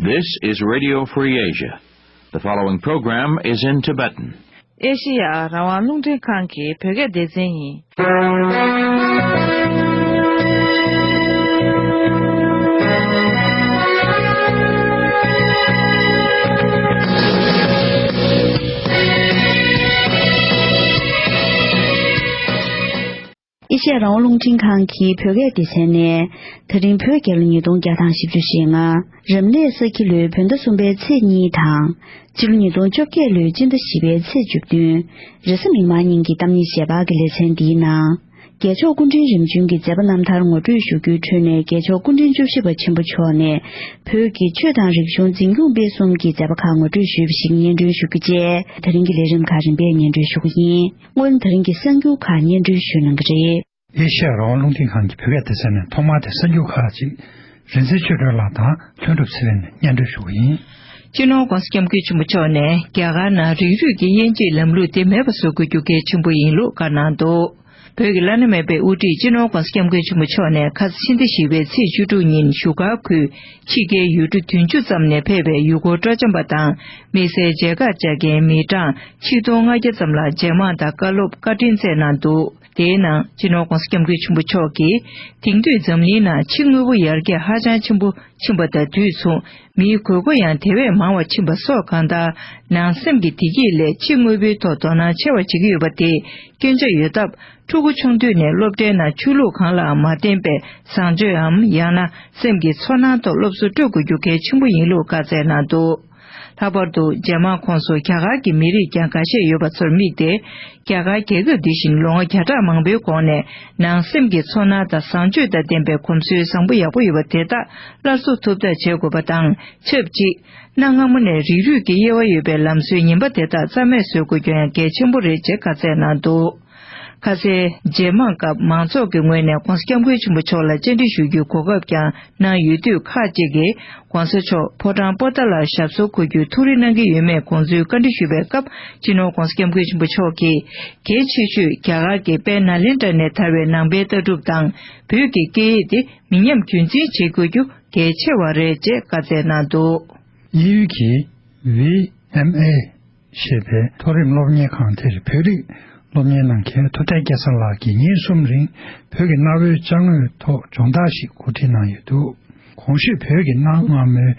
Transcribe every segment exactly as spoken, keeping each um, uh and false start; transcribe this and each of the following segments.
This is Radio Free Asia. The following program is in Tibetan. ཨེ་ཤེ་ཡ་རང་དབང་རླུང་འཕྲིན་ཁང་གི་བོད་སྐད་སྡེ་ཚན་ཡིན། ཨེ་ཤེ་ཡ་རང་དབང་རླུང་འཕྲིན་ཁང་གི་བོད་སྐད་སྡེ་ཚན་ནས། ད་རིང་བོད་རྒྱལ་ལོ་ཉིས་སྟོང་བརྒྱ་དང་བཞི་བཅུ་ཞེ་ལྔ། རབ་གནས་ས་ཁྱི་ལོའི་བོད་ཟླ་གསུམ་པའི་ཚེས་གཉིས་དང་། སྤྱི་ལོ་ཉིས་སྟོང་བཅོ་བརྒྱད་ལོའི་སྤྱི་ཟླ་བཞི་པའི་ཚེས་བཅུ་བདུན། རེས་གཟའ་མིག་དམར་ཉིན་གྱི་གཏམ་ངན་ཞལ་པར་གྱི་ལེ་ཚན་འདིའི་ནང་། རྒྱལ་མཆོག་སྐུ་ཕྲེང་རིམ་བྱོན་གྱི་མཛད་པ་རྣམ་ཐར་ངོ་སྤྲོད་ཞུ་རྒྱུའི་ཁྲོད་ནས། རྒྱལ་མཆོག་སྐུ་ཕྲེང་བཅུ་བཞི་པ་ཆེན་པོ་མཆོག་ནས་བོད་ཀྱི་ཆོས་དང་རིག་གཞུང་འཛིན་སྐྱོང་སྤེལ་གསུམ་གྱི་མཛད་པ་ཁག་ངོ་སྤྲོད་ཞུས་པ་ཞིག་སྙན་སྒྲོན་ཞུ་རྒྱུ་བཅས། ད་རིང་གི་ལས་རིམ་ཁག་རིམ་པས་སྙན་སྒྲོན་ཞུ་གི་ཡིན། སྔོན་ད་རིང་གི་གསར་འགྱུར་ཁག་སྙན་སྒྲོན་ཞུ་གནང་གི་རེད། ཨེ་ཤེ་ཡ་རང་དབང་རླུང་འཕྲིན་ཁང་གི་བོད་སྐད་སྡེ་ཚན་ནས་ཐོག་མར་དེ་གསར་འགྱུར་ཁག་ཅིག་རིག་འཛིན་ཆོས་སྒྲོན་ལགས་དང་ལྷུན་གྲུབ་ཚེ་རིང་ནས་སྙན་སྒྲོན་ཞུ་གི་ཡིན། སྤྱི་ནོར་༧གོང་ས་༧སྐྱབས་མགོན་ཆེན་པོ་མཆོག་ནས་རྒྱ་གར་ནང་རིགས་རུས་ཀྱི་དབྱེ་འབྱེད་ལམ་ལུགས་དེ་མེད་པ་བཟོ་དགོས་རྒྱུ་གལ་ཆེན་པོ་ཡིན་ལུགས་བཀའ་གནང་འདུག་བོད་ཀྱི་བླ་ན་མེད་པའི་དབུ་ཁྲིད་སྤྱི་ནོར་༧གོང་ས་༧སྐྱབས་མགོན་ཆེན་པོ་མཆོག་ནས་ཁ་སང་ཕྱི་ཟླ་བཞི་པའི་ཚེས་བཅུ་དྲུག་ཉིན་བཞུགས་སྒར་ཁུལ་ཕྱི་རྒྱལ་ཡུལ་གྲུ་བདུན་ཅུ་ཙམ་ནས་ཕེབས་པའི་ཡུལ་སྐོར་སྤྲོ་འཆམ་པ་དང་དམིགས་བསལ་མཇལ་ཁ་བཅར་མཁན་མི་གྲངས་ཆིག་སྟོང་ལྔ་བརྒྱ་ཙམ་ལ་རྗེས་མང་དང་བཀའ་སློབ་བཀའ་དྲིན་སྩལ་གནང་འདུག་དེའི་ནང་སྤྱི་ནོར་༧གོང་ས་༧སྐྱབས་མགོན་ཆེན་པོ་མཆོག་གིས་དེང་དུས་འཛམ་གླིང་ནང་ཕྱི་དངོས་པོ་ཡར་རྒྱས་ཧ་ཅང་ཆེན་པོ་ཕྱིན་པ་དང་དུས་མཚུངས་མིའི་དགོས་མཁོ་ཡང་དེ་བས་མང་བ་ཕྱིན་པ་སོགས་གང་ལྟར་ནང་སེམས་ཀྱི་བདེ་སྐྱིད་ལས་ཕྱི་དངོས་པོའི་ཐོག་དོ་སྣང་ཆེ་བ་བྱེད་ཀྱི་ཡོད་པ་དེ་སྐྱོན་ཆ་ཡོད་སྟབས། ཕྲུ་གུ་ཆུང་དུས་ནས་སློབ་གྲྭའི་ནང་ཆོས་ལུགས་གང་ལའང་མ་བརྟེན་པའི་བཟང་སྤྱོད་འམ་ཡང་ན་སེམས་ཀྱི་ཚོར་སྣང་ཐོག་སློབ་གསོ་སྤྲོད་དགོས་རྒྱུ་གལ་ཆེན་པོ་ཡིན་ལུགས་བཀའ་སྩལ་གནང་འདུག་ལྷག་པར་དུ་རྗེས་མ་ཁོངས་སུ་རྒྱ་གར་གྱི་མི་རིགས་ཀྱང་འགའ་ཤས་ཡོད་པ་ཚོར་དམིགས་ཏེ། རྒྱ་གར་རྒྱལ་ཁབ་འདི་བཞིན་ལོ་ངོ་བརྒྱ་ཕྲག་མང་པོའི་གོང་ནས་ནང་སེམས་ཀྱི་ཚོར་སྣང་དང་བཟང་སྤྱོད་དང་ལྡན་པའི་གོམས་སྲོལ་བཟང་པོ་ཡག་པོ་ཡོད་པ་དེ་དག་སླར་གསོ་ཐུབ་ཐབས་བྱེད་དགོས་པ་དང་ཆབས་ཅིག་གནའ་སྔ་མོ་ནས་རིགས་རུས་ཀྱི་དབྱེ་བ་ཡོད་པའི་ལམ་སྲོལ་ངན་པ་དེ་དག་རྩ་མེད་བཟོ་དགོས་རྒྱུ་ཡང་གལ་ཆེན་པོ་རེད་ཅེས་བཀའ་སྩལ་གནང་འདུག་ཁ་སའི་རྗེས་མང་སྐབས་མང་ཚོགས་ཀྱི་ངོས་ནས་༧གོང་ས་༧སྐྱབས་མགོན་ཆེན་པོ་མཆོག་ལ་བཅར་འདྲི་ཞུ་རྒྱུའི་གོ་སྐབས་ཀྱང་གནང་ཡོད་དུས། ཁག་ཅིག་གིས་༧གོང་ས་མཆོག་ཕོ་བྲང་པོ་ཏཱ་ལར་ཞབས་སོར་འཁོད་རྒྱུའི་ཐུགས་རེ་གནང་གི་ཡོད་མེད་དགོངས་ཚུལ་བཀའ་འདྲི་ཞུས་པའི་སྐབས། སྤྱི་ནོར་༧གོང་ས་༧སྐྱབས་མགོན་ཆེན་པོ་མཆོག་གིས་གལ་ཆེ་ཤོས་རྒྱ་གར་གྱི་དཔལ་ནཱ་ལེནྡྲ་ནས་དར་བའི་ནང་པའི་ལྟ་གྲུབ་དང་བོད་ཀྱི་སྐད་ཡིག་དེ་མི་ཉམས་རྒྱུན་འཛིན་བྱེད་དགོས་རྒྱུ་གལ་ཆེ་བ་རེད་ཅེས་བཀའ་སྩལ་གནང་འདུག་དབྱིན་ཡུལ་གྱི་V M A ཞེས་པའི་མཐོ་རིམ་སློབ་གཉེར་ཁང་དེར་བོད་རིགས་སློབ་གཉེར་གནང་མཁན་ཐུབ་བསྟན་སྐལ་བཟང་ལགས་ཀྱིས་ཉིན་གསུམ་རིང་བོད་ཀྱི་གནའ་བོའི་ཅ་དངོས་ཐོག་སྦྱོང་བརྡར་ཞིག་གོ་སྒྲིག་གནང་ཡོད་འདུག་གོང་ཞུས་བོད་ཀྱི་གནའ་སྔ་མོའི་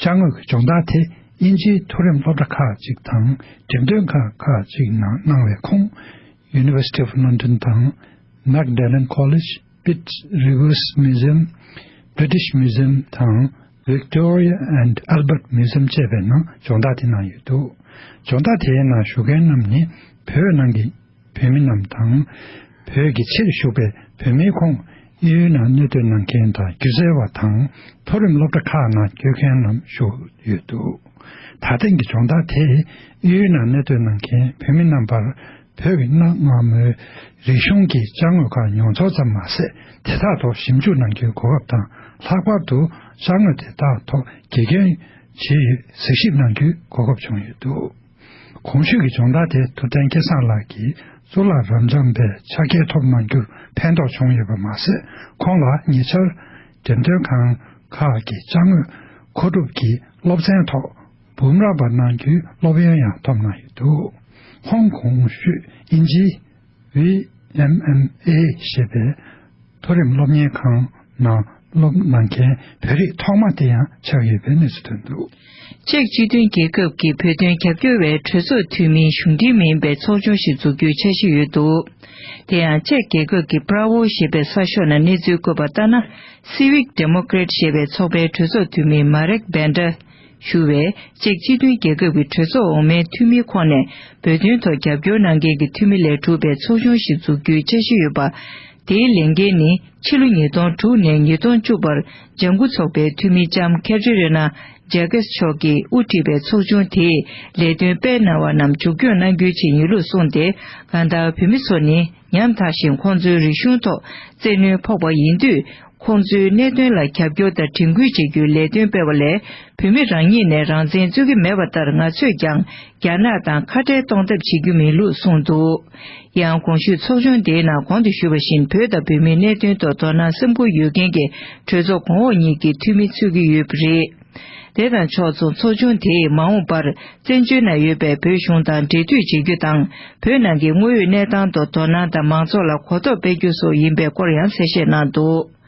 ཅ་དངོས་ཀྱི་སྦྱོང་བརྡར་དེ་དབྱིན་ཇིའི་མཐོ་རིམ་སློབ་གྲྭ་ཁག་ཅིག་དང་འགྲེམས་སྟོན་ཁང་ཁག་ཅིག་ནང་གནང་བའི་ཁོངས་University of London དང་Magdalen College, Pitt Rivers Museum, British Museum དང་Victoria and Albert Museum བཅས་པའི་ནང་སྦྱོང་བརྡར་དེ་གནང་ཡོད་འདུག་སྦྱོང་བརྡར་དེའི་ནང་ཞུགས་མཁན་རྣམས་ནི་བོད་ནང་གི་བོད་མི་རྣམས་དང་། བོད་ཀྱི་ཕྱིར་བཞུགས་པའི་བོད་མིའི་ཁོངས་དབྱིན་ཡུལ་ནང་གནས་སྡོད་གནང་མཁན་དང་སྒྱུ་རྩལ་བ་དང་མཐོ་རིམ་སློབ་གྲྭ་ཁག་ནང་བསྐྱོད་མཁན་རྣམས་ཞུགས་ཡོད་འདུག་ད་ཐེངས་ཀྱི་སྦྱོང་བརྡར་དེས་དབྱིན་ཡུལ་ནང་གནས་སྡོད་གནང་མཁན་བོད་མི་རྣམ་པར་བོད་ཀྱི་གནའ་སྔ་མོའི་རིག་གཞུང་གི་ཅ་དངོས་ཁག་མྱོང་ཚོར་ཙམ་མ་ཟད། དེ་དག་ཐོག་ཞིབ་འཇུག་གནང་རྒྱུའི་གོ་སྐབས་དང་། ལྷག་པར་དུ་ཅ་དངོས་དེ་དག་ཐོག་དགེ་སྐྱོན་ཇི་ཡོད་གཟིགས་ཞིབ་གནང་རྒྱུའི་གོ་སྐབས་བྱུང་ཡོད་འདུག་གོང་ཞུས་ཀྱི་སྦྱོང་བརྡར་དེ་ཐུབ་བསྟན་སྐལ་བཟང་ལགས་ཀྱིས་གཙུག་ལག་རབ་འབྱམས་པའི་ཕྱག་འཁྱེར་ཐོབ་གནང་རྒྱུར་ཕན་ཐོགས་བྱུང་ཡོད་པ་མ་ཟད། ཁོང་ལ་ཉེ་ཆར་འགྲེམས་སྟོན་ཁང་ཁག་གི་ཅ་དངོས་མཁོ་སྒྲུབ་ཀྱི་སློབ་ཚན་ཐོག་འབུམ་རམས་པ་གནང་རྒྱུའི་སློབ་ཡོན་ཡང་ཐོབ་གནང་ཡོད་འདུག་ཁོང་གོང་ཞུས་དབྱིན་ཇིའི་V M M A ཞེས་པའི་མཐོ་རིམ་སློབ་གཉེར་ཁང་ནང་སློབ་གནང་མཁན་བོད་རིགས་ཐོག་མ་དེ་ཡང་ཆགས་ཡོད་པའི་གནས་ཚུལ་ཐོན་འདུག་ཅེཀ་སྤྱི་མཐུན་རྒྱལ་ཁབ་ཀྱི་བོད་དོན་རྒྱབ་སྐྱོར་བའི་གྲོས་ཚོགས་འཐུས་མིའི་གཞུང་འབྲེལ་མིན་པའི་ཚོགས་ཆུང་ཞིག་འཛུགས་རྒྱུའི་འཆར་གཞི་ཡོད་འདུག་དེ་ཡང་ཅེཀ་རྒྱལ་ཁབ་ཀྱི་པྲ་ཝོ་ཞེས་པའི་གསར་ཤོག་ནང་གནས་ཚུལ་བཀོད་པ་ལྟར་ན། Civic Democrat ཞེས་པའི་ཚོགས་པའི་གྲོས་ཚོགས་འཐུས་མི་མ་རེག་བན་ཏྲ། ཞུ་བས་ཅེཀ་སྤྱི་མཐུན་རྒྱལ་ཁབ་ཀྱི་གྲོས་ཚོགས་འོག་མའི་འཐུས་མིའི་ཁོངས་ནས་བོད་དོན་ཐོག་རྒྱབ་སྐྱོར་གནང་མཁན་གྱི་འཐུས་མི་ལས་གྲུབ་པའི་ཚོགས་ཆུང་ཞིག་འཛུགས་རྒྱུའི་འཆར་གཞི་ཡོད་པ། དེའི་ལས་འགན་ནི་ཕྱི་ལོ་ཉིས་སྟོང་དྲུག་ནས་ཉིས་སྟོང་བཅུ་བར་ལྗང་ཁུ་ཚོགས་པའི་འཐུས་མི་ལྕམ་ཁེ་ཏྲི་རེ་ན་ཇེ་ཀེས་མཆོག་གིས་དབུ་ཁྲིད་པའི་ཚོགས་ཆུང་དེས་ལས་དོན་སྤེལ་གནང་བ་རྣམས་མཇུག་སྐྱོང་གནང་རྒྱུའི་ཆེད་ཡིན་ལུགས་གསུངས་ཏེ། གང་ལྟར་བོད་མི་ཚོ་ནི་ཉམ་ཐག་བཞིན་ཁོང་ཚོའི་རིག་གཞུང་ཐོག་བཙན་གནོན་ཕོག་པ་ཡིན་དུས། ཁོང་ཚོའི་གནད་དོན་ལ་རྒྱབ་སྐྱོར་དང་དྲན་སྐུལ་བྱེད་རྒྱུའི་ལས་དོན་སྤེལ་བ་ལས། བོད་མི་རང་ཉིད་ནས་རང་བཙན་རྩོད་ཀྱི་མེད་པ་ལྟར། ང་ཚོས་ཀྱང་རྒྱ་ནག་དང་ཁ་བྲལ་གཏོང་ཐབས་བྱེད་རྒྱུ་མིན་ལུགས་གསུངས་འདུག་ཡང་གོང་ཞུས་ཚོགས་ཆུང་དེའི་ནང་གོང་དུ་ཞུས་པ་བཞིན། བོད་དང་བོད་མིའི་གནད་དོན་ཐོག་དོ་སྣང་སེམས་ཁུར་ཡོད་མཁན་གྱི་གྲོས་ཚོགས་གོང་འོག་གཉིས་ཀྱི་འཐུས་མི་ཚུད་ཀྱི་ཡོད་པ་རེད། དེ་དང་ཕྱོགས་མཚུངས་ཚོགས་ཆུང་དེས་མ་འོངས་པར་བཙན་བྱོལ་ནང་ཡོད་པའི་བོད་གཞུང་དང་འབྲེལ་མཐུད་བྱེད་རྒྱུ་དང་། བོད་ནང་གི་དངོས་ཡོད་གནས་སྟངས་ཐོག་དོ་སྣང་དང་མང་ཚོགས་ལ་གོ་རྟོགས་སྤེལ་རྒྱུ་སོགས་ཡིན་པའི་སྐོར་ཡང་གསལ་བཤད་གནང་འདུག།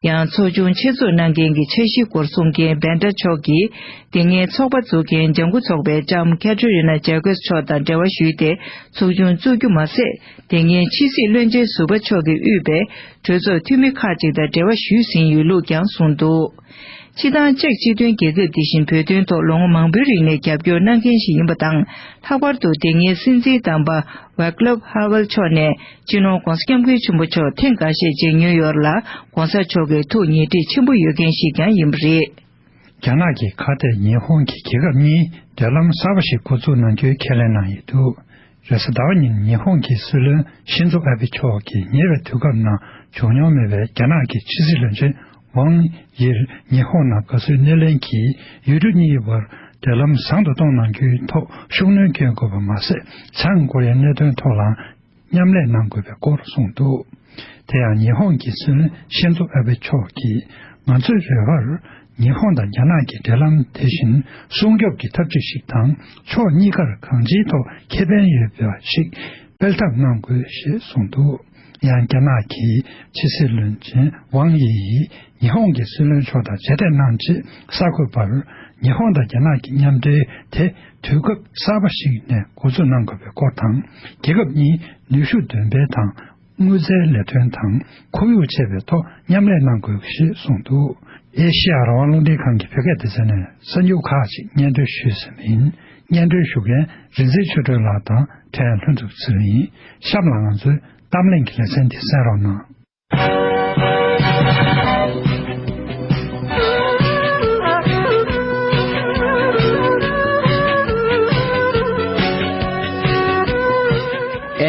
ཡང་ཚོགས་ཆུང་ཆེད་འཛུགས་གནང་མཁན་གྱི་འཆར་གཞིའི་སྐོར་གསུང་མཁན་བྷན་ཌ་མཆོག་གིས། དེ་སྔའི་ཚོགས་པ་འཛུགས་མཁན་ལྗང་ཁུ་ཚོགས་པའི་ལྕམ་ཁེ་ཐི་རི་ན་ཇེ་ཀོས་མཆོག་དང་འབྲེལ་བ་ཞུས་ཏེ། ཚོགས་ཆུང་བཙུགས་རྒྱུ་མ་ཟད། དེ་སྔའི་ཕྱི་སྲིད་བློན་ཆེན་ཟུར་པ་མཆོག་གིས་དབུས་པའི་གྲོས་ཚོགས་འཐུས་མི་ཁག་ཅིག་དང་འབྲེལ་བ་ཞུས་ཟིན་ཡོད་ལུགས་ཀྱང་གསུངས་འདུག། སྤྱི་བཏང་ཅེཀ་སྤྱི་མཐུན་རྒྱལ་ཁབ་འདི་བཞིན་བོད་དོན་ཐོག་ལོ་ངོ་མང་པོའི་རིང་ནས་རྒྱབ་སྐྱོར་གནང་མཁན་ཞིག་ཡིན་པ་དང་། ལྷག་པར་དུ་དེ་སྔའི་སྲིད་འཛིན་དམ་པ་ཝེ་ཀླབ་ཧ་ཝེལ་མཆོག་ནས་སྤྱི་ནོར་༧གོང་ས་༧སྐྱབས་མགོན་ཆེན་པོ་མཆོག་ཐེངས་འགའ་ཤས་མཇལ་མྱོང་ཡོད་ལ། ༸གོང་ས་མཆོག་གི་ཐུགས་ཉེ་འཁྲིས་ཆེན་པོ་ཡོད་མཁན་ཞིག་ཀྱང་ཡིན་པ་རེད། རྒྱ་ནག་གི་ཁ་གཏད་ཉི་ཧོང་གི་རྒྱལ་ཁབ་གཉིས་འབྲེལ་ལམ་གསར་པ་ཞིག་འགོ་འཛུགས་གནང་རྒྱུའི་ཁས་ལེན་གནང་ཡོད་འདུག། རེས་གཟའ་ཟླ་བ་ཉིན་ཉི་ཧོང་གི་སྲིད་བློན་ཤིན་ཛོ་ཨ་བྷེ་མཆོག་གིས་ཉེ་བའི་དུས་སྐབས་ནང་བྱུང་མྱོང་མེད་པའི་རྒྱ་ནག་གི་ཕྱི་སྲིད་བློན་ཆེན་ཝང་དབྱིར་ཉི་ཧོང་ནང་དགའ་བསུའི་སྣེ་ལེན་གྱིས་ཡུལ་གྲུ་གཉིས་བར་འབྲེལ་ལམ་བཟང་དུ་གཏོང་གནང་རྒྱུའི་ཐོག་ཤུགས་སྣོན་བསྐྱོན་དགོས་པ་མ་ཟད། བྱང་ཀོ་རི་ཡའི་གནད་དོན་ཐོག་ལའང་མཉམ་ལས་གནང་དགོས་པའི་སྐོར་གསུངས་འདུག། དེ་ཡང་ཉི་ཧོང་གི་སྲིད་བློན་ཤིན་ཛོ་ཨ་བྷེ་མཆོག་གིས། ང་ཚོའི་རེ་བར་ཉི་ཧོང་དང་རྒྱ་ནག་གི་འབྲེལ་ལམ་དེ་བཞིན་སྲུང་སྐྱོབ་ཀྱི་ཐབས་ཇུས་ཤིག་དང་། ཕྱོགས་གཉིས་ཀར་གང་ཅིའི་ཐོག་ཁེ་ཕན་ཡོད་པ་ཞིག་སྤེལ་ཐབས་གནང་དགོས་ཞེས་གསུངས་འདུག། ཡང་རྒྱ་ནག་གི་ཕྱི་སྲིད་བློན་ཆེན་ཝང་དབྱི་ཡིས་ཉི་ཧོང་གི་སྲིད་བློན་མཆོག་དང་མཇལ་འཕྲད་གནང་རྗེས། གསར་འགོད་པར་ཉི་ཧོང་དང་རྒྱ་ནག་གི་མཉམ་འབྲེལ་དེ་དུས་སྐབས་གསར་པ་ཞིག་ནས་འགོ་འཛུགས་གནང་དགོས་པའི་སྐོར་དང་། རྒྱལ་ཁབ་གཉིས་ནུས་ཤུགས་འདོན་སྤེལ་དང་། དངུལ་རྩའི་ལས་དོན་དང་ཁོར་ཡུག་བཅས་པའི་ཐོག་མཉམ་ལས་གནང་དགོས་ཞེས་གསུངས་འདུག། ཨེ་ཤེ་ཡ་རང་དབང་རླུང་འཕྲིན་ཁང་གི་བོད་སྐད་སྡེ་ཚན་ནས་གསར་འགྱུར་ཁག་ཅིག་སྙན་སྒྲོན་ཞུས་ཟིན་པ་ཡིན། སྙན་སྒྲོན་ཞུ་མཁན་རིག་འཛིན་ཆོས་སྒྲོན་ལགས་དང་ཕྲན་ལྷུན་གྲུབ་ཚེ་རིང་ཡིན། གཤམ་ལ་ང་ཚོའི་གཏམ་གླེང་གི་ལེ་ཚན་འདི་གསན་རོགས་གནང་།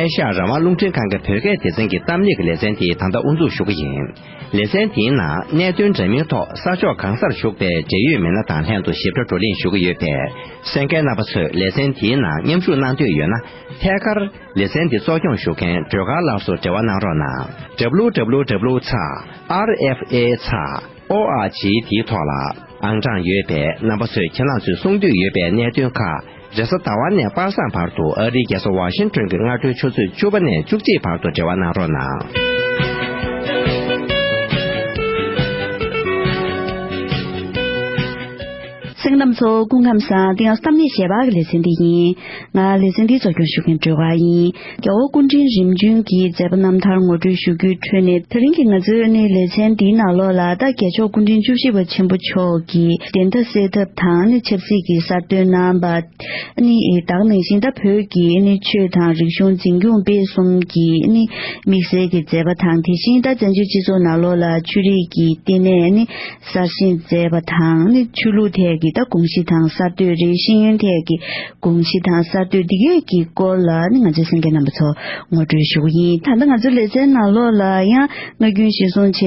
ཨེ་ཤ་ཡ་རང་དབང་རླུང་འཕྲིན་ཁང་གི་བོད་སྐད་སྡེ་ཚན་གྱི་གཏམ་གླེང་གི་ལེ་ཚན་དེ་ད་ལྟ་དབུ་འཛུགས་ཞུ་གི་ཡིན། ལེ་ཚན་དེའི་ནང་གནད་དོན་འདྲ་མིན་ཐོག་ས་ཕྱོགས་གང་སར་བཞུགས་པའི་འབྲེལ་ཡོད་མི་སྣ་དང་ལྷན་དུ་ཞིབ་ཕྲ་བགྲོ་གླེང་ཞུ་གི་ཡོད་པས། གསན་མཁན་རྣམ་པ་ཚོས་ལེ་ཚན་དེའི་ནང་མཉམ་ཞུགས་གནང་འདོད་ཡོད་ན། ཐད་ཀར་ལེ་ཚན་འདི་གཙོ་སྐྱོང་ཞུ་མཁན་སྒྲོལ་དཀར་ལགས་སུ་འབྲེལ་བ་གནང་རོགས་གནང་། W W W ཚེག་R F A ཚེག O R G དེའི་ཐོག་ལ་ཨང་གྲངས་ཡོད་པས། རྣམ་པ་ཚོས་ཁྱེད་རང་ཚོས་གསུང་འདོད་ཡོད་པའི་གནད་དོན་ཁག་རེས་གཟའ་ཟླ་བ་ནས་པ་སངས་བར་དུ་ཨ་རིའི་རྒྱལ་ས་ཝ་ཤིང་ཊོན་གྱི་སྔ་དྲོའི་ཆུ་ཚོད་བཅུ་པ་ནས་བཅུ་གཅིག་བར་དུ་འབྲེལ་བ་གནང་རོགས་གནང་། གསན་མཁན་རྣམ་པ་ཚོ་སྐུ་ཁམས་བཟང་། འདི་ཡང་གཏམ་གླེང་ཞལ་པར་གྱི་ལེ་ཚན་འདི་ཡིན། ང་ལེ་ཚན་འདི་གཙོ་སྐྱོང་ཞུ་མཁན་སྒྲོལ་དཀར་ཡིན། རྒྱལ་བ་སྐུ་ཕྲེང་རིམ་བྱོན་གྱི་མཛད་པ་རྣམ་ཐར་ངོ་སྤྲོད་ཞུ་རྒྱུའི་ཁྲོད་ནས། དེ་རིང་གི་ང་ཚོའི་ནི་ལེ་ཚན་འདིའི་ནང་ལོགས་ལ་ད་རྒྱལ་མཆོག་སྐུ་ཕྲེང་བཅུ་བཞི་པ་ཆེན་པོ་མཆོག་གི་བདེན་མཐའ་གསལ་ཐབས་དང་ནི་ཆབ་སྲིད་ཀྱི་གསར་གཏོད་གནང་བ། ནི་ད་ག་ནང་བཞིན་ད་བོད་ཀྱི་ནི་ཆོས་དང་རིག་གཞུང་འཛིན་སྐྱོང་སྤེལ་གསུམ་གྱི་ནི་དམིགས་བསལ་གྱི་མཛད་པ་དང་། དེ་བཞིན་ད་བཙན་བྱོལ་སྤྱི་ཚོགས་ནང་ལོགས་ལ་ཆོས་རིག་གི་ལྟེ་གནས་ནི་གསར་བཞེངས་མཛད་པ་དང་། ནི་ཆོས་ལུགས་ཐད་ཀྱི་ད་དགོངས་གཞི་དང་གསར་གཏོད་རེད། ཤེས་ཡོན་ཐད་ཀྱི་དགོངས་གཞི་དང་གསར་གཏོད་འདི་གས་ཀྱི་སྐོར་ལ་ནི་ང་ཚོའི་གསན་མཁན་རྣམ་པ་ཚོ་ངོ་སྤྲོད་ཞུ་གི་ཡིན། ད་ལྟ་ང་ཚོའི་ལེ་ཚན་ནང་ལོགས་ལ་ཡང་སྔ་རྒྱུན་གཞིར་བཟུང་བྱས་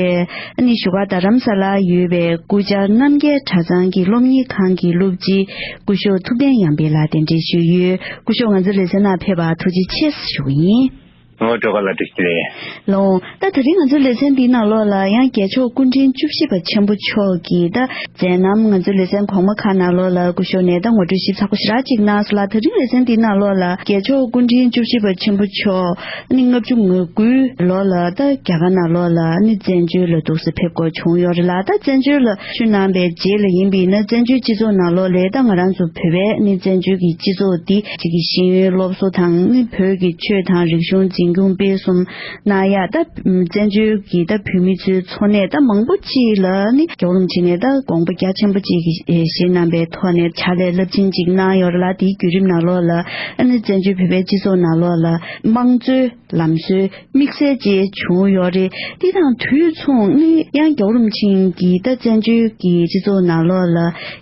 ནི་བཞུགས་སྒར་རྡ་རམ་ས་ལར་ཡོད་པའི་སྐུ་བཅར་རྣམ་རྒྱལ་གྲྭ་ཚང་གི་སློབ་གཉེར་ཁང་གི་སློབ་སྤྱི་སྐུ་ཞབས་ཐུབ་བསྟན་ཡར་འཕེལ་ལགས་གདན་འདྲེན་ཞུས་ཡོད། སྐུ་ཞབས་ང་ཚོའི་ལེ་ཚན་ནང་ཕེབས་པར་ཐུགས་རྗེ་ཆེ་ཞུ་གི་ཡིན། ཨོ་སྒྲོལ་དཀར་ལགས་བཀྲ་ཤིས་བདེ་ལེགས། ལགས་འོང་། ད་དེ་རིང་ང་ཚོའི་ལེ་ཚན་འདིའི་ནང་ལོགས་ལ་ཡང་རྒྱལ་མཆོག་སྐུ་ཕྲེང་བཅུ་བཞི་པ་ཆེན་པོ་མཆོག་གི་ད་མཛད་རྣམ་ང་ཚོའི་ལེ་ཚན་གོང་མ་ཁག་ནང་ལོགས་ལ་སྐུ་ཞབས་ནས་ད་ངོ་སྤྲོད་ཞིབ་ཚགས་པོ་ཞེ་དྲག་ཅིག་གནང་སོང་ལ། དེ་རིང་ལེ་ཚན་འདིའི་ནང་ལོགས་ལ་རྒྱལ་མཆོག་སྐུ་ཕྲེང་བཅུ་བཞི་པ་ཆེན་པོ་མཆོག་ནི་ལྔ་བཅུ་ང་དགུའི་ལོ་ལ་ད་རྒྱ་གར་ནང་ལོགས་ལ་ནི་བཙན་བྱོལ་ལ་འདུག་སེ་ཕེབས་དགོས་བྱུང་ཡོད་རེད་ལ། ད་བཙན་བྱོལ་ལ་ཆིབས་གནང་བའི་རྗེས་ལ་ཡིན་པས་ན། བཙན་བྱོལ་སྤྱི་ཚོགས་ནང་ལོགས་ལ་ད་ང་རང་ཚོ་བོད་པའི་ནི་བཙན་བྱོལ་གྱི་སྤྱི་ཚོགས་འདི་གཅིག་གི་ཤེས་ཡོན་སློབ་གསོ་དང་ནི་བོད་ཀྱི་ཆོས་དང་རིག་གཞུང་འཛིན་སྐྱོང་སྤེལ་གསུམ་གནང་ཡ། ད་བཙན་བྱོལ་གྱི་ད་བོད་མི་ཚོའི་འཚོ་གནས་ད་མང་པོ་ཅིག་ལ་ནི་རྒྱལ་བ་རིན་པོ་ཆེ་ནས་ད་དགོངས་པ་རྒྱ་ཆེན་པོ་ཅིག་གི་བཞེས་གནང་བའི་ཐོག་ནས་ཕྱག་ལས་རླབས་ཆེན་ཅིག་གནང་ཡོད་རེད་ལ། དེའི་བརྒྱུད་རིམ་ནང་ལོགས་ལ་ཨ་ནི་བཙན་བྱོལ་བོད་པའི་སྤྱི་ཚོགས་ནང་ལོགས་ལ་དམངས་གཙོའི་ལམ་སྲོལ་དམིགས་བསལ་ཅིག་བྱུང་ཡོད་རེད། དེ་དང་དུས་མཚུངས་ནི་ཡང་རྒྱལ་བ་རིན་པོ་ཆེ་གིས་ད་བཙན་བྱོལ་གྱི་སྤྱི་ཚོགས་ནང་ལོགས་ལ་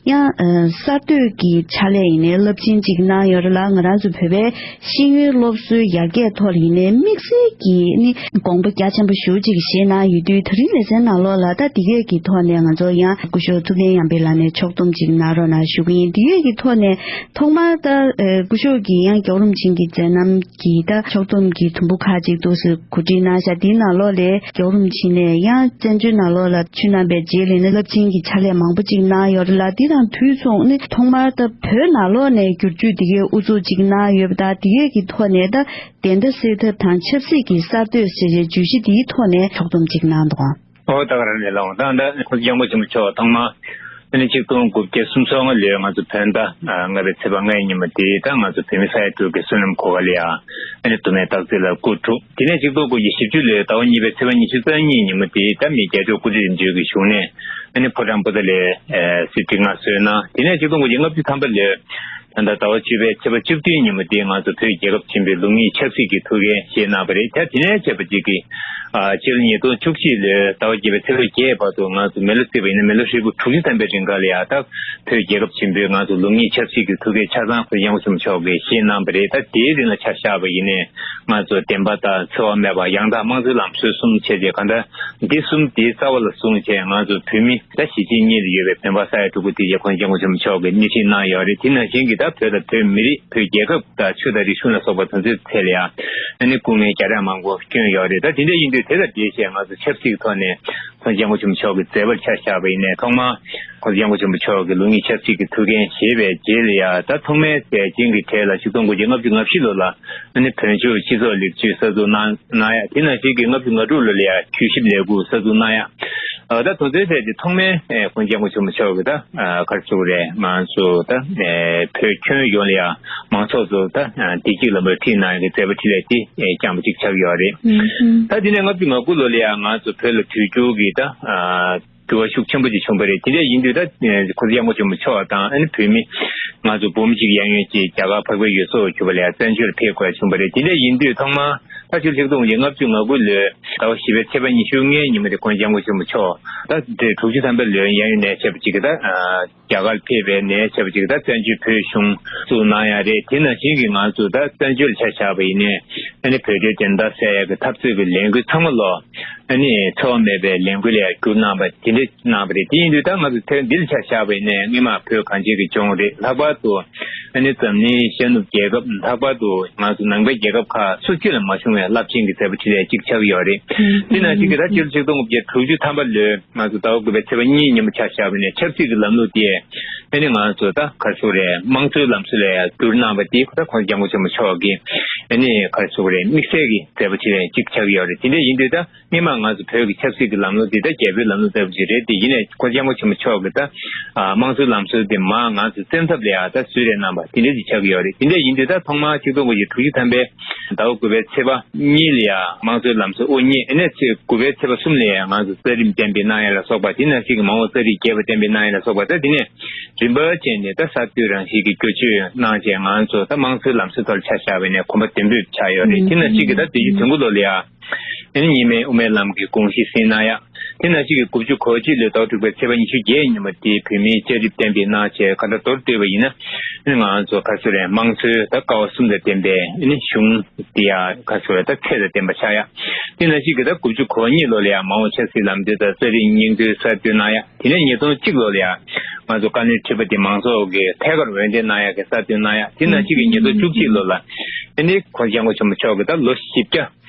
ཡང་ཨ་གསར་གཏོད་ཀྱི་ཕྱག་ལས་ཡིན་ནའི་རླབས་ཆེན་ཅིག་གནང་ཡོད་རེད་ལ། ང་རང་ཚོ་བོད་པའི་ཤེས་ཡོན་སློབ་གསོའི་ཡར་རྒྱས་ཐོག་ལ་ཡིན་ནའི། དམིགས་བསལ་གྱི་ནི་དགོངས་པ་རྒྱ་ཆེན་པོ་ཞེ་པོ་ཅིག་བཞེས་གནང་ཡོད་དུས། ད་རིང་ལེ་ཚན་ནང་ལོགས་ལ་ད་འདི་གས་ཀྱི་ཐོག་ནས་ང་ཚོ་ཡང་སྐུ་ཞབས་ཐུབ་བསྟན་ཡར་འཕེལ་ལགས་ནས་ཕྱོགས་བསྡོམས་ཅིག་གནང་རོགས་གནང་ཞུ་གི་ཡིན། འདི་གས་ཀྱི་ཐོག་ནས་ཐོག་མར་ད་ཨ་སྐུ་ཞབས་ཀྱིས་ཡང་རྒྱལ་བ་རིན་པོ་ཆེ་གི་མཛད་རྣམ་གྱི་ད་ཕྱོགས་བསྡོམས་ཀྱི་དུམ་བུ་ཁག་ཅིག་འདུག་སེ་གོ་སྒྲིག་གནང་ཤག་འདིའི་ནང་ལོགས་ལ་རྒྱལ་བ་རིན་པོ་ཆེ་ནས་ཡང་བཙན་བྱོལ་ནང་ལོགས་ལ་ཆོས་གནང་པའི་རྗེས་ལ་ནི་རླབས་ཆེན་གྱི་ཕྱག་ལས་མང་པོ་ཅིག་གནང་ཡོད་རེད་ལ། འདི་དང་དུས་མཚུངས་ནི་ཐོག་མར་ད་བོད་ནང་ལོགས་ནས་བསྒྱུར་བཅོས་འདི་གའི་དབུ་འཛུགས་ཅིག་གནང་ཡོད་པ་དང་། འདི་གའི་གི་ཐོག་ནས་ད་བདེན་མཐའ་གསལ་ཐབས་དང་ཆབ་སྲིད་ཀྱི་གསར་གཏོད་ཟེར་བའི་བརྗོད་གཞི་འདིའི་ཐོག་ནས་ཕྱོགས་བསྡོམས་ཅིག་གནང་འདུག་ཨང་། ཨོ་ད་ག་རང་རེད་ལགས། ད་ད་ཁོང་སྐྱབས་མགོན་ཆེན་པོ་མཆོག་ཐོག་མར་ཨ་ནི་ཆིག་སྟོང་དགུ་བརྒྱ་སུམ་ཅུ་སོ་ལྔ་ལོའི་ང་ཚོ་བོད་ཟླ་ལྔ་པའི་ཚེས་པ་ལྔའི་ཉིན་མོ་དེ་ད་ང་ཚོ་བོད་མི་ས་ཡ་དྲུག་གི་བསོད་ནམས་གོ་སྐབས་ལ་ཡ་ཨ་ནི་དུ་མའི་སྟག་རྩེ་ལ་སྐུ་འཁྲུངས། དེ་ནས་ཆིག་སྟོང་དགུ་བརྒྱ་བཞི་བཅུ་ལོའི་ཟླ་བ་གཉིས་པའི་ཚེས་པ་ཉི་ཤུ་རྩ་གཉིས་ཉིན་མོ་དེ་ད་མི་རྒྱལ་མཆོག་སྐུ་ཕྲེང་རིམ་བྱོན་གྱི་བཞུགས་གནས་ཨ་ནི་ཕོ་བྲང་པོ་ཏཱ་ལའི་གསེར་ཁྲི་མངའ་གསོལ་གནང་། དེ་ནས་ཆིག་སྟོང་དགུ་བརྒྱ་ལྔ་བཅུ་ཐམ་པ་ལོའི་ད་ལྟ་ཟླ་བ་བཅུ་པའི་ཚེས་པ་བཅུ་བདུན་ཉིན་མོ་དེ་ང་ཚོ་བོད་རྒྱལ་ཁབ་ཆེན་པོའི་ལུགས་གཉིས་ཆབ་སྲིད་ཀྱི་ཐུགས་འགན་བཞེས་གནང་བ་རེད། ད་དེ་ནས་བྱས་པ་ཅིག་གིས་ཨ་སྤྱི་ལོ་ཉིས་སྟོང་བཅུ་གཅིག་ལོའི་ཟླ་བ་བརྒྱད་པའི་ཚེས་པ་བརྒྱད་བར་དུ་ང་ཚོ་མི་ལོ་བརྩིས་པ་ཡིན་ན་མི་ལོ་ཧྲིལ་པོ་དྲུག་ཅུ་ཐམ་པའི་རིང་ག་ལ་ཡ་ད་བོད་རྒྱལ་ཁབ་ཆེན་པོའི་ང་ཚོ་ལུགས་གཉིས་ཆབ་སྲིད་ཀྱི་ཐུགས་འགན་ཆ་ཚང་ཁོང་སྐྱབས་མགོན་ཆེན་པོ་མཆོག་གིས་བཞེས་གནང་བ་རེད། ད་དེའི་རིང་ལ་ཆ་བཞག་པ་ཡིན་ནའི་ང་ཚོ་བདེན་པ་དང་འཚེ་བ་མེད་པ་ཡང་དག་དམངས་གཙོའི་ལམ་སྲོལ་གསུམ་བྱས་རྗེས་གང་ལྟར་འདི་གསུམ་འདི་རྩ་བ་ལ་བཟུང་བྱས་ང་ཚོ་བོད་མི་ད་གཞིས་བྱེས་གཉིས་ལ་ཡོད་པའི་བོད་པ་ས་ཡ་དྲུག་པོ་དེ་རྗེས་ཁོང་སྐྱབས་མགོན་ཆེན་པོ་མཆོག་གིས་སྣེ་ཁྲིད་གནང་ཡོད་རེད། དེ་ནང་བཞིན་གྱི་ད་བོད་དང་བོད་མི་རིགས་བོད་རྒྱལ་ཁབ་དང་ཆོས་དང་རིག་གཞུང་ལ་སོགས་པ་དེ་ཚོའི་ཐད་ལ་ཡང་ཨ་ནི་སྐུ་ངལ་རྒྱ་ཆེ་མང་པོ་བསྐྱོན་ཡོད་རེད། ད་དེ་འདྲ་ཡིན་དུས་དེ་དང་འབྲེལ་བྱས་ང་ཚོ་ཆབ་སྲིད་ཀྱི་ཐོག་ནས་ཁོང་སྐྱབས་མགོན་ཆེན་པོ་མཆོག་གི་མཛད་པར་ཆ་བཞག་པ་ཡིན་ནའི་ཐོག་མར་ཁོང་སྐྱབས་མགོན་ཆེན་པོ་མཆོག་གི་ལུགས་གཉིས་ཆབ་སྲིད་ཀྱི་ཐུགས་འགན་བཞེས་པའི་རྗེས་ལ་ཡང་ད་ཐོག་མའི་མཛད་འཕྲིན་གྱི་གྲས་ལ་ཆིག་སྟོང་དགུ་བརྒྱ་ལྔ་བཅུ་ང་བཞི་ལོ་ལ་ཨ་ནི་བོད་ལྗོངས་སྤྱི་ཚོགས་ལེགས་བཅོས་གསར་འཛུགས་གནང་གནང་ཡ། དེ་ནང་བཞིན་གྱི་ལྔ་བཅུ་ང་དྲུག་ལོ་ལ་ཡང་གྱོད་ཞིབ་ལས་ཁུངས་གསར་འཛུགས་གནང་ཡ། ཨ་ད་དེ་ཚོའི་ཐད་དེ་ཐོག་མའི་ཨེ་ཁོང་སྐྱབས་མགོན་ཆེན་པོ་མཆོག་གིས་ད་ཨ་ག་རེ་ཟེར་དགོས་རེད། ང་ཚོ་ད་ཨེ་བོད་ཁྱོན་ཡོངས་ལ་ཡང་མང་ཚོགས་ཚོ་ད་ཨ་བདེ་སྐྱིད་ལམ་བུར་ཁྲིད་གནང་ཡ་གི་མཛད་པ་འཕྲིན་ལས་དེ་ཨེ་བསྐྱངས་པ་ཅིག་ཆགས་ཡོད་རེད། ཨུམ་ཨུམ། ད་དེ་ནས་ལྔ་བཅུ་ང་དགུ་ལོ་ལ་ཡང་ང་ཚོ་བོད་ལ་དུས་འགྱུར་གྱི་ད་ཨ་འགྱུར་བ་ཤུགས་ཆེན་པོ་ཅིག་བྱུང་བ་རེད། དེ་འདྲ་ཡིན་དུས་ད་ཨེ་ཁོང་སྐྱབས་མགོན་ཆེན་པོ་མཆོག་དང་ཨ་ནི་བོད་མི་ང་ཚོ་འབུམ་གཅིག་གཡས་གཡོན་ཅིག་རྒྱ་གར་འཕགས་པའི་ཡུལ་སོགས་བརྒྱུད་པ་ལ་ཡང་བཙན་བྱོལ་ཕེབས་དགོས་བྱུང་བ་རེད། དེ་འདྲ་ཡིན་དུས་ཐོག་མར་ད་ཕྱི་ལོ་ཆིག་སྟོང་དགུ་བརྒྱ་ལྔ་བཅུ་ང་དགུ་ལོའི་ཟླ་བ་བཞི་པའི་ཚེས་པ་ཉི་ཤུ་ལྔའི་ཉིན་མོ་དེ་ཁོང་སྐྱབས་མགོན་ཆེན་པོ་མཆོག་ད་དེ་དྲུག་ཅུ་ཐམ་པའི་ལོའི་གཡས་གཡོན་ནས་བྱས་པ་ཅིག་གིས་ད་རྒྱ་གར་ཕེབས་པའི་ནས་བྱས་པ་ཅིག་གིས་ད་བཙན་བྱོལ་བོད་གཞུང་བཙུགས་གནང་ཡ་རེད། དེ་ནང་བཞིན་གྱི་ང་ཚོ་ད་བཙན་བྱོལ་ཆ་བཞག་པ་ཡིན་ནའི་ཨ་ནི་བོད་དོན་བདེན་མཐའ་གསལ་ཡ་གི་འཐབ་རྩོད་ཀྱི་ལས་འགུལ་ཚང་མ་ལོ་ཨ་ནི་འཚེ་བ་མེད་པའི་ལས་འགུལ་ལ་ཡང་བསྒྱུར་གནང་བ་དེ་འདྲ་གནང་བ་རེད། དེ་ཡིན་དུས་ད་ང་ཚོ་ཐེངས་འདི་ལ་ཆ་བཞག་པ་ཡིན་ནའི་སྔོན་མ་བོད་གངས་ཅན་གྱི་ལྗོངས་རེད། ལྷག་པར་དུ་ཨ་ནི་འཛམ་གླིང་ཤར་ནུབ་རྒྱལ་ཁབ། ལྷག་པར་དུ་ང་ཚོ་ནང་པའི་རྒྱལ་ཁབ་ཁག་སུ་གཅིག་ལ་མ་བྱུང་བའི་རླབས་ཆེན་གྱི་མཛད་པ་འཕྲིན་ལས་གཅིག་ཆགས་ཀྱི་ཡོད་རེད། དེ་ནང་བཞིན་གྱི་ད་ཕྱི་ལོ་ཆིག་སྟོང་དགུ་བརྒྱ་དྲུག་ཅུ་ཐམ་པ་ལོའི་ང་ཚོ་ཟླ་བ་དགུ་པའི་ཚེས་པ་གཉིས་ཉིན་མོ་ཆ་བཞག་པ་ཡིན་ནའི་ཆབ་སྲིད་ཀྱི་ལམ་ལུགས་དེ་ཨ་ནི་ང་ཚོ་ད་ག་རེ་ཟེར་དགོས་རེད། དམངས་གཙོའི་ལམ་སྲོལ་ལ་ཡང་བསྒྱུར་གནང་བ་དེ་ད་ཁོང་སྐྱབས་མགོན་ཆེན་པོ་མཆོག་གིས་ཨ་ནི་ག་རེ་ཟེར་དགོས་རེད། དམིགས་བསལ་གྱི་མཛད་པ་འཕྲིན་ལས་གཅིག་ཆགས་ཀྱི་ཡོད་རེད། དེ་འདྲ་ཡིན་དུས་ད་སྔོན་མ་ང་ཚོ་བོད་ཀྱི་ཆབ་སྲིད་ཀྱི་ལམ་ལུགས་འདི་ད་རྒྱལ་པོའི་ལམ་ལུགས་ལྟ་བུ་ཅིག་རེད། དེ་ཡིན་ནའི་ཁོང་སྐྱབས་མགོན་ཆེན་པོ་མཆོག་གིས་ད་ཨ་དམངས་གཙོའི་ལམ་སྲོལ་འདི་མར་ང་ཚོ་བཙན་ཐབས་ལ་ཡང་ད་བཟོས་རེད་གནང་བ་དེ་འདྲ་ཅིག་ཆགས་ཀྱི་ཡོད་རེད། དེ་འདྲ་ཡིན་དུས་ད་ཐོག་མར་ཆིག་སྟོང་དགུ་བརྒྱ་དྲུག་ཅུ་ཐམ་པའི་ཟླ་བ་དགུ་པའི་ཚེས་པ་གཉིས་ལ་ཡང་དམངས་གཙོའི་ལམ་སྲོལ་དབུ་བརྙེས། ཨ་ནི་ཚེས་དགུ་པའི་ཚེས་པ་གསུམ་ལ་ཡང་ང་ཚོ་རྩ་ཁྲིམས་གཏན་འབེབས་གནང་ཡ་ལ་སོགས་པ། དེ་ནང་བཞིན་གྱི་མ་འོངས་རྩ་ཁྲིམས་བརྒྱད་པ་གཏན་འབེབས་གནང་ཡ་ལ་སོགས་པ། ད་དེ་ནས་རིམ་པ་བྱས་ནས་ད་གསར་གཏོད་རང་བཞིན་གྱི་བསྒྱུར་བཅོས་གནང་བྱས་ང་ཚོ་ད་དམངས་གཙོའི་ལམ་སྲོལ་ཐོག་ལ་ཆ་བཞག་པ་ཡིན་ནའི་གོམ་པ་མདུན་སྤོས་ཆགས་ཡོད་རེད། དེ་ནང་བཞིན་གྱི་ད་དུས་ཀྱི་དུས་འགོ་ལོ་ལ་ཡང་ཨ་ནི་གཉིས་སྨན་དབུ་མའི་ལམ་གྱི་དགོངས་གཞི་ཟིན་གནང་ཡ། དེ་ནང་བཞིན་གྱི་དགུ་བཅུ་གོ་གཅིག་ལོའི་ཟླ་བ་དྲུག་པའི་ཚེས་པ་ཉི་ཤུ་བརྒྱད་ཉིན་མོ་དེའི་བོད་མིའི་བཅའ་ཁྲིམས་གཏན་འབེབས་གནང་བྱས་ག་འདྲ་མདོར་བསྡུས་པ་ཡིན་ན་ཨ་ནི་ང་ཚོ་ག་རེ་ཟེར་དགོས་རེད། དམངས་གཙོའི་ད་ཀ་བ་གསུམ་དང་ལྡན་པའི་ཨ་ནི་གཞུང་དེ་ཡང་ག་རེ་ཟེར་དགོས་རེད། ད་ཚད་དང་ལྡན་པ་ཆགས་ཡ། དེ་ནང་བཞིན་གྱི་ད་དགུ་བཅུ་གོ་གཉིས་ལོ་ལ་ཡང་མ་འོངས་ཆབ་སྲིད་ལམ་སྟོན་དང་རྩ་ཁྲིམས་སྙིང་དོན་གསར་གཏོད་གནང་ཡ། དེ་ནས་ཉིས་སྟོང་གཅིག་ལོ་ལ་ཡང་ང་ཚོ་བཀའ་བློན་ཁྲི་པ་དེ་མང་ཚོགས་ཀྱིས་ཐད་ཀར་འོས་འདེམས་གནང་ཡག་གི་གསར་གཏོད་གནང་ཡག་དེ་ནང་བཞིན་གྱི་ཉིས་སྟོང་བཅུ་གཅིག་ལོ་ལ་ཨ་ནི་ཁོང་སྐྱབས་མགོན་ཆེན་པོ་མཆོག་གིས་ད་ལོ་བཞི་བརྒྱ་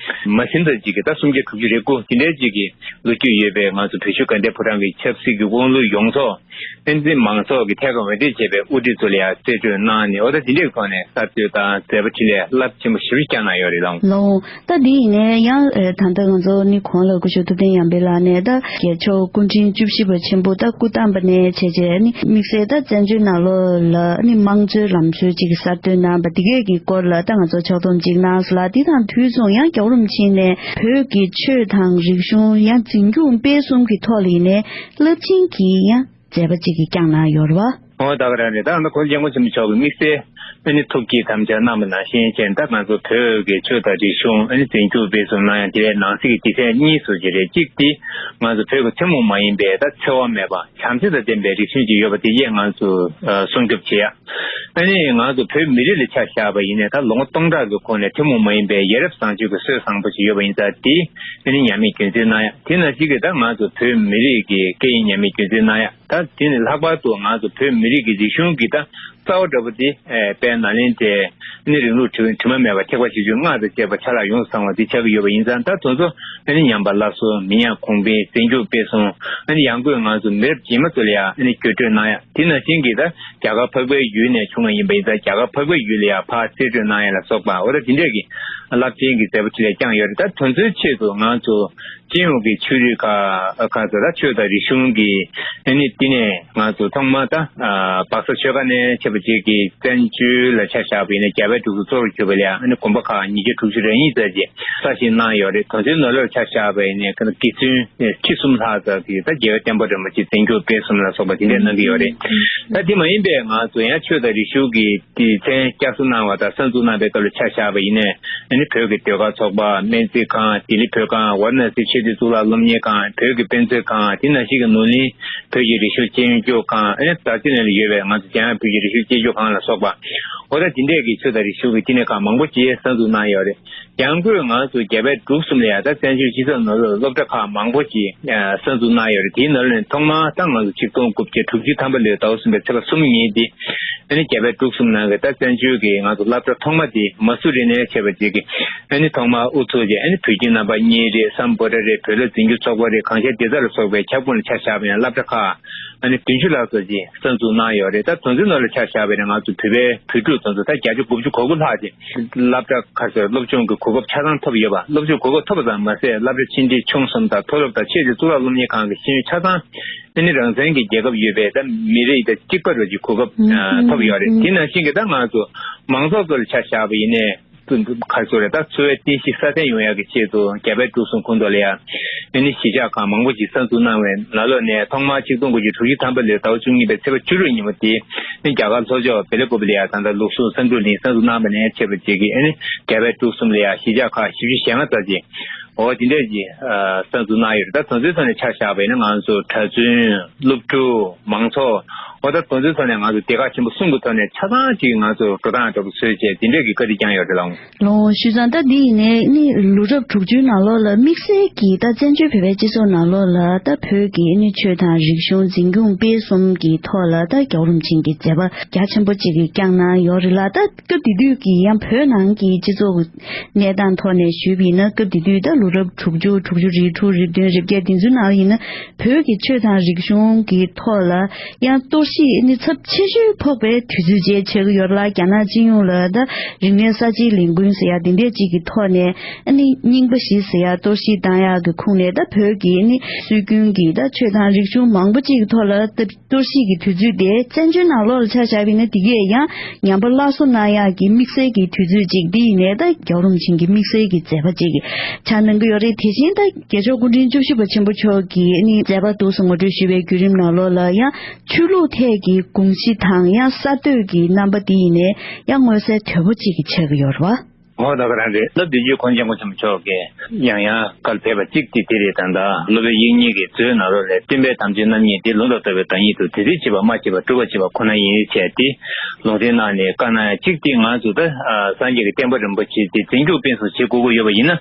མ་ཟིན་ཙམ་ཅིག་གི་ད་སུམ་བརྒྱ་དྲུག་ཅུ་རེ་དགུ་དེ་འདྲའི་ཅིག་གི་ལོ་རྒྱུས་ཡོད་པའི་ང་ཚོ་བོད་ཆོལ་དགའ་ལྡན་ཕོ་བྲང་གི་ཆབ་སྲིད་ཀྱི་དབང་ལུང་ཡོངས་རྫོགས་ཨ་ནི་མང་ཚོགས་ཀྱིས་ཐད་ཀར་འོས་འདེམས་བྱས་པའི་དབུ་ཁྲིད་ཚོ་ལ་ཡང་རྩིས་སྤྲོད་གནང་ནས། འོ་ད་དེ་འདྲའི་ཐོག་ནས་གསར་གཏོད་དང་མཛད་པ་འཕྲིན་ལས་རླབས་ཆེན་པོ་ཞེ་པོ་བསྐྱངས་གནང་ཡོད་རེད་ལགས། ལགས། ད་འདི་ཡིན་ནའི་ཡང་ཨ་ད་ལྟ་ང་ཚོ་ནི་གོང་ལ་སྐུ་ཞབས་ཐུབ་བསྟན་ཡར་འཕེལ་ལགས་ནས་ད་རྒྱལ་མཆོག་སྐུ་ཕྲེང་བཅུ་བཞི་པ་ཆེན་པོ་ད་སྐུ་བལྟམས་པ་ནས་བྱས་རྗེས་ནི་དམིགས་བསལ་ད་བཙན་བྱོལ་ནང་ལོགས་ལ་ནི་དམངས་གཙོའི་ལམ་སྲོལ་ཅིག་གསར་གཏོད་གནང་བ་འདི་གས་ཀྱི་སྐོར་ལ་ད་ང་ཚོ་ཕྱོགས་བསྡོམས་ཅིག་གནང་སོང་ལ། འདི་དང་དུས་མཚུངས་ཡང་རྒྱལ་བ་རིན་པོ་ཆེ་ནས་བོད་ཀྱི་ཆོས་དང་རིག་གཞུང་ཡང་འཛིན་སྐྱོང་སྤེལ་གསུམ་གྱི་ཐོག་ལ་ཡིན་ནའི་རླབས་ཆེན་གྱི་ཡང་མཛད་པ་ཅིག་གི་བསྐྱངས་གནང་ཡོད་རེད་བ། ཨོ་ད་ག་རང་རེད། ད་ང་ཚོ་ཁོང་སྐྱབས་མགོན་ཆེན་པོ་མཆོག་གི་དམིགས་བསལ་ ཨ་ནི་ཐུགས་བསྐྱེད་དམ་བཅའ་གནང་བ་ནང་བཞིན་བྱས་ད་ང་ཚོ་བོད་ཀྱི་ཆོས་དང་རིག་གཞུང་ཨ་ནི་འཛིན་སྐྱོང་སྤེལ་གསུམ་གནང་ཡ་དེ་བས་ནང་གསེས་ཀྱི་སྡེ་ཚན་གཉིས་སུ་ཅིག་རེད། གཅིག་དེ་ང་ཚོ་བོད་ཀྱི་ཐུན་མོང་མ་ཡིན་པའི་ད་འཚེ་བ་མེད་པ་བྱམས་བརྩེ་དང་ལྡན་པའི་རིག་གཞུང་ཅིག་ཡོད་པ་དེ་གས་ང་ཚོ་ཨ་སྲུང་སྐྱོབ་བྱེད་ཡ། ཨ་ནི་ང་ཚོ་བོད་མི་རིགས་ལ་ཆ་བཞག་པ་ཡིན་ནའི་ད་ལོ་ངོ་སྟོང་ཕྲག་གི་གོང་ནས་ཐུན་མོང་མ་ཡིན་པའི་ཡ་རབས་བཟང་སྤྱོད་ཀྱི་སྲོལ་བཟང་པོ་ཞིག་ཡོད་པ་ཡིན་ཙང་དེ་ཨ་ནི་ཉམས་མེད་རྒྱུན་འཛིན་གནང་ཡ། དེ་ནང་བཞིན་གྱི་ད་ང་ཚོ་བོད་མི་རིགས་ཀྱི་སྐད་ཡིག་ཉམས་མེད་རྒྱུན་འཛིན་གནང་ཡ། ད་དེ་ནི་ལྷག་པར་དུ་ང་ཚོ་བོད་མི་རིགས་ཀྱི་རིག་གཞུང་གི་ད་རྩ་བ་འདྲ་པོ་དེ་ཨེ་དཔལ་ནཱ་ལེནྡྲའི་ཨ་ནི་རིང་ལུགས་དྲི་དྲི་མ་མེད་པ་ཐེག་པ་ཆེ་ཆུང་སྔགས་དང་བཅས་པ་ཆ་ལག་ཡོངས་སུ་ཚང་བ་དེ་ཆགས་ཀྱི་ཡོད་པ་ཡིན་ཙང་ད་དེ་ཚོ་ཨ་ནི་ཉམས་པ་སླར་གསོ་མི་ཉམས་གོང་འཕེལ་འཛིན་སྐྱོང་སྤེལ་གསུམ་ཨ་ནི་ཡང་སྒོས་ང་ཚོ་མི་རབས་རྗེས་མ་ཚོ་ལ་ཡང་ཨ་ནི་བརྒྱུད་སྤྲོད་གནང་ཡ། དེ་ནང་བཞིན་གྱི་ད་རྒྱ་གར་འཕགས་པའི་ཡུལ་ནས་བྱུང་བ་ཡིན་པ་ཡིན་ཙང་རྒྱ་གར་འཕགས་པའི་ཡུལ་ལ་ཡང་ཕར་རྩིས་སྤྲོད་གནང་ཡ་ལ་སོགས་པ་འོ་ད་དེ་འདྲས་ཀྱི་རླབས་ཆེན་གྱི་མཛད་པ་ཅིག་ལ་བསྐྱངས་ཡོད་རེད། ད་དེ་ཚོའི་ཆེད་དུ་ང་ཚོ་སྤྱི་ཡོངས་ཀྱི་ཆོས་རིག་ཁག་ཁག་ཚོ་ད་ཆོས་དང་རིག་གཞུང་གི་ཨ་ནི་དེ་ནས་ང་ཚོ་ཐོག་མར་ད་ཨ་སྦག་ས་ཆོལ་ཁ་ནས་ཆད་པ་ཅིག་གི་བཙན་བྱོལ་ལ་ཆ་བཞག་པ་ཡིན་ན་རྒྱ་བལ་འབྲུག་གསུམ་གཙོ་བོར་གྱུར་པ་ལ་ཨ་ནི་དགོན་པ་ཁག་ཉིས་བརྒྱ་དྲུག་ཅུ་རེ་གཉིས་ཙམ་ཅིག་གསར་བཞེངས་གནང་ཡོད་རེད། དེ་ཚོའི་ནང་ལོགས་ཆ་བཞག་པ་ཡིན་ན་དགེ་ཚུལ་ཁྲི་གསུམ་ལྷག་ཙམ་ཅིག་ད་རྒྱལ་བའི་བསྟན་པ་རིན་པོ་ཆེ་འཛིན་སྐྱོང་སྤེལ་གསུམ་ལ་སོགས་པ་དེ་འདྲས་གནང་གི་ཡོད་རེད། ད་དེ་མ་ཡིན་པའི་ང་ཚོ་ཡང་ཆོས་དང་རིག་གཞུང་གི་སྡེ་ཚན་བསྐྱར་གསོ་གནང་བ་དང་གསར་འཛུགས་གནང་བའི་སྐབས་ལ་ཆ་བཞག་པ་ཡིན་ནའི་ཨ་ནི་བོད་ཀྱི་ཟློས་གར་ཚོགས་པ་སྨན་རྩིས་ཁང་ལྡི་ལི་བོད་ཁང་ཝཱ་ར་ཎ་སི་ཆོས་བརྒྱུད་གཙུག་ལག་སློབ་གཉེར་ཁང་བོད་ཀྱི་དཔེ་མཛོད་ཁང་དེ་ནང་བཞིན་གྱི་ནོར་གླིང་བོད་ཀྱི་རིག་གཞུང་སྤྱི་ཡོངས་སྐྱོང་ཁང་ཨ་ནི་ད་ཅི་ནས་ལ་ཡོད་པའི་ང་ཚོ་འཇམ་དབྱངས་བོད་ཀྱི་རིག་གཞུང་སྤྱི་སྤྱོད་ཁང་ལ་སོགས་པ་འོ་ད་དེ་འདྲས་ཀྱི་ཆོས་དང་རིག་གཞུང་གི་བསྟི་གནས་ཁང་མང་པོ་ཅིག་གསར་འཛུགས་གནང་ཡོད་རེད། ཡང་སྒོས་ང་ཚོ་རྒྱ་བལ་འབྲུག་གསུམ་ལ་ཡང་ད་བཙན་བྱོལ་སྤྱི་ཚོགས་ནང་ལོགས་སློབ་གྲྭ་ཁག་མང་པོ་ཅིག་གསར་འཛུགས་གནང་ཡོད་རེད། དེའི་ནང་ལ་ནས་ཐོག་མར་ད་ང་ཚོ་ཆིག་སྟོང་དགུ་བརྒྱ་དྲུག་ཅུ་ཐམ་པ་ལོའི་ཟླ་བ་གསུམ་པའི་ཚེས་པ་གསུམ་ཉིན་དེ་ཨ་ནི་རྒྱ་བལ་འབྲུག་གསུམ་ནང་གི་ད་བཙན་བྱོལ་གྱི་ང་ཚོ་སློབ་གྲྭ་ཐོག་མ་དེ་མ་སུ་རི་ནས་བྱས་པ་ཅིག་གི་ཨ་ནི་ཐོག་མར་དབུ་ཚུགས་ཀྱིས་ཨ་ནི་བོད་ཁྱིམ་རྣམ་པ་གཉིས་རེད། སམ་བྷོ་ཊ་རེད། བོད་ལྭ་འཛིན་སྐྱོང་ཚོགས་པ་རེད། གངས་ཤར་སྡེ་ཚན་ལ་སོགས་པའི་ཁྱབ་ཁོངས་ལ་ཆ་བཞག་པ་ཡང་སློབ་གྲྭ་ཁག་ཨ་ནི་བདུན་ཅུ་ལྷག་ཙམ་ཅིག་གསར་འཛུགས་གནང་ཡོད་རེད། ད་དེ་ཚོའི་ནང་ལ་ཆ་བཞག་པ་ཡིན་ན་ང་ཚོ་བོད་པའི་བོད་ཕྲུག་དེ་ཚོ་ད་བརྒྱ་ཆ་དགུ་བཅུ་གོ་དགུ་ལྷག་ཅིག་སློབ་གྲྭ་ཁག་ཚོའི་སློབ་སྦྱོང་གི་གོ་སྐབས་ཆ་ཚང་ཐོབ་ཡོད་པ། སློབ་སྦྱོང་གོ་སྐབས་ཐོབ་པ་ཙམ་མ་ཟད་སློབ་གྲྭ་ཆེ་འབྲིང་ཆུང་གསུམ་དང་མཐོ་སློབ་དང་ཆེས་མཐོའི་གཙུག་ལག་སློབ་གཉེར་ཁང་གི་ཤེས་ཡོན་ཆ་ཚང་ཨ་ནི་རང་བཙན་གྱི་རྒྱལ་ཁབ་ཡོད་པའི་ད་མི་རིགས་དང་གཅིག་པ་རུ་ཅིག་གོ་སྐབས་ཨ་ཐོབ་ཡོད་རེད། དེ་ནང་བཞིན་གྱི་ད་ང་ཚོ་མང་ཚོགས་ཚོ་ལ་ཆ་བཞག་པ་ཡིན་ནའི། ཁ་སོ་རེ་ད་འཚོ་བའི་རྟེན་གཞི་སྲ་བརྟན་ཡོང་ཡག་གི་ཆེད་དུ་རྒྱ་བལ་འབྲུག་གསུམ་ཁོངས་གཏོགས་ལ་ཡང་ཨ་ནི་གཞིས་ཆགས་ཁག་མང་པོ་ཞིག་གསར་འཛུགས་གནང་བའི་ནང་ལོགས་ནས་ཐོག་མར་ཆིག་སྟོང་དགུ་བརྒྱ་དྲུག་ཅུ་ཐམ་པ་ལོའི་ཟླ་བ་བཅུ་དྲུག་ཉིན་མོ་དེ་ཨ་ནི་རྒྱ་གར་ལྷོ་ཕྱོགས་བེ་ལ་ཀོབ་ལ་ཡང་ད་ལྟ་ལུགས་ཟུང་བསམ་གྲུབ་གླིང་གསར་འཛུགས་གནང་བ་ནས་བྱས་པ་བཅས་ཀྱི་ཨ་ནི་རྒྱ་བལ་འབྲུག་གསུམ་ལ་ཡང་གཞིས་ཆགས་ཁག་བཞི་བཅུ་ཞེ་ལྔ་ཙམ་ཅིག་འོ་དེ་འདྲས་ཀྱི་གསར་འཛུགས་གནང་ཡོད་རེད། ད་དེ་ཚོའི་ཐོག་ནས་ཆ་བཞག་པ་ཡིན་ན་ང་ཚོ་གྲྭ་བཙུན་སློབ་ཕྲུག་མང་ཚོགས་འོ་ད་དེ་ཚོའི་ཐོག་ནས་ང་ཚོ་སྡེ་ཁག་ཆེན་པོ་གསུམ་གྱི་ཐོག་ནས་ཆ་ཚང་ཅིག་ང་ཚོ་འགྲོ་སྟངས་འདྲ་པོ་བཟོས་བྱས་དེ་འདྲས་ཀྱི་བཀའ་དྲིན་བསྐྱངས་ཡོད་རེད་ལགས། ལོ་ཞུས་ཙང་ད་འདི་ཡིན་ནའི་ནི་ལོ་རབས་དྲུག་ཅུའི་ནང་ལོགས་ལ་དམིགས་བསལ་གྱིས་ད་བཙན་བྱོལ་བོད་པའི་སྤྱི་ཚོགས་ནང་ལོགས་ལ་ད་བོད་ཀྱི་ནི་ཆོས་དང་རིག་གཞུང་འཛིན་སྐྱོང་སྤེལ་གསུམ་གྱི་ཐོག་ལ་ད་རྒྱལ་བ་རིན་པོ་ཆེ་གི་མཛད་པ་རྒྱ་ཆེན་པོ་གཅིག་གིས་བསྐྱངས་གནང་ཡོད་རེད་ལ། ད་སྐབས་དེ་དུས་ཀྱི་ཡང་བོད་ནང་གི་སྤྱི་ཚོགས་ཀྱི་གནས་སྟངས་ཐོག་ནས་ཞུས་པ་ཡིན་ན་སྐབས་དེ་དུས་ད་ལོ་རབས་དྲུག་ཅུ་དྲུག་ཅུ་རེ་དྲུག་རེ་བདུན་རེ་བརྒྱད་དེ་ཚོའི་ནང་ལ་ཡིན་ན། བོད་ཀྱི་ཆོས་དང་རིག་གཞུང་གི་ཐོག་ལ་ཡང་གཏོར་བཤིག་ནི་ཚབས་ཆེ་ཤོས་ཕོག་པའི་དུས་ཚོད་ཅིག་ཆགས་ཀྱི་ཡོད་ལ། རྒྱ་ནག་སྤྱི་ཡོངས་ལ་ད་རིག་གནས་གསར་བརྗེའི་ལས་འགུལ་ཟེར་ཡ་དེ་འདྲས་ཅིག་གི་ཐོག་ནས་ཨ་ནི་རྙིང་པ་བཞི་ཟེར་ཡ་གཏོར་བཤིག་བཏང་ཡག་གི་ཁུངས་ནས་ད་བོད་ཀྱི་ཨ་ནི་སྲོལ་རྒྱུན་གྱི་ད་ཆོས་དང་རིག་གཞུང་མང་པོ་ཅིག་གི་ཐོག་ལ་ད་གཏོར་བཤིག་གི་དུས་ཚོད་དེ་བཙན་བྱོལ་ནང་ལོགས་ལ་ཆ་བཞག་པ་ཡིན་ན་དེ་གས་ཡང་ཉམས་པ་སླར་གསོ་གནང་ཡག་གི་དམིགས་བསལ་གྱི་དུས་ཚོད་ཅིག་འདི་ཡིན་ནའི་ད་རྒྱལ་བ་རིན་པོ་ཆེ་གི་དམིགས་བསལ་གྱི་མཛད་པ་ཅིག་ཆགས་གནང་གི་ཡོད་རེད། དེ་བཞིན་ད་རྒྱལ་མཆོག་སྐུ་ཕྲེང་བཅུ་བཞི་པ་ཆེན་པོ་མཆོག་གིས་ནི་མཛད་པ་འདུག་སེ་ངོ་སྤྲོད་ཞུས་པའི་བརྒྱུད་རིམ་ནང་ལོགས་ལ་ཡང་ཆོས་ལུགས་ཐད་ཀྱི་དགོངས་གཞི་དང་ཡང་གསར་གཏོད་ཀྱི་རྣམ་པ་འདི་ཡིན་ནའི་ཡང་མངོན་གསལ་དོད་པོ་ཅིག་གི་ཆགས་ཀྱི་ཡོད་རེད་བ། འོ་ད་ག་རང་རེད། སློབ་སྡེ་བརྒྱུད་ཁོང་ཆེན་པོ་ཆེན་པོ་མཆོག་གིས་ཡང་ཡང་བཀའ་ཕེབས་པ་གཅིག་དེ་དེ་རེད། ད་ལྟ་སློབ་དཔོན་དབྱིག་གཉེན་གྱི་མཛོད་ནང་ལོགས་ལས་སྟོན་པའི་དམ་ཆོས་རྣམ་གཉིས་ཏེ། ལུང་དང་རྟོགས་པའི་བདག་ཉིད་དུ། དེ་སྲིད་བྱེད་པ་སྨྲ་བྱེད་པ་སྒྲུབ་པར་བྱེད་པ་ཁོ་ན་ཡིན། ཞེས་ཏེ་ལུང་བསྟན་གནང་ནས་བཀའ་གནང་ཡ་གཅིག་དེ་ང་ཚོ་ད་སངས་རྒྱས་ཀྱི་བསྟན་པ་རིན་པོ་ཆེ་དེ་འཛིན་སྐྱོང་སྤེལ་གསུམ་བྱེད་དགོས་ཀྱི་ཡོད་པ་ཡིན་ན་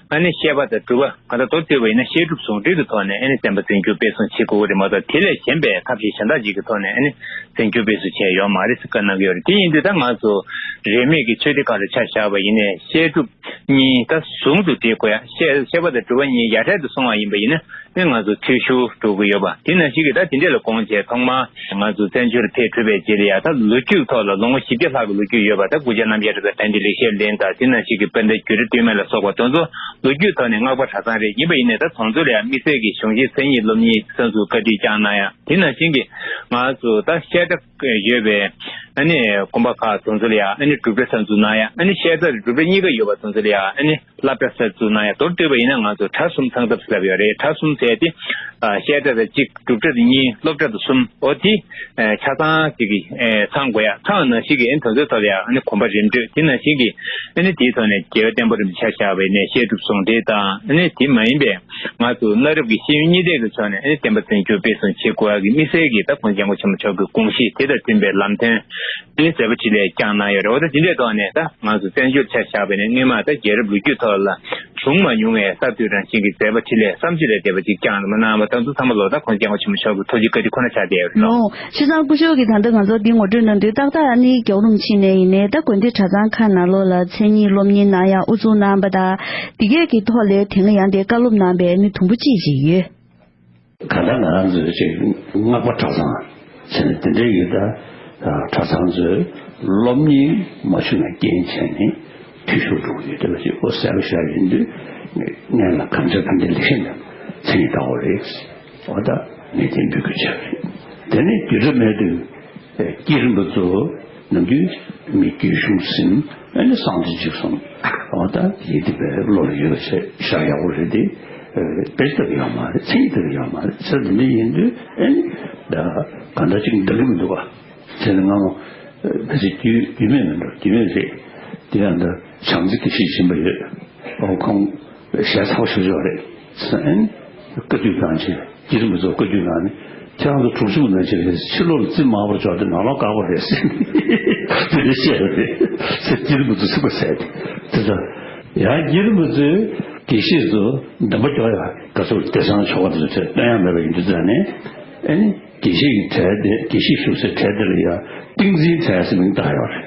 ཨ་ནི་བཤད་པ་དང་སྒྲུབ་པ་གང་ལྟར་མདོར་བསྡུས་པ་ཡིན་ན་བཤད་སྒྲུབ་ཟུང་འབྲེལ་གྱི་ཐོག་ནས་ཨ་ནི་བསྟན་པ་འཛིན་སྐྱོང་སྤེལ་གསུམ་བྱེད་དགོས་ཀྱི་རེད་མ་གཏོགས་དེ་ལས་གཞན་པའི་ཐབས་ཤེས་གཞན་དག་ཅིག་གི་ཐོག་ནས་ཨ་ནི་འཛིན་སྐྱོང་སྤེལ་གསུམ་བྱས་ཡོད་མ་རེད་ཟེར་བཀའ་གནང་གི་ཡོད་རེད། དེ་ཡིན་དུས་ད་ང་ཚོ་རིས་མེད་ཀྱི་ཆོས་སྡེ་ཁག་ལ་ཆ་བཞག་པ་ཡིན་ནའི་བཤད་སྒྲུབ་གཉིས་ད་ཟུང་དུ་འབྲེལ་དགོས་ཡ། བཤད་བཤད་པ་དང་སྒྲུབ་པ་གཉིས་ཡ་བྲལ་དུ་སོང་བ་ཡིན་པ་ཡིན་ན་ཨ་ནི་ང་ཚོ་འཐུས་ཤོར་འགྲོ་གི་ཡོད་པ། དེ་ནང་བཞིན་གྱི་ད་དེ་འདྲས་ལ་དགོངས་བྱས་ཐོག་མར་ང་ཚོ་བཙན་བྱོལ་ལ་ཕེབས་གྲུབ་པའི་རྗེས་ལ་ཡ་ད་ལོ་རྒྱུས་ཐོག་ལ་ལོ་ངོ་བཞི་བརྒྱ་ལྷག་གི་ལོ་རྒྱུས་ཡོད་པ། ད་གུ་ཇ་རྣམ་རྒྱལ་རེད། ད་བན་དེ་ལེགས་བཤད་གླིང་དང་དེ་ནང་བཞིན་གྱི་དཔལ་ལྡན་རྒྱུད་གྲྭ་སྟོད་སྨད་ལ་སོགས་པ་དེ་ཚོ་ལོ་རྒྱུས་ཐོག་ནས་བསྔགས་པ་གྲྭ་ཚང་རེད། ཡིན་པ་ཡིན་ནའི་ད་དེ་ཚོ་ལ་ཡང་དམིགས་བསལ་གྱི་གཞུང་ཆེན་མཚན་ཉིད་སློབ་གཉེར་གསར་འཛུགས་བཀའ་དྲིན་བསྐྱངས་གནང་ཡ། དེ་ནང་བཞིན་གྱི་ང་ཚོ་ད་བཤད་གྲྭ་ཡོད་པའི་ ཨ་ནི་དགོན་པ་ཁག་དེ་ཚོ་ལ་ཡང་ཨ་ནི་སྒྲུབ་གྲྭ་གསར་འཛུགས་གནང་ཡ། ཨ་ནི་བཤད་གྲྭ་སྒྲུབ་གྲྭ་གཉིས་ཀ་ཡོད་པ་དེ་ཚོ་ལ་ཡང་ཨ་ནི་སློབ་གྲྭ་གསར་འཛུགས་གནང་ཡ། མདོར་བསྡུས་པ་ཡིན་ན་ང་ཚོ་གྲྭ་གསུམ་ཚང་ཐབས་ཟེར་ལབ་ཡོད་རེད། གྲྭ་གསུམ་ཟེར་ཏེ་བཤད་གྲྭ་དང་གཅིག་སྒྲུབ་གྲྭ་དང་གཉིས། སློབ་གྲྭ་དང་གསུམ། འོ་དེ་ཆ་ཚང་གཅིག་གི་ཚང་དགོས་ཡ། ཚང་ནང་བཞིན་གྱི་ཨ་ནི་དེ་ཚོའི་ཐོག་ལ་ཡང་ཨ་ནི་གོམ་པ་རིམ་བགྲོད། དེ་ནང་བཞིན་གྱི་ཨ་ནི་དེའི་ཐོག་ནས་རྒྱལ་བ་བསྟན་པ་རིན་པོ་ཆེ་ཆ་བཞག་པ་ཡིན་ན་བཤད་སྒྲུབ་ཟུང་འབྲེལ་དང་། ཨ་ནི་དེ་མ་ཡིན་པའི་ང་ཚོ་གནའ་རབས་ཀྱི་ཤེས་ཡོན་གཉིས་ལྡན་གྱི་ཕྱོགས་ནས་ཨ་ནི་བསྟན་པ་བཙན་སྐྱོང་སྤེལ་གསུམ་བྱེད་དགོས་ཡ་གི་དམིགས་བསལ་གྱི་ད་ཁོང་སྐྱབས་མགོན་ཆེན་པོ་མཆོག་གི་དགོངས་གཞི་དེ་དང་མཐུན་པའི་ལམ་སྟོན་ཨ་ནི་མཛད་པ་འཕྲིན་ལས་བསྐྱངས་གནང་ཡོད་རེད། འོ་ད་དེ་འདྲའི་ཐོག་ནས་ད་ང་ཚོ་བཙན་བྱོལ་ཆ་བཞག་པ་ཡིན་ན་སྔོན་མ་ད་རྒྱལ་རབས་ལོ་རྒྱུས་ཐོག་ལ་བྱུང་མ་མྱོང་བའི་གསར་གཏོད་རང་བཞིན་གྱི་མཛད་པ་འཕྲིན་ལས་བསམ་བརྗོད་ལས་འདས་པ་ཅིག་བསྐྱངས་གནང་བ་དང་། དེ་ཚོ་ཚང་མ་ལོ་ད་ཁོང་སྐྱབས་མགོན་ཆེན་པོ་མཆོག་གི་ཐུགས་རྗེ་བཀའ་དྲིན་ཁོ་ན་ཆགས་བསྡད་ཡོད་རེད་ལོ། ལོ། བྱས་ཙང་སྐུ་ཞབས་ཀྱིས་ད་ལྟ་ང་ཚོར་འདི་ངོ་སྤྲོད་གནང་དུས་ཏག་ཏག་ཨ་ནི་རྒྱལ་བ་རིན་པོ་ཆེ་ནས་ཡིན་ནའི་ད་དགོན་སྡེ་གྲྭ་ཚང་ཁག་ནང་ལོགས་ལ་མཚན་ཉིད་སློབ་གཉེར་གནང་ཡ་དབུ་འཛུགས་གནང་བ་དང་། འདི་གས་ཀྱི་ཐོག་ལ་དེ་སྔ་ཡང་དེ་བཀའ་སློབ་གནང་བའི་ཨ་ནི་དུམ་བུ་གཅིག་ཅིག་ཡོད། གང་ལྟར་ང་རང་ཚོའི་ཅིག་སྔགས་པ་གྲྭ་ཚང་ཟེར་ནས་དེ་འདྲའི་ཡོད། ད་གྲྭ་ཚང་ཚོས་སློབ་གཉེར་མ་བྱུང་བའི་རྐྱེན་བྱས་ནས་འཐུས་ཤོར་འགྲོ་གི་ཡོད། དེ་ལ་ཅིག་ཨོ་གསལ་པོ་ཞིག་ཡིན་དུས་ངས་ལ་གངས་ཅན་ཕན་བདེ་ལེགས་བཤད་ནས་མཚན་ཉིད་བཏགས་པ་རེད། འོ་ད་ངས་དེ་འབོད་སྐུལ་བྱས་པ་རེད། དེ་ནས་དུས་རབས་མེད་དུས་བསྐྱེད་རིམ་པ་ཚོ་ནམ་རྒྱུན་མི་བསྐྱོད་གཞུང་ཟིན། ཨ་ནི་གསང་སྟེ་འཇིགས་གསུམ། འོ་ད་དེ་དེ་བས་བློ་ལ་ཡོད་པ་བྱས་བཞག་ཡག་པོ་རེད་དེ། དཔེ་ལྟ་གི་ཡོད་མ་རེད། མཚན་ཉིད་ལྟ་གི་ཡོད་མ་རེད་ཟེར། དེ་འདྲ་ཡིན་དུས་ཨ་ནི་ད་གང་འདྲ་ཅིག་འདང་གི་མི་འདུག་ག་ཟེར་ནས་སྔ་མོ་ཕལ་ཆེར་རྒྱུས་རྒྱུས་མེད་མིན་འགྲོ། རྒྱུས་མེད་རེད། དེ་ཡང་ད་བྱམས་བརྩེ་དགེ་བཤེས་ཆེན་པོ་ཡོད། ཨོ་ཁོང་ཞལ་ཚ་པོ་ཞེ་པོ་རེད་ཟེར། ཨ་ནི་བཀའ་བསྡུ་གནང་བྱས་བསྐྱེད་རིམ་པ་ཚོ་བཀའ་བསྡུ་གནང་ནས། ཁྱེད་རང་ཚོ་དྲུག་ཅུ་མ་ནང་ཕྱིར་རེད། ཕྱི་ལོགས་ལ་རྩིབ་དམར་པོར་འཇོག་དེ་ནང་ལོགས་དཀར་པོ་རེད་ཟེར་ནས་དེ་འདྲ་བཤད་པ་རེད་ཟེར། བསྐྱེད་རིམ་པ་ཚོ་ཚིག་པ་ཟེར་ཏེ། དེ་ཚོ་ཡང་བསྐྱེད་རིམ་པ་ཚོས་དགེ་བཤེས་ཚོ་འདོན་པ་རྒྱག་ཡ་ག་ཚོད་བདེ་གསང་ཆོ་ག་དེ་ཚོ་བྱས་སྟོན་ཡ་མེད་པ་ཡིན་དུས་ཙང་ནས། ཨ་ནི་དགེ་བཤེས་ཀྱི་གྲལ་དེ། དགེ་བཤེས་བཞུགས་སའི་གྲལ་དེ་ལ་ཡ་ཏིང་འཛིན་གྲལ་ཟེར་མིང་བཏགས་ཡོད་རེད་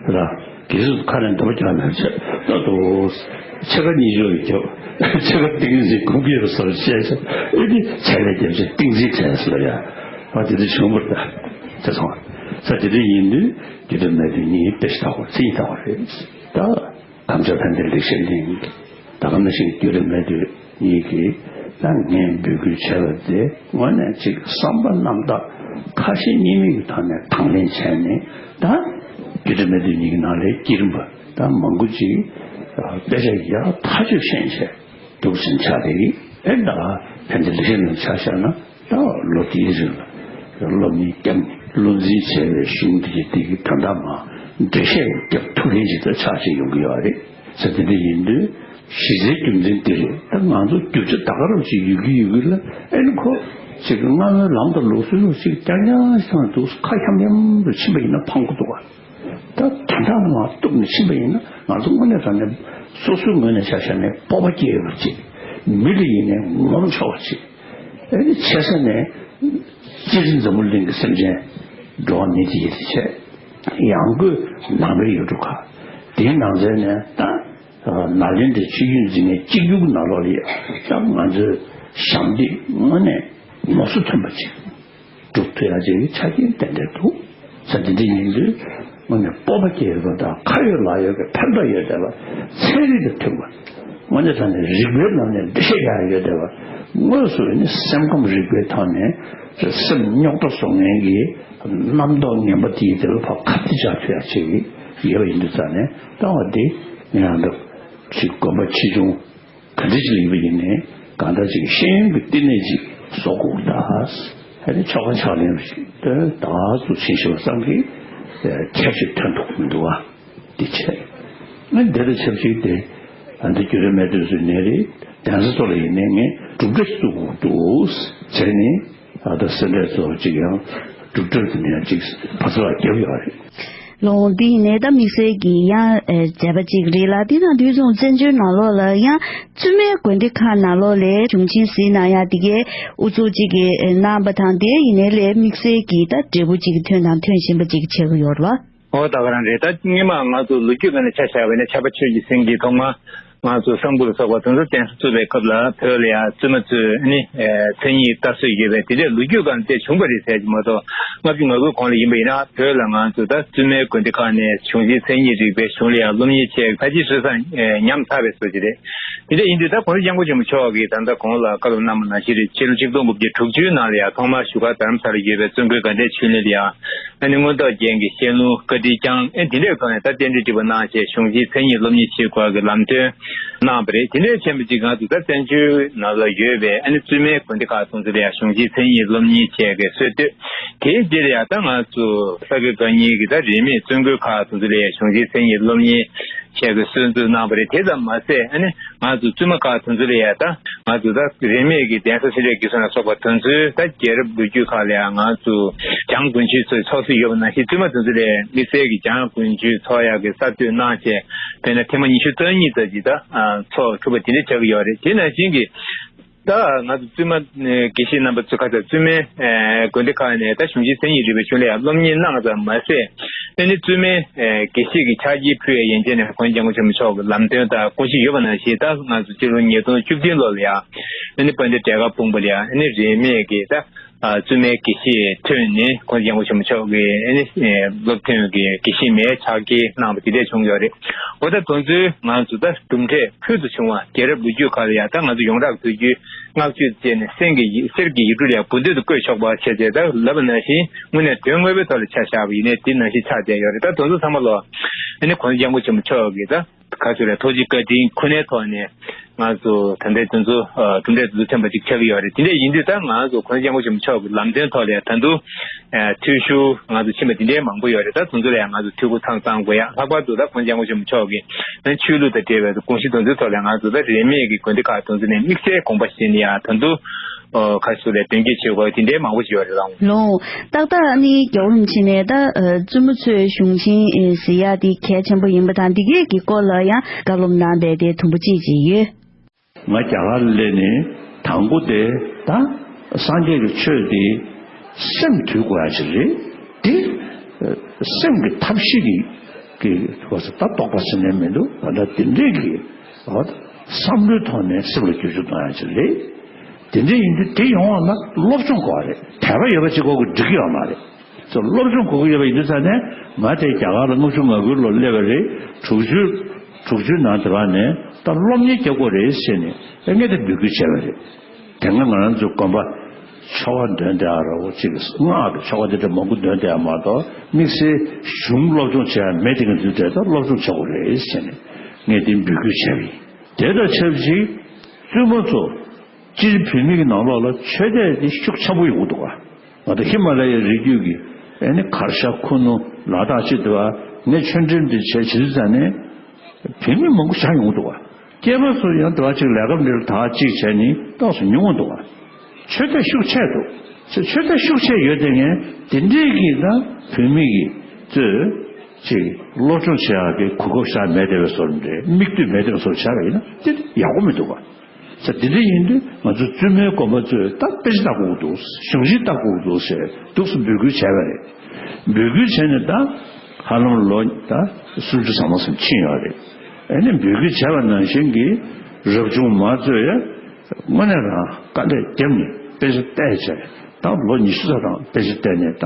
ལ། དགེ་བཤེས་ཚོ་ཁ་ནས་འདོན་པ་རྒྱག་མེད་བྱས་ད་དུ་ཕྱེད་ཀ་གཉིས་ཆོག་གི་རྒྱབ། ཕྱེད་ཀ་ཏིང་འཛིན་གུང་གི་རུ་སོར་བཤད་བྱས། ཨེ་ནི་ཕྱེད་ཀ་རྒྱབ་བྱས་ཏིང་འཛིན་གྲལ་ཟེར་ལ་ཡ། ཨ་དེ་འདྲ་བྱུང་བར་ད་དེ་སོང་ས་དེ་འདྲ་ཡིན་དུས་དེ་འདྲ་མེད་དུས་ངས་དཔེ་ཞིག་བཏགས་པ། མཚན་ཉིད་བཏགས་པ་རེད། ད་གངས་ལྗོངས་ཕན་བདེ་ལེགས་བཤད་གླིང་གི་ད་ག་ནང་བཞིན་དུས་རབས་མེད་དུས་ངེད་ཀྱིས་ད་ངས་འབོད་སྐུལ་བྱས་པ་དེ་དངོས་གནས་ཅིག་བསམ་པ་རྣམ་དག་ཁ་ཞེ་གཉིས་མེད་ཀྱི་ཐོག་ནས་དང་ལེན་བྱས་ནས། ད་དུས་རབས་མེད་དུས་ངེད་ཀྱི་ནང་ལ་བསྐྱེད་རིམ་པ་ད་མང་པོ་ཅིག་དཔེ་ཆ་ཡག་ཐག་ཆོད་ཤེས་བྱས་འདུག་ཟིན་ཆགས་དེ་ཨེ་ད་ཕན་བདེ་ལེགས་བཤད་གླིང་ཆ་བཞག་ན། ད་ལོ་དེའི་རིང་ལ་སློབ་གཉེར་བརྒྱབ་ནས་བློ་འཛིན་བྱས་པའི་གཞུང་དེ་དེ་གི་དོན་དག་མ་འགྲེལ་བཤད་རྒྱབ་ཐུབ་མཁན་ཞིག་ད་ཆགས་ཀྱི་ཡོང་གི་ཡོད་རེད་ཟེར། དེ་འདྲ་ཡིན་དུས་གཞི་རྩའི་རྒྱུ་མཚན་དེ་རེད། ད་ང་ཚོ་རྒྱུ་ཆ་ད་ག་རང་ཞིག་ཡོད་ཀྱི་ཡོད་ཀྱི་ལ། ཨེ་ནི་ཁོ་ཅིག་སྔ་མོའི་ལམ་དང་ལུགས་སྲོལ་ཅིག་རྐྱང་རྐྱང་ཞིག་དང་འདུག་ཁ་འཁྱམ་འཁྱམ་རུ་ཕྱིན་པ་ཡིན་ན་ཕངས་པོ་འདུག་ག་ད་དོན་དག་མ་གཏུགས་ནས་ཕྱིན་པ་ཡིན་ན་ང་ཚོ་དངོས་གནས་དྲང་གནས་སོ་སོའི་ངོས་ནས་ཆ་བཞག་ནས་སྤོབས་པ་སྐྱེ་ཡོད་པ་ཅིག་མི་ལ་ཡིན་ནའི་ངོམ་ཆོག་པ་ཅིག་ཨེ་ནི་ཆེ་ས་ནས་སྤྱིར་འཛམ་བུ་གླིང་གི་སེམས་ཅན་འགྲོ་བ་མི་དེ་ཡི་དེ་བྱས། ཡང་སྒོས་ནང་པའི་ཡུལ་གྲུ་ཁག་དེའི་ནང་ཚན་ནས་ད་ནཱ་ལེནྡྲའི་ཆོས་བརྒྱུད་འཛིན་མཁན་གཅིག་གྱུར་གྱི་ནང་ལོགས་ལ་ཡ་ད་ང་ཚོའི་ཞབས་འདེགས་དངོས་གནས་ངོ་སོ་ཐོན་པ་ཅིག་སྒྲུབ་ཐུབ་ཡ་ཅིག་ཆ་རྐྱེན་ཏན་ཏན་འདུག་ས། དེ་འདྲ་ཡིན་དུས་དངོས་གནས་སྤོབས་པ་སྐྱེ་ཡོད་པ་དང་། ཁ་ཡོད་ལག་ཡོད་ཀྱི་ཕན་ཐོགས་ཡོད་བསྡད་པ། ཚན་རིག་དང་མཐུན་པ། དངོས་གནས་དྲང་གནས་རིག་པའི་ལམ་ནས་འགྲེལ་བཤད་རྒྱག་ཡ་ཡོད་བསྡད་པ། དངོས་སུ་ནི་སེམས་ཁམས་རིག་པའི་ཐོག་ནས་སེམས་རྙོག་དྲ་བཟོ་མཁན་གྱི་རྣམ་རྟོག་ངན་པ་དེའི་དེ་ལ་ཕར་ཁ་གཏད་བཅག་ཐུབ་ཡ་ཅིག་ཡོད་པ་ཡིན་དུས་ཙང་ནས། ད་བ་འདི་ང་རང་ཚོ་ཅིག་དགོན་པ་ཆེ་ཆུང་ག་འདྲ་ཅིག་ཡིན་པ་ཡིན་ནའི་གང་ལྟར་ཅིག་ཤེས་ཡོན་གྱི་བསྟི་གནས་ཅིག་བཟོ་དགོས་ད། ཨ་ནི་ཆོ་ག་ཕྱག་ལེན་ཅིག་ད་ད་གཟུགས་ཆེན་ཞུ་བ་ཙམ་གྱིས་ཁྱད་ཆོས་ཐོན་ཐུབ་མི་འདུག་བ། འདི་བྱས། ཨ་འདི་ལ་ཆབས་ཅིག་དེ་ཨ་འདི་རྒྱུད་རིམ་མེད་དུས་སུ་ནས་རེད། གདན་ས་ཚོ་ལ་ཡིན་ནའི་ངས་སྒྲུབ་གྲྭ་ཞིག་བཙུགས་དགོས་འདུག་བྱས་ནས། ཨ་ད་སེ་འབྲས་ཚོ་གཅིག་ཡང་སྒྲུབ་གྲྭ་དེ་ནས་གཅིག་ཕ་ས་ལ་བརྒྱབ་ཡོད་རེད། ལོ་འདི་ཡིན་ནའི་ད་དམིགས་བསལ་གྱི་ཡང་ཨེ་མཛད་པ་གཅིག་རེད་ལ། དེ་དང་དུས་མཚུངས་བཙན་བྱོལ་ནང་ལོགས་ལ་ཡང་བཙུན་མའི་དགོན་སྡེ་ཁག་ནང་ལོགས་ལ་གཞུང་ཆེན་གཟིགས་གནང་ཡ་དེ་གའི་ཨུ་ཚུགས་གཅིག་གིས་གནང་བ་དང་། དེ་ཡིན་ནའི་ལས་དམིགས་བསལ་གྱི་ད་འབྲས་བུ་གཅིག་ཐོན་དང་ཐོན་བཞིན་པ་གཅིག་ཆགས་ཀྱི་ཡོད་རེད་བ། ཨོ་ད་ག་རང་རེད། ད་སྔོན་མ་ང་ཚོ་ལོ་རྒྱུས་སྒང་ནས་ཆ་བཞག་པ་ཡིན་ན་ཕྱྭ་པ་ཆོས་ཀྱི་སེང་གེས་ཐོག་མར་ ང་ཚོ་བསམ་གུ་ལ་སོགས་པ་དེ་ཚོ་བཙན་ས་བཙུགས་པའི་སྐབས་ལ་བོད་ལ་ཡང་བཙུན་མ་ཚོས་ནི་མཚན་ཉིད་ལྟ་སྲོལ་ཡོད་པའི་དེ་འདྲའི་ལོ་རྒྱུས་སྒང་ནས་བྱུང་བ་རེད་ཟེར་གྱི་མ་གཏོགས། ལྔ་བཅུ་ང་དགུའི་གོང་ལ་ཡིན་པ་ཡིན་ན་བོད་ལ་ང་ཚོ་ད་བཙུན་མའི་དགོན་སྡེ་ཁག་ནས་གཞུང་ཆེན་མཚན་ཉིད་རིག་པའི་གཞུང་ལ་ཡང་སློབ་གཉེར་བྱས་ཕལ་ཆེར་སྲོལ་བཟང་ཉམས་ཚར་བའི་བཟོ་ཅིག་རེད། དེ་འདྲ་ཡིན་དུས་ད་༸གོང་ས་༸སྐྱབས་མགོན་ཆེན་པོ་མཆོག་གིས་ད་ལྟ་གོང་ལ་བཀའ་སློབ་གནང་བ་ནང་བཞིན་རེད། ཕྱི་ལོ་ཆིག་སྟོང་དགུ་བརྒྱ་དྲུག་ཅུའི་ནང་ལ་ཡང་ཐོག་མར་བཞུགས་སྒར་རྡ་རམ་ས་ལར་ཡོད་པའི་བཙུན་དགོན་དགའ་ལྡན་ཆོས་གླིང་ལ་ཡང་ཨ་ནི་མངོན་རྟོགས་རྒྱན་གྱི་བཤད་ལུང་བཀའ་དྲིན་བསྐྱངས། ཨེ་དེ་འདྲའི་ཐོག་ནས་ད་རྟེན་འབྲེལ་སྒྲིག་པ་གནང་བྱས་གཞུང་ཆེན་མཚན་ཉིད་སློབ་གཉེར་བྱེད་དགོས་ཀྱི་ལམ་སྟོན་གནང་བ་རེད། དེ་འདྲའི་ཕྱིན་པ་ཅིག་ང་ཚོ་ད་བཙན་བྱོལ་ནང་ལ་ཡོད་པའི་ཨ་ནི་བཙུན་མའི་དགོན་སྡེ་ཁག་དེ་ཚོ་ལ་ཡང་གཞུང་ཆེན་མཚན་ཉིད་སློབ་གཉེར་བྱེད་ཀྱི་སྲོལ་བཏོད། དེའི་རྗེས་ལ་ཡང་ད་ང་ཚོ་ས་དགེ་བཀའ་རྙིང་གི་ད་རིས་མེད་བཙུན་དགོན་ཁག་དེ་ཚོ་ལ་ཡང་གཞུང་ཆེན་མཚན་ཉིད་སློབ་གཉེར་བྱས་པའི་སྲོལ་འཛུགས་གནང་བ་རེད། དེ་ཙམ་མ་ཟད་ཨ་ནི་ང་ཚོ་བཙུན་མ་ཁག་དེ་ཚོ་ལ་ཡང་ད་ང་ཚོ་ད་རིས་མེད་ཀྱི་གདན་ས་སེ་འབྲས་དགེ་གསུམ་ལ་སོགས་པ་དེ་ཚོའི་ད་རྒྱལ་རབས་ལོ་རྒྱུས་ཁག་ལ་ཡང་ང་ཚོ་འཇང་དགུན་ཆོས་ཚོགས་སྲོལ་ཡོད་པ་ནང་བཞིན་བཙུན་མ་དེ་ཚོ་ལ་དམིགས་བསལ་གྱི་འཇང་དགུན་ཆོས་ཚོགས་ཡག་གི་གསར་གཏོད་གནང་བྱས་དཔེར་ན་ཐེངས་མ་ཉི་ཤུ་རྩ་གཉིས་ཙམ་ཅིག་ད་ཚོགས་ཐུབ་པ་དེ་འདྲ་ཆགས་ཀྱི་ཡོད་རེད། དེ་ནང་བཞིན་གྱི། ད་ང་ཚོ་བཙུན་མ་ཨེ་དགེ་བཤེས་རྣམ་པ་ཚོ་ཁ་ཚ་བཙུན་མའི་ཨེ་དགོན་སྡེ་ཁག་ནས་ད་གཞུང་ཆེན་མཚན་ཉིད་རིག་པའི་གཞུང་ལ་ཡང་སློབ་གཉེར་གནང་ཙམ་མ་ཟད། ཨ་ནི་བཙུན་མའི་ཨེ་དགེ་བཤེས་ཀྱི་ཕྱག་དཔྱད་ཕུལ་བའི་ཡན་ཆད་ནས་༸གོང་ས་༸སྐྱབས་མགོན་ཆེན་པོ་མཆོག་གི་ལམ་སྟོན་དང་དགོངས་གཞི་ཡོད་པ་ནང་བཞིན། ད་ང་ཚོ་སྤྱི་ལོ་ཉིས་སྟོང་བཅུ་བདུན་ལོ་ལ་ཡང་ཨ་ནི་དཔལ་ལྡན་འབྲས་དཀར་སྤུངས་པ་ལ་ཡང་ཨ་ནི་རིས་མེད་ཀྱི་ད་ཨ་བཙུན་མའི་དགེ་བཤེས་ཐོན་ནས་༸གོང་ས་༸སྐྱབས་མགོན་ཆེན་པོ་མཆོག་གི་ཨ་ནི་ཨེ་སློབ་ཐོན་གྱི་དགེ་བཤེས་མའི་ཕྱག་འཁྱེར་གནང་བ་དེ་འདྲས་བྱུང་ཡོད་རེད། འོ་ད་དེ་ཚོའི་ང་ཚོ་ད་གྲུབ་འབྲས་ཕུལ་དུ་བྱུང་བ་རྒྱལ་རབས་ལོ་རྒྱུས་ཁག་ལ་ཡང་ད་ང་ཚོ་ཡོངས་གྲགས་དུས་རྒྱུན་བསྔགས་བརྗོད་བཅས་ནས་སེམས་ཀྱི་ཡིག་གསེར་གྱི་ཡིག་འབྲུ་ལ་ཡང་འབུལ་འདོད་དུ་བཀོད་ཆོག་པ་བྱས་ཏེ། ད་ལབ་པ་ནང་བཞིན་དངོས་གནས་དོན་དངོས་པོའི་ཐོག་ལ་ཆ་བཞག་པ་ཡིན་ནའི་དེ་ནང་བཞིན་ཆགས་བསྡད་ཡོད་རེད། ད་དེ་ཚོ་ཚང་མ་ལོ་ཨ་ནི་༸གོང་ས་༸སྐྱབས་མགོན་ཆེན་པོ་མཆོག་གིས་ད་ག་ཚོད་རེད། ཐུགས་རྗེ་བཀའ་དྲིན་ཁོ་ནའི་ཐོག་ནས་ང་ཚོ་ད་ལྟའི་དེ་ཚོ་གྲུབ་འབྲས་དེ་ཚོ་ཐོན་པ་ཅིག་ཆགས་ཀྱི་ཡོད་རེད། དེ་འདྲ་ཡིན་དུས་ད་ང་ཚོ་༸གོང་ས་༸སྐྱབས་མགོན་ཆེན་པོ་མཆོག་གི་ལམ་སྟོན་ཐོག་ལ་ཡང་ད་དུང་ཨ་འཐུས་ཤོར་ང་ཚོ་ཕྱིན་པ་དེ་འདྲའི་མང་པོ་ཡོད་རེད། ད་དེ་ཚོ་ལ་ཡང་ང་ཚོ་འཐུས་སྒོ་ཚང་གཙང་དགོས་ཡ། ལྷག་པར་དུ་ད་༸གོང་ས་༸སྐྱབས་མགོན་ཆེན་པོ་མཆོག་གི་ཆོས་ལུགས་དང་འབྲེལ་བའི་དགོངས་གཞི་དེ་ཚོའི་ཐོག་ལ་ང་ཚོ་ད་རིས་མེད་ཀྱི་དགོན་སྡེ་ཁག་དེ་ཚོ་ནས་དམིགས་བསལ་དགོངས་པ་བཞེས་ནས་ཡང་ད་དུང་ཨོ་ཁ་ཤས་ལ་དོན་འཁྱོལ་བྱེད་དགོས་དེ་འདྲའི་མང་པོ་ཞིག་ཡོད་རེད་ལགས། ལོ། ཏག་ཏག་ནི་རྒྱལ་བ་རིན་པོ་ཆེ་ནས་ད་ཨ་བཙུན་མོ་ཚོའི་གཞུང་ཆེན་ཨེ་གཟིགས་ཡ་དེ་གལ་ཆེན་པོ་ཡིན་པ་དང་། འདི་གའི་གི་སྐོར་ལ་ཡང་བཀའ་སློབ་གནང་བསྡད་དེ་དུམ་བུ་གཅིག་ཅིག་ཡོད། ང་རྒྱ་གར་སླེབས་ནས་དང་པོ་དེ་ད་སངས་རྒྱས་ཀྱི་ཆོས་དེ་སེམས་དུལ་དགོས་ཡ་ཅིག་རེད། དེ་སེམས་ཀྱི་ཐབས་ཤེས་ཀྱི་ཀྱི་ད་རྟོགས་པ་ཟེར་ནས་མི་འདུག་ད་དེ་འདྲས་ཀྱི་བསམ་བློའི་ཐོག་ནས་སེམས་ལ་བསྒྱུར་བཅོས་གཏོང་ཡ་ཅིག་རེད། དེ་འདྲ་ཡིན་དུས་དེ་ཡོང་བ་ལ་སློབ་སྦྱོང་དགོས་པ་རེད། དད་པ་ཡོད་པ་གཅིག་པོ་གིས་འགྲིག་གི་ཡོད་མ་རེད། ཚོ་སློབ་སྦྱོང་དགོས་ཀྱི་ཡོད་པ་ཡིན་དུས་ཙང་ནས་ང་དེ་རྒྱ་གར་ལ་ལྔ་བཅུ་ང་དགུའི་ལོ་སླེབས་པ་རེད། དྲུག་ཅུ་དྲུག་ཅུའི་ནང་དེ་བ་ནས་ད་སློབ་གཉེར་རྒྱག་དགོས་རེད་ཟེར་ནས་ཨེ་ངས་དེ་འབོད་སྐུལ་བྱས་པ་རེད། དེ་སྔ་ང་རང་ཚོའི་དགོན་པ་ཆོ་ག་འདོན་བསྡད་ཡ་ར་བོ་གཅིག་སྔགས་ཀྱི་ཆོ་ག་དེ་འདྲ་མང་པོ་འདོན་བསྡད་ཡ་མ་གཏོགས་དམིགས་བསལ་གཞུང་སློབ་སྦྱོང་བྱེད་ཡ་མེད། དེ་གི་དུས་དེ་ད་སློབ་སྦྱོང་བྱེད་དགོས་རེད་ཟེར་ནས་ངས་དེ་འབོད་སྐུལ་བྱས་པ་ཡིན། དེ་དང་ཆབས་ཅིག་བཙུན་མ་ཚོ་སྤྱིར་བོད་མི་གི་ནང་ལོགས་ལ་ཆོས་དད་དེ་ཤུགས་ཆེན་པོ་ཡོང་གི་འདུག་ག་ང་ཚོ་ཧི་མ་ལ་ཡའི་རི་རྒྱུད་ཀྱི་ཨེ་ནི་གར་ཞ་ཁུ་ནུ་ལ་དྭགས་སྤྱི་དེ་བ་ངས་ཆོས་འབྲེལ་འདི་བྱས་བྱེད་དུས་ཙང་ནས་བོད་མི་མང་པོ་ཆགས་ཡོང་གི་འདུག་ག་སྐྱེས་པ་ཚོ་ཡང་དེ་བ་གཅིག་ལས་ཀ་འདིར་དག་གཅིག་བྱས་ནི་ཏོག་ཙམ་ཉུང་ངུ་འདུག་ག་ཆོས་དད་ཤུགས་ཆེ་འདུག་ཆོས་ཆོས་དད་ཤུགས་ཆེ་ཡོད་དེ་ངས་དེ་འདྲས་ཀྱི་ད་བོད་མི་གི་ཚོས་ཅིག་སློབ་སྦྱོང་བྱེད་ཡག་གི་གོ་སྐབས་ཤར་མེད་དེ་བའི་བཟོ་འདྲ་མིག་ལྟོས་མེད་དེ་བའི་བཟོ་བྱས་པ་ཡིན་ན་དེ་ཡག་པོ་མི་འདུག་ག་ས་དེ་འདྲ་ཡིན་དུས་ང་ཚོ་བཙུན་མའི་དགོན་པ་ཚོས་ད་དཔེ་ཆ་ལྟ་དགོས་འདུག་གཞུང་ཆེན་ལྟ་དགོས་འདུག་ཟེར་འདུག་སེ་འབོད་སྐུལ་བྱས་པ་རེད། འབོད་སྐུལ་བྱས་ནས་ད་ཧ་ལམ་ལོ་ད་སུམ་ཅུ་ཙམ་ཙམ་ཕྱིན་ཡོད་རེད། ཨ་ནི་འབོད་སྐུལ་བྱས་པ་ནང་བཞིན་གྱི་རབ་བྱུང་མ་ཚོས་དངོས་གནས་རང་དཀའ་ལས་བརྒྱབ་ནས་དཔེ་ཆ་བལྟས་བྱས་ད་ལོ་ཉི་ཤུ་ཙམ་རང་དཔེ་ཆ་བལྟས་ནས་ད་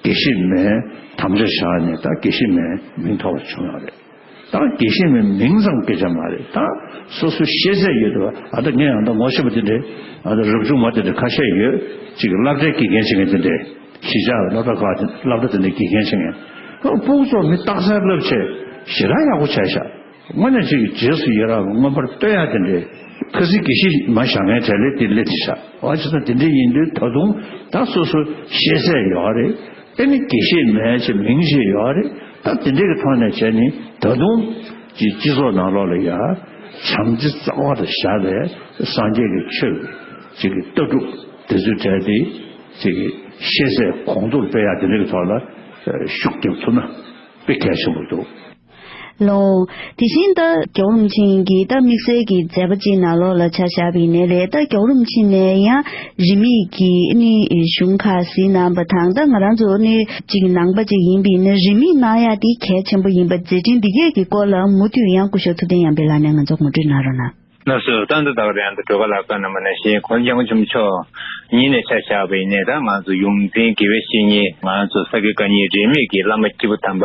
དགེ་བཤེས་མའི་དམ་བཅའ་བཞག་ནས་ད་དགེ་བཤེས་མའི་མིང་ཐོབ་པ་བྱུང་ཡོད་རེད། ད་དགེ་བཤེས་མའི་མིང་ཙམ་སྐད་ཆ་མ་རེད། ད་སོ་སོའི་ཤེས་ཚད་ཡོད་དོ། ཨ་ད་ངས་ཡང་ད་ངོ་ཤེས་པ་དེ་འདྲས་ཨ་ད་རབ་བྱུང་མ་དེ་འདྲས་ཁ་ཤས་ཡོད། ཅིག་སློབ་གྲྭའི་དགེ་རྒན་བྱེད་མཁན་དེ་འདྲས་གཞིས་ཆགས་སློབ་གྲྭ་ཁག་སློབ་གྲྭ་དེ་འདྲས་དགེ་རྒན་བྱེད་མཁན་ཨ་སྤུ་གུ་ཚོ་མི་རྟགས་གསལ་བསླབ་བྱས་ཞེ་དྲག་ཡག་པོ་བྱས་ཤག་དངོས་གནས་ཅིག་རྗེས་སུ་ཡི་རང་མངོན་པར་བསྟོད་ཡག་དེ་འདྲས་ཁ་སང་དགེ་བཤེས་མ་བཞག་མཁན་གྲས་ལས་དེ་སླེབས་ཤག་ཨ་ཅི་ད་དེ་འདྲས་ཡིན་དུས་ད་དུང་ད་སོ་སོ་ཤེས་ཚད་ཡོད་རེད། ཨེ་ནི་དགེ་བཤེས་མའི་ཆེ་མིང་ཞིག་ཡོད་རེད། ད་དེ་འདྲའི་གི་ཐོག་ནས་བྱས་ནི་ད་དུང་ཅིག་སྤྱི་ཚོགས་ནང་ལོགས་ལ་ཡ་བྱམས་བརྩེ་རྩ་བ་ལ་བཞག་པའི་སངས་རྒྱས་ཀྱི་ཆོས་ཀྱི་ཅིག་གི་ལྟ་གྲུབ་དེ་ཚོའི་གྲས་དེ་ཅིག་གི་ཤེས་ཚད་གོང་མཐོར་སྤེལ་ཡག་དེ་འདྲའི་གི་ཐོག་ལ་ཤུགས་རྒྱབ་ཐུབ་ན་དཔེ་གལ་ཆེན་པོ་འདུག་ལོ། དེ་བཞིན་ད་རྒྱལ་བ་རིན་པོ་ཆེ་གིས་ད་དམིགས་བསལ་གྱི་མཛད་པ་ཅིག་ནང་ལོགས་ལ་ཆ་བཞག་པ་ཡིན་ནའི་རེད། ད་རྒྱལ་བ་རིན་པོ་ཆེ་ནས་ཡང་རིས་མེད་ཀྱི་ཨ་ནི་གཞུང་ཁག་གཟིགས་གནང་བ་དང་། ད་ང་རང་ཚོ་ཨ་ནི་གཅིག་ནང་པ་ཅིག་ཡིན་པ་ཡིན་ན་རིས་མེད་གནང་ཡ་དེ་གལ་ཆེན་པོ་ཡིན་པ་མཛད་འཕྲིན་འདི་གས་ཀྱི་སྐོར་ལ་མུ་མཐུད་ཡང་སྐུ་ཞབས་ཐུབ་བསྟན་ཡར་འཕེལ་ལགས་ནས་ང་ཚོ་ངོ་སྤྲོད་གནང་རོགས་གནང་། ལགས་སོ། ད་འདི་ད་ག་རང་དུ་སྒྲོལ་དཀར་ལགས་བཀའ་གནང་བ་ནང་བཞིན་༸གོང་ས་༸སྐྱབས་མགོན་ཆེན་པོ་མཆོག་ཉིད་ནས་ཆ་བཞག་པ་ཡིན་ནའི་ད་ང་ཚོ་ཡོངས་འཛིན་དགེ་བའི་བཤེས་གཉེན། ང་ཚོ་ས་དགེ་བཀའ་རྙིང་རིས་མེད་ཀྱི་བླ་མ་སྐྱེས་བུ་དམ་པ་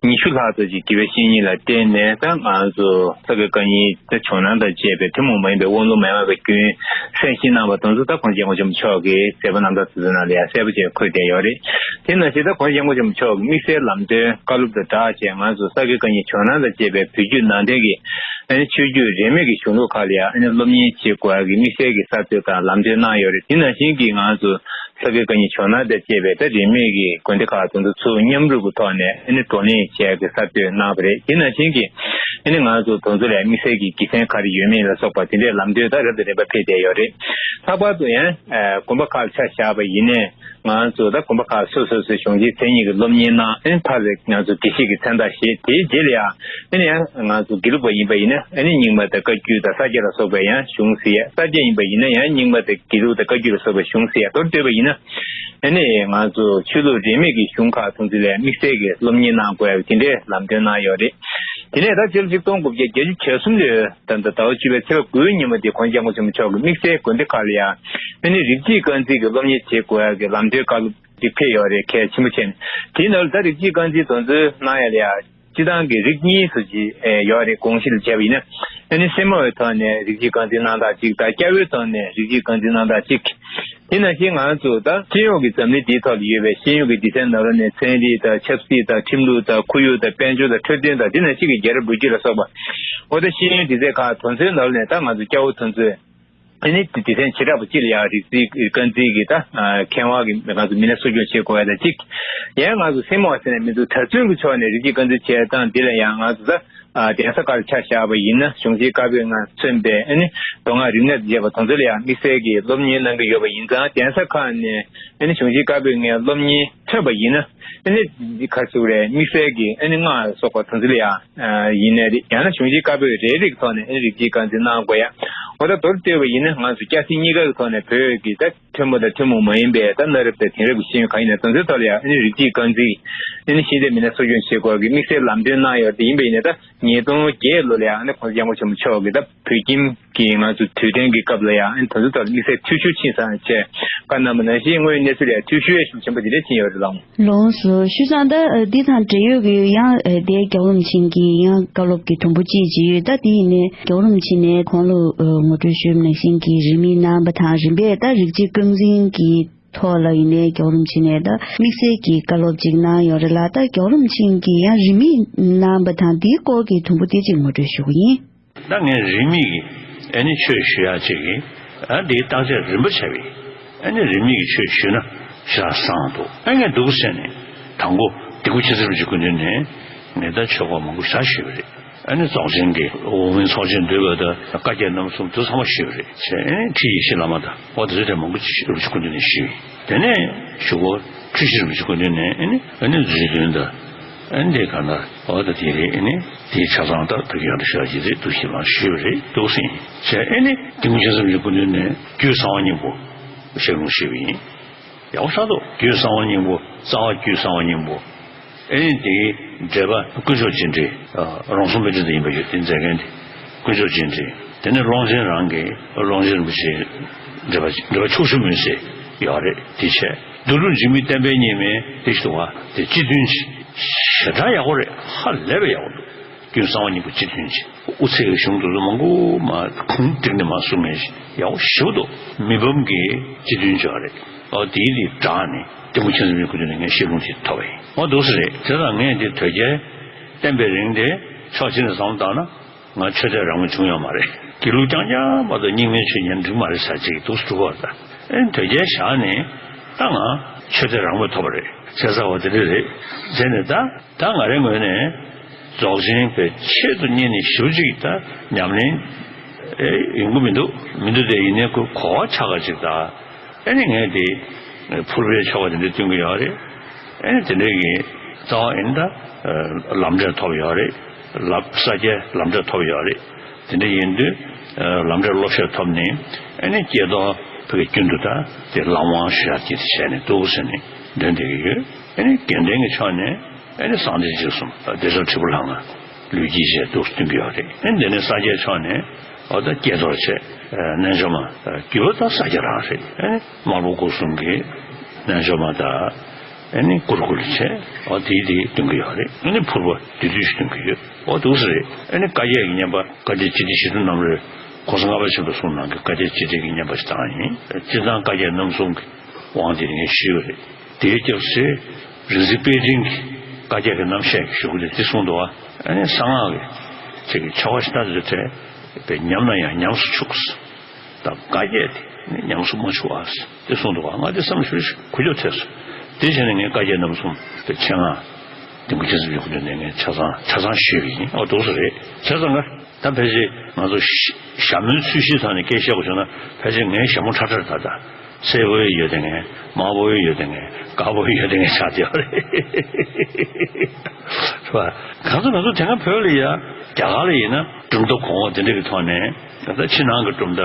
ཉི་ཤུ་ལྷག་ཙམ་ཅིག་དགེ་བའི་བཤེས་གཉེན་ལ་བརྟེན་ནས་ད་ང་ཚོ་ས་དགེ་བཀའ་རྙིང་ད་ཇོ་ནང་དང་བཅས་པའི་ཐུན་མོང་མ་ཡིན་པའི་དབང་ལུང་མ་ཡིན་པའི་རྒྱུན་གསན་བཞེས་གནང་བ་དེ་ཚོ་ད་༸གོང་ས་༸སྐྱབས་མགོན་ཆེན་པོ་མཆོག་གི་མཛད་པ་རྣམ་ཐར་དེ་ཚོའི་ནང་ལ་ཡང་གསལ་པོ་བྱས་འཁོད་བསྡད་ཡོད་རེད། དེ་ནང་བཞིན་ད་༸གོང་ས་༸སྐྱབས་མགོན་ཆེན་པོ་མཆོག་གི་དམིགས་བསལ་ལམ་སྟོན་བཀའ་སློབ་དང་སྦྲགས་བྱས་ང་ཚོ་ས་དགེ་བཀའ་རྙིང་ཇོ་ནང་དང་བཅས་པའི་བོད་བརྒྱུད་ནང་བསྟན་གྱི་ཨ་ནི་ཆོས་བརྒྱུད་རིས་མེད་ཀྱི་གཞུང་ལུགས་ཁག་ལ་ཡང་ཨ་ནི་སློབ་གཉེར་བྱེད་དགོས་ཡ་གི་དམིགས་བསལ་གྱི་གསར་གཏོད་དང་ལམ་སྟོན་གནང་ཡོད་རེད། དེ་ནང་བཞིན་གྱི་ང་ཚོ་ས་དགེ་བཀའ་རྙིང་ཇོ་ནང་དང་བཅས་པའི་ད་རིས་མེད་ཀྱི་དགོན་སྡེ་ཁག་དེ་ཚོ་ཚུར་མཉམ་རུབ་ཀྱི་ཐོག་ནས་ཨ་ནི་བགྲོ་གླེང་བྱེད་ཡ་གི་གསར་གཏོད་གནང་བ་རེད། དེ་ནང་བཞིན་གྱི་ཨ་ནི་ང་ཚོ་དེ་ཚོ་ལ་ཡང་དམིགས་བསལ་གྱི་དགེ་མཚན་ག་རེ་ཡོད་མེད་ལ་སོགས་པ་དེ་འདྲའི་ལམ་སྟོན་ད་རབ་དང་རིམ་པ་ཕེབས་བསྡད་ཡོད་རེད། ལྷག་པར་དུ་ཡང་དགོན་པ་ཁག་ཆ་བཞག་པ་ཡིན་ནའི། ང་ཚོ་ད་དགོན་པ་ཁག་སོ་སོ་སོའི་གཞུང་ཆེན་མཚན་ཉིད་ཀྱི་སློབ་གཉེར་གནང་། ཨ་ནི་མཐར་ང་ཚོ་དགེ་བཤེས་ཀྱི་མཚན་རྟགས་བཞེས། དེའི་རྗེས་ལ་ཡང་ཨ་ནི་ཡང་ང་ཚོ་དགེ་ལུགས་པ་ཡིན་པ་ཡིན་ན་ཨ་ནི་རྙིང་མ་དང་བཀའ་བརྒྱུད་དང་ས་སྐྱ་ལ་སོགས་པའི་ཡང་གཞུང་གཟིགས་ཡ། ས་སྐྱ་ཡིན་པ་ཡིན་ན་ཡང་རྙིང་མ་དང་དགེ་ལུགས་དང་བཀའ་བརྒྱུད་ལ་སོགས་པའི་གཞུང་གཟིགས་ཡ། མདོར་བསྡུས་པ་ཡིན་ན་ཨ་ནི་ང་ཚོ་ཆོས་ལུགས་རིས་མེད་ཀྱི་གཞུང་ཁག་དེ་ཚོ་ལ་དམིགས་བསལ་གྱི་སློབ་གཉེར་གནང་དགོས་ཡ་དེ་འདྲའི་ལམ་སྟོན་གནང་ཡོད་རེད། དེ་ནས་ད་ཕྱི་ལོ་ཆིག་སྟོང་དགུ་བརྒྱ་བརྒྱད་ཅུ་གྱ་གསུམ་ལོའི་ད་ལྟ་ཟླ་བ་བཅུ་པའི་ཚེས་པ་དགུའི་ཉིན་མོ་དེ་༸གོང་ས་༸སྐྱབས་མགོན་ཆེན་པོ་མཆོག་གིས་དམིགས་བསལ་དགོན་སྡེ་ཁག་ལ་ཡང་ཨ་ནི་རིགས་གཅིག་རྐང་འཛིན་གྱི་སློབ་གཉེར་བྱེད་དགོས་ཡ་གི་ལམ་སྟོན་བཀའ་སློབ་ཅིག་ཕེབས་ཡོད་རེད། གལ་ཆེན་པོ་བྱས་ནས་དེའི་ནང་ལ་ད་རིགས་གཅིག་རྐང་འཛིན་དེ་ཚོ་གནང་ཡ་ལ་ཡ་སྤྱི་བཏང་གི་རིགས་གཉིས་སུ་ཅིག་ཡོད་རེད། དགོངས་གཞི་ལ་བྱས་པ་ཡིན་ན་ཨ་ནི་སེར་མོའི་ཐོག་ནས་རིགས་གཅིག་རྐང་འཛིན་གནང་སྟངས་གཅིག་དང་། སྐྱ་བོའི་ཐོག་ནས་རིགས་གཅིག་རྐང་འཛིན་གནང་སྟངས་གཅིག་དེ་ནང་བཞིན་ང་ཚོ་ད་སྤྱི་ཡོངས་ཀྱི་འཛམ་གླིང་འདིའི་ཐོག་ལ་ཡོད་པའི་ཤེས་ཡོན་གྱི་སྡེ་ཚན་ནང་ལོགས་ནས་ཚན་རིག་དང་ཆབ་སྲིད་དང་ཁྲིམས་ལུགས་དང་ཁོར་ཡུག་དང་དཔལ་འབྱོར་དང་འཕྲོད་བསྟེན་དང་དེ་ནང་བཞིན་གྱི་རྒྱལ་རབས་ལོ་རྒྱུས་ལ་སོགས་པ། འོ་ད་ཤེས་ཡོན་སྡེ་ཚན་ཁག་དེ་ཚོའི་ནང་ལོགས་ནས་ད་ང་ཚོ་སྐྱ་བོ་དེ་ཚོས་ཨ་ནི་སྡེ་ཚན་བྱེ་བྲག་པ་གཅིག་ལ་ཡང་རིགས་གཅིག་རྐང་འཛིན་གྱི་ད་མཁས་དབང་གི་ང་ཚོ་མི་སྣ་གསོ་སྐྱོང་བྱེད་དགོས་ཡ་དང་གཅིག་ཡང་ང་ཚོ་སེར་མོ་ཟེར་ནས་མི་འདུག་དར་ཚོན་གྱི་ཕྱོགས་ནས་རིགས་གཅིག་རྐང་འཛིན་བྱེད་སྟངས་འདི་ལ་ཡང་ང་ཚོ་ད། ཨ། གདན་ས་ཁག་ལ་ཆ་བཞག་པ་ཡིན་ན་གཞུང་ཆེན་བཀའ་པོད་ལྔ་མཚོན་པའི་ཨ་ནི་མདོ་སྔགས་རིག་གནས་དང་བཅས་པ་དེ་ཚོ་ལ་ཡང་དམིགས་བསལ་གྱི་སློབ་གཉེར་གནང་གི་ཡོད་པ་ཡིན་ཙང་། གདན་ས་ཁག་ནས་ཨ་ནི་གཞུང་ཆེན་བཀའ་པོད་ལྔའི་སློབ་གཉེར་ཐོན་པ་ཡིན་ན་ཨ་ནི་འདི་ག་རེ་ཟེར་དགོས་རེད། དམིགས་བསལ་གྱི་ཨ་ནི་སྔགས་ལ་སོགས་པ་དེ་ཚོ་ལ་ཡང་ཡིན་ནའི་རེད། ཡང་ན་གཞུང་ཆེན་བཀའ་པོད་རེ་རེ་གི་ཐོག་ནས་ཨ་ནི་རིགས་གཅིག་རྐང་འཛིན་གནང་དགོས་ཡ། འོ་ད་མདོར་བསྡུས་པ་ཡིན་ན་ང་ཚོ་སྐྱ་སེར་གཉིས་ཀ་གི་ཐོག་ནས་བོད་ཀྱི་ད། ཐུན་མོང་དང་ཐུན་མོང་མ་ཡིན་པའི་ད་གནའ་རབས་དང་དེང་རབས་ཀྱི་ཤེས་ཡོན་གང་ཡིན་ན་དེ་ཚོའི་ཐོག་ལ་ཡང་ཨ་ནི་རིགས་གཅིག་རྐང་འཛིན་ཨ་ནི་ཤེས་ལྡན་མི་སྣ་གསོ་སྐྱོང་བྱེད་དགོས་ཀྱི་དམིགས་བསལ་ལམ་སྟོན་གནང་ཡོད་དེ་ཡིན་པ་ཡིན་ན། ད་ཉིས་སྟོང་བརྒྱད་ལོ་ལ་ཡང་ཨ་ནི་༸གོང་ས་༸སྐྱབས་མགོན་ཆེན་པོ་མཆོག་གིས་ད་བོད་ཁྱིམ་གྱི་ང་ཚོ་དུས་དྲན་གྱི་སྐབས་ལ་ཡང་ཨ་ནི་དེ་ཚོའི་ཐོག་ལ་དམིགས་བསལ་འཐུས་ཤོར་ཕྱིན་སོང་བྱས། བཀའ་གནང་བ་ནང་བཞིན་དངོས་ཡོད་གནས་ཚུལ་ལ་ཡང་འཐུས་ཤོར་ཡང་ཤུགས་ཆེན་པོ་དེ་འདྲ་ཕྱིན་ཡོད་རེད་ལགས། ལགས་སོ། བྱས་ཙང་ད་འདི་དང་འབྲེལ་ཡོད་ཀྱི་ཡང་དེ་རྒྱལ་བ་རིན་པོ་ཆེ་གི་ཡང་བཀའ་སློབ་ཀྱི་དུམ་བུ་གཅིག་ཅིག་ཡོད། ད་དེ་ཡིན་ནའི་རྒྱལ་བ་རིན་པོ་ཆེ་ནས་གོང་ལ་ངོ་སྤྲོད་ཞུས་པ་ནང་བཞིན་གྱི་རིས་མེད་གནང་བ་དང་། རིམ་པས་ད་རིགས་གཅིག་རྐང་འཛིན་གྱི་ཐོག་ལ་ཡིན་ནའི་རྒྱལ་བ་རིན་པོ་ཆེ་ནས་ད་དམིགས་བསལ་གྱི་བཀའ་སློབ་ཅིག་གནང་ཡོད་རེད་ལ། ད་རྒྱལ་བ་རིན་པོ་ཆེ་གིས་ཡང་རིས་མེད་གནང་བ་དང་དེའི་སྐོར་གྱི་དུམ་བུ་དེ་གཅིག་ངོ་སྤྲོད་ཞུ་གི་ཡིན། ད་ངས་རིས་མེད་ཀྱི་ཨ་ནི་ཆོས་ཞུ་ཡག་ཅིག་གིས་ཨ་འདིའི་བརྟག་དཔྱད་རིམ་པ་བྱས་པས། ཨ་ནི་རིས་མེད་ཀྱི་ཆོས་ཞུས་ན་ཞེ་དྲག་བཟང་འདུག་ཨ་ངས་འདུག་ཟེར་ནས་དང་པོ་དིལ་མགོ་མཁྱེན་བརྩེ་རིན་པོ་ཆེ་སྐུ་མདུན་ནས་ངས་ད་ཆོས་སྐོར་མང་པོ་ཞེ་དྲག་ཞུས་པ་རེད། ཨ་ནི་རྫོགས་ཆེན་གྱི་འོག་མིན་ཚོགས་ཆེན་འདུས་པ་དང་བཀའ་བརྒྱད་རྣམ་གསུམ་དེ་ཚང་མ་ཞུས་པ་རེད། བྱས་ཨ་ནི་ཁྲིད་ཡེ་ཤེས་བླ་མ་དང་འོ་དེ་ཚོ་དེ་མང་པོ་ཅིག་རིན་པོ་ཆེ་སྐུ་མདུན་ནས་ཞུས། དེ་ནས་གཞུག་གུ་འཁྲུལ་ཞིག་རིན་པོ་ཆེ་སྐུ་མདུན་ནས་ཨ་ནི་ཨ་ནི་རྫུས་དོན་དང་། ཨ་ནི་དེ་ག་ན་འོ་ད་དེ་རེད། ཨ་ནི་དེའི་ཆ་ཚང་ད་ད་གི་ཡང་དུ་ཞུ་ཡག་ཅིག་རེད་འདུག་ཞེས་མར་ཞུས་པ་རེད་འདུག་ཟེར། བྱས་ཨ་ནི་དིལ་མགོ་མཁྱེན་བརྩེ་རིན་པོ་ཆེ་སྐུ་མདུན་ནས་རྒྱུད་གསང་བ་སྙིང་པོ་ཞལ་ལུང་ཞུས་པ་ཡིན། ཡག་པོ་ཆགས་འདུག་རྒྱུད་གསང་བ་སྙིང་པོ། རྩ་བ་རྒྱུད་གསང་བ་སྙིང་པོ། ཨ་ནི་དེའི་འགྲེལ་པ་དཀོན་མཆོག་རྗེས་དྲན། ཨ། རོང་ཟོམ་དཔེ་སྐྲུན་དུ་ཡིན་པ་ཡོད་དེ་མཛད་མཁན་དེ་དཀོན་མཆོག་རྗེས་དྲན། དེ་ནས་ཀློང་ཆེན་རང་གི་ཀློང་ཆེན་རིན་པོ་ཆེའི་འགྲེལ་པ་འགྲེལ་པ་ཕྱོགས་བཅུ་མུན་སེལ་ཡོད་རེད། དེ་བྱས་མདོ་ལུགས་འཇིགས་མེད་བསྟན་པའི་གཉེར་མའི་དེ་ཞུ་བ་དེ་སྤྱི་མཐུན་ཞེ་དྲག་ཡག་པོ་རེད། ཧ་ལས་པའི་ཡག་པོ་འདུག་རྒྱུད་གསང་བ་སྙིང་པོ་སྤྱི་མཐུན་ཞེས་དབུ་ཚད་ཀྱི་གཞུང་དེ་ཚོ་མང་པོ་མར་གུང་བསྒྲིགས་ནས་མར་གསུངས་མཁན་ཞིག་ཡག་པོ་ཞེ་པོ་འདུག་མི་ཕམ་གྱི་སྤྱི་མཐུན་ཅིག་ཡོད་རེད། ཨོ་དེའི་དེ་དྲངས་ནས་དིལ་མགོ་མཁྱེན་བརྩེ་རིན་པོ་ཆེ་སྐུ་མདུན་ནས་ངས་ཞལ་ལུང་དེ་ཐོབ་པ་ཡིན། ཨོ་འདུག་སེ་རེད། དེ་ལ་ངས་དེ་དོལ་རྒྱལ་བསྟན་པའི་རིང་དེ་ཕྱོགས་གཅིག་ནས་བསམ་བློ་བཏང་ན་ང་ཆོས་དད་རང་མོས་བྱུང་ཡོད་མ་རེད། དགེ་ལུགས་རྐྱང་རྐྱང་མ་གཏོགས་རྙིང་མའི་ཆོས་ཉན་འགྲིག་མ་རེད་ཟེར་ཅིག་འདུག་སེ་གྲུབ་པ་རེད། ད་ཨེ་དོལ་རྒྱལ་བཞག་ནས་ད་ང་ཆོས་དད་རང་མོས་ཐོབ་པ་རེད། བྱས་ཙང་བ་དེ་འདྲ་རེད་ཟེར་ནས། ད་ད་ང་རའི་ངོས་ནས་རྫོགས་ཆེན་པའི་ཆེད་དུ་གཉེར་ནས་ཞེ་པོ་ཅིག་ད་ཉམས་ལེན་ཨེ་ཡོང་གི་མི་འདུག་མི་འདུག་དེ་ཡིན་ནའི་ཁོ་གོ་བ་ཆགས་པ་ཅིག་ད། ཨ་ནི་ངས་དེ་ཕུར་པའི་ཆོ་ག་དེ་འདྲ་སྟོན་གྱི་ཡོད་རེད། ཨ་ནི་དེ་འདྲའི་གི་རྩ་བ་ཡིན་ད་ལམ་འབྲས་ཐོབ་ཡོད་རེད། ལབ་ས་སྐྱའི་ལམ་འབྲས་ཐོབ་ཡོད་རེད། དེ་འདྲ་ཡིན་དུས་ལམ་འབྲས་སློབ་བཤད་ཐོབ་ནས་ཨ་ནི་སྐྱེས་རྡོར་ཕ་གི་རྒྱུན་དུ་ད་དེ་ལམ་དབང་ཞུ་ཡག་ཅིག་བྱས་ནས་འདུག་ཟེར་ནས་འདོན་བསྡད་ཀྱི་ཡོད། ཨ་ནི་དགེ་ལྡན་གྱི་ཕྱོགས་ནས་ཨ་ནི་གསང་བདེ་འཇིགས་གསུམ་བདེ་མཆོག་དྲིལ་བུ་ལྷ་ལྔ་ལུས་དཀྱིལ་བཅས་འདུག་སྟོན་གྱི་ཡོད་རེད། ཨ་ནི་དེ་ནས་ས་སྐྱའི་ཕྱོགས་ནས་འོ་ད་སྐྱེས་རྡོར་བྱས། རྣལ་འབྱོར་མ་བརྒྱུད་པ་ད་ས་སྐྱ་རང་རེད། ཨ་ནི་དམར་པོ་སྐུ་གསུམ་གྱི་རྣལ་འབྱོར་མ་ད། ཨ་ནི་གུ་རུ་ཀུལ་བྱས། ཨོ་དེའི་དེ་སྟོན་གྱི་ཡོད་རེད། ཨ་ནི་ཕུར་པ་བདུད་བཏུལ་ཞིག་སྟོན་གྱི་ཡོད། ཨོ་འདུག་སེ་རེད། ཨ་ནི་བཀའ་བརྒྱད་ཀྱི་བསྙེན་པ་བཀའ་བརྒྱད་སྤྱི་དྲིལ་ཞི་ཁྲོ་རྣམ་རོལ། གོང་ས་ལྔ་པ་ཆེན་པོས་གསུངས་གནང་གི་བཀའ་བརྒྱད་སྤྱི་དྲིལ་གྱི་བསྙེན་པ་ཞིག་བཏང་ཡིན། སྤྱིར་བཏང་བཀའ་བརྒྱད་རྣམ་གསུམ་གྱི་དབང་དེ་ངས་ཞུས་པ་རེད། དེའི་སྐབས་སུ་རིག་འཛིན་དཔལ་ལྡན་གྱིས་བཀའ་བརྒྱད་ཀྱི་རྣམ་བཤད་ཞུ་གི་རེད། དེ་གསུངས་འདུག་བ། ཨ་ནི་གསང་སྔགས་ཀྱི་ཆེད་ཀྱི་ཆོ་ག་ཞིག་ད་དེ་འདྲ་དེ་ཉམས་ན་ཡང་ཉམས་སུ་ཆུགས། ད་བཀའ་བརྒྱད་དེ་ནི་ཉམས་སུ་མ་ཆུག་ཨ། དེ་གསུངས་འདུག་བ། ང་དེ་བསམ་ཞུ་ཞུ་གུ་ཅོ་ཐེབས་སོང་། དེ་བྱས་ནས་ངས་བཀའ་བརྒྱད་རྣམ་གསུམ་དེ་ཆེད་མངགས་དིལ་མགོ་མཁྱེན་བརྩེ་ནས་ངས་ཆ་ཚང་ཆ་ཚང་ཞུས་པ་ཡིན། ཨོ་འདུག་སེ་རེད། བྱས་ཙང་ང་ད་ཕལ་ཆེར་ང་ཚོ་ཞྭ་མོའི་ཚུལ་ཤིང་ཐོག་ནས་སྐད་བཤད་དགོས་བྱུང་ན་ཕལ་ཆེར་ངའི་ཞྭ་མོ་ཁྲ་ཁྲར་ད་ད་སེར་པོ་ཡོད་དེ་ངས་དམར་པོ་ཡོད་དེ་ངས་དཀར་པོ་ཡོད་དེ་ངས་ཆགས་བསྡད་པ་རེད། རེད་བ། གང་ཚོ་ང་ཚོ་དེ་སྔ་བོད་ལ་ཡ་རྒྱ་གར་ལ་ཡིན་ན་གྲུབ་མཐའ་གོང་འོག་དེ་འདྲ་གི་ཐོག་ནས་ད་ཕྱི་ནང་གི་གྲུབ་མཐའ།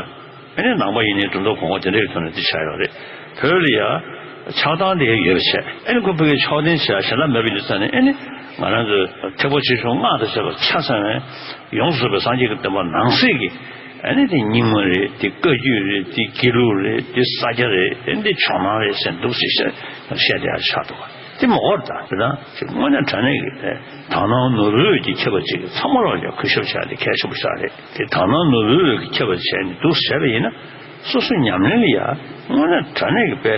ཨ་ནི་ནང་པ་ཡིན་ནའི་གྲུབ་མཐའ་གོང་འོག་དེ་འདྲ་གི་ཐོག་ནས་དེ་བྱས་ཡོད་རེད། བོད་ལ་ཡ་ཆགས་སྡང་དེ་ཡོད་པ་བྱས། ཨ་ནི་ཁོ་ཕ་གིའི་ཕྱོགས་འཐེན་བྱས་གཞན་དག་མེད་པ་ཡིན་དུས་ཙང་ནས་ཨ་ནི་ང་རང་ཚོའི་ཐེག་པ་ཆེ་ཆུང་སྔགས་དང་བཅས་པ་ཆ་ཚང་བའི་ཡོངས་སུ་རྫོགས་པའི་སངས་རྒྱས་ཀྱི་བསྟན་པ་ནང་གསེས་ཀྱི་ཨ་ནི་དེ་རྙིང་མ་རེད། དེ་བཀའ་བརྒྱུད་རེད། དེ་དགེ་ལུགས་རེད། དེ་ས་སྐྱ་རེད། ཨ་ནི་དེ་ཇོ་ནང་རེད་ཟེར་འདུག་ཟེར་བཤད་བཤད་དེ་ཡ་ཆགས་འདུག་བ། དེ་མ་འོར་ད་དེ་དང་དེ་དངོས་གནས་དྲང་གནས་ཀྱི་དེ་དག་སྣང་ནོར་བུ་འོད་ཀྱིས་ཁྱབ་པ་ཅིག་ཚང་མ་ལོག་ཀྱང་གུས་ཞབས་བྱ་དེ་གལ་ཆེན་པོ་ཞིག་རེད། དེ་དག་སྣང་ནོར་བུའི་འོད་ཀྱིས་ཁྱབ་པར་བྱས་ནས་འདུག་ཟེར་བ་ཡིན་ན། སོ་སོའི་ཉམས་ལེན་ལ་ཡ་དངོས་གནས་དྲང་གནས་ཀྱི་དཔེ་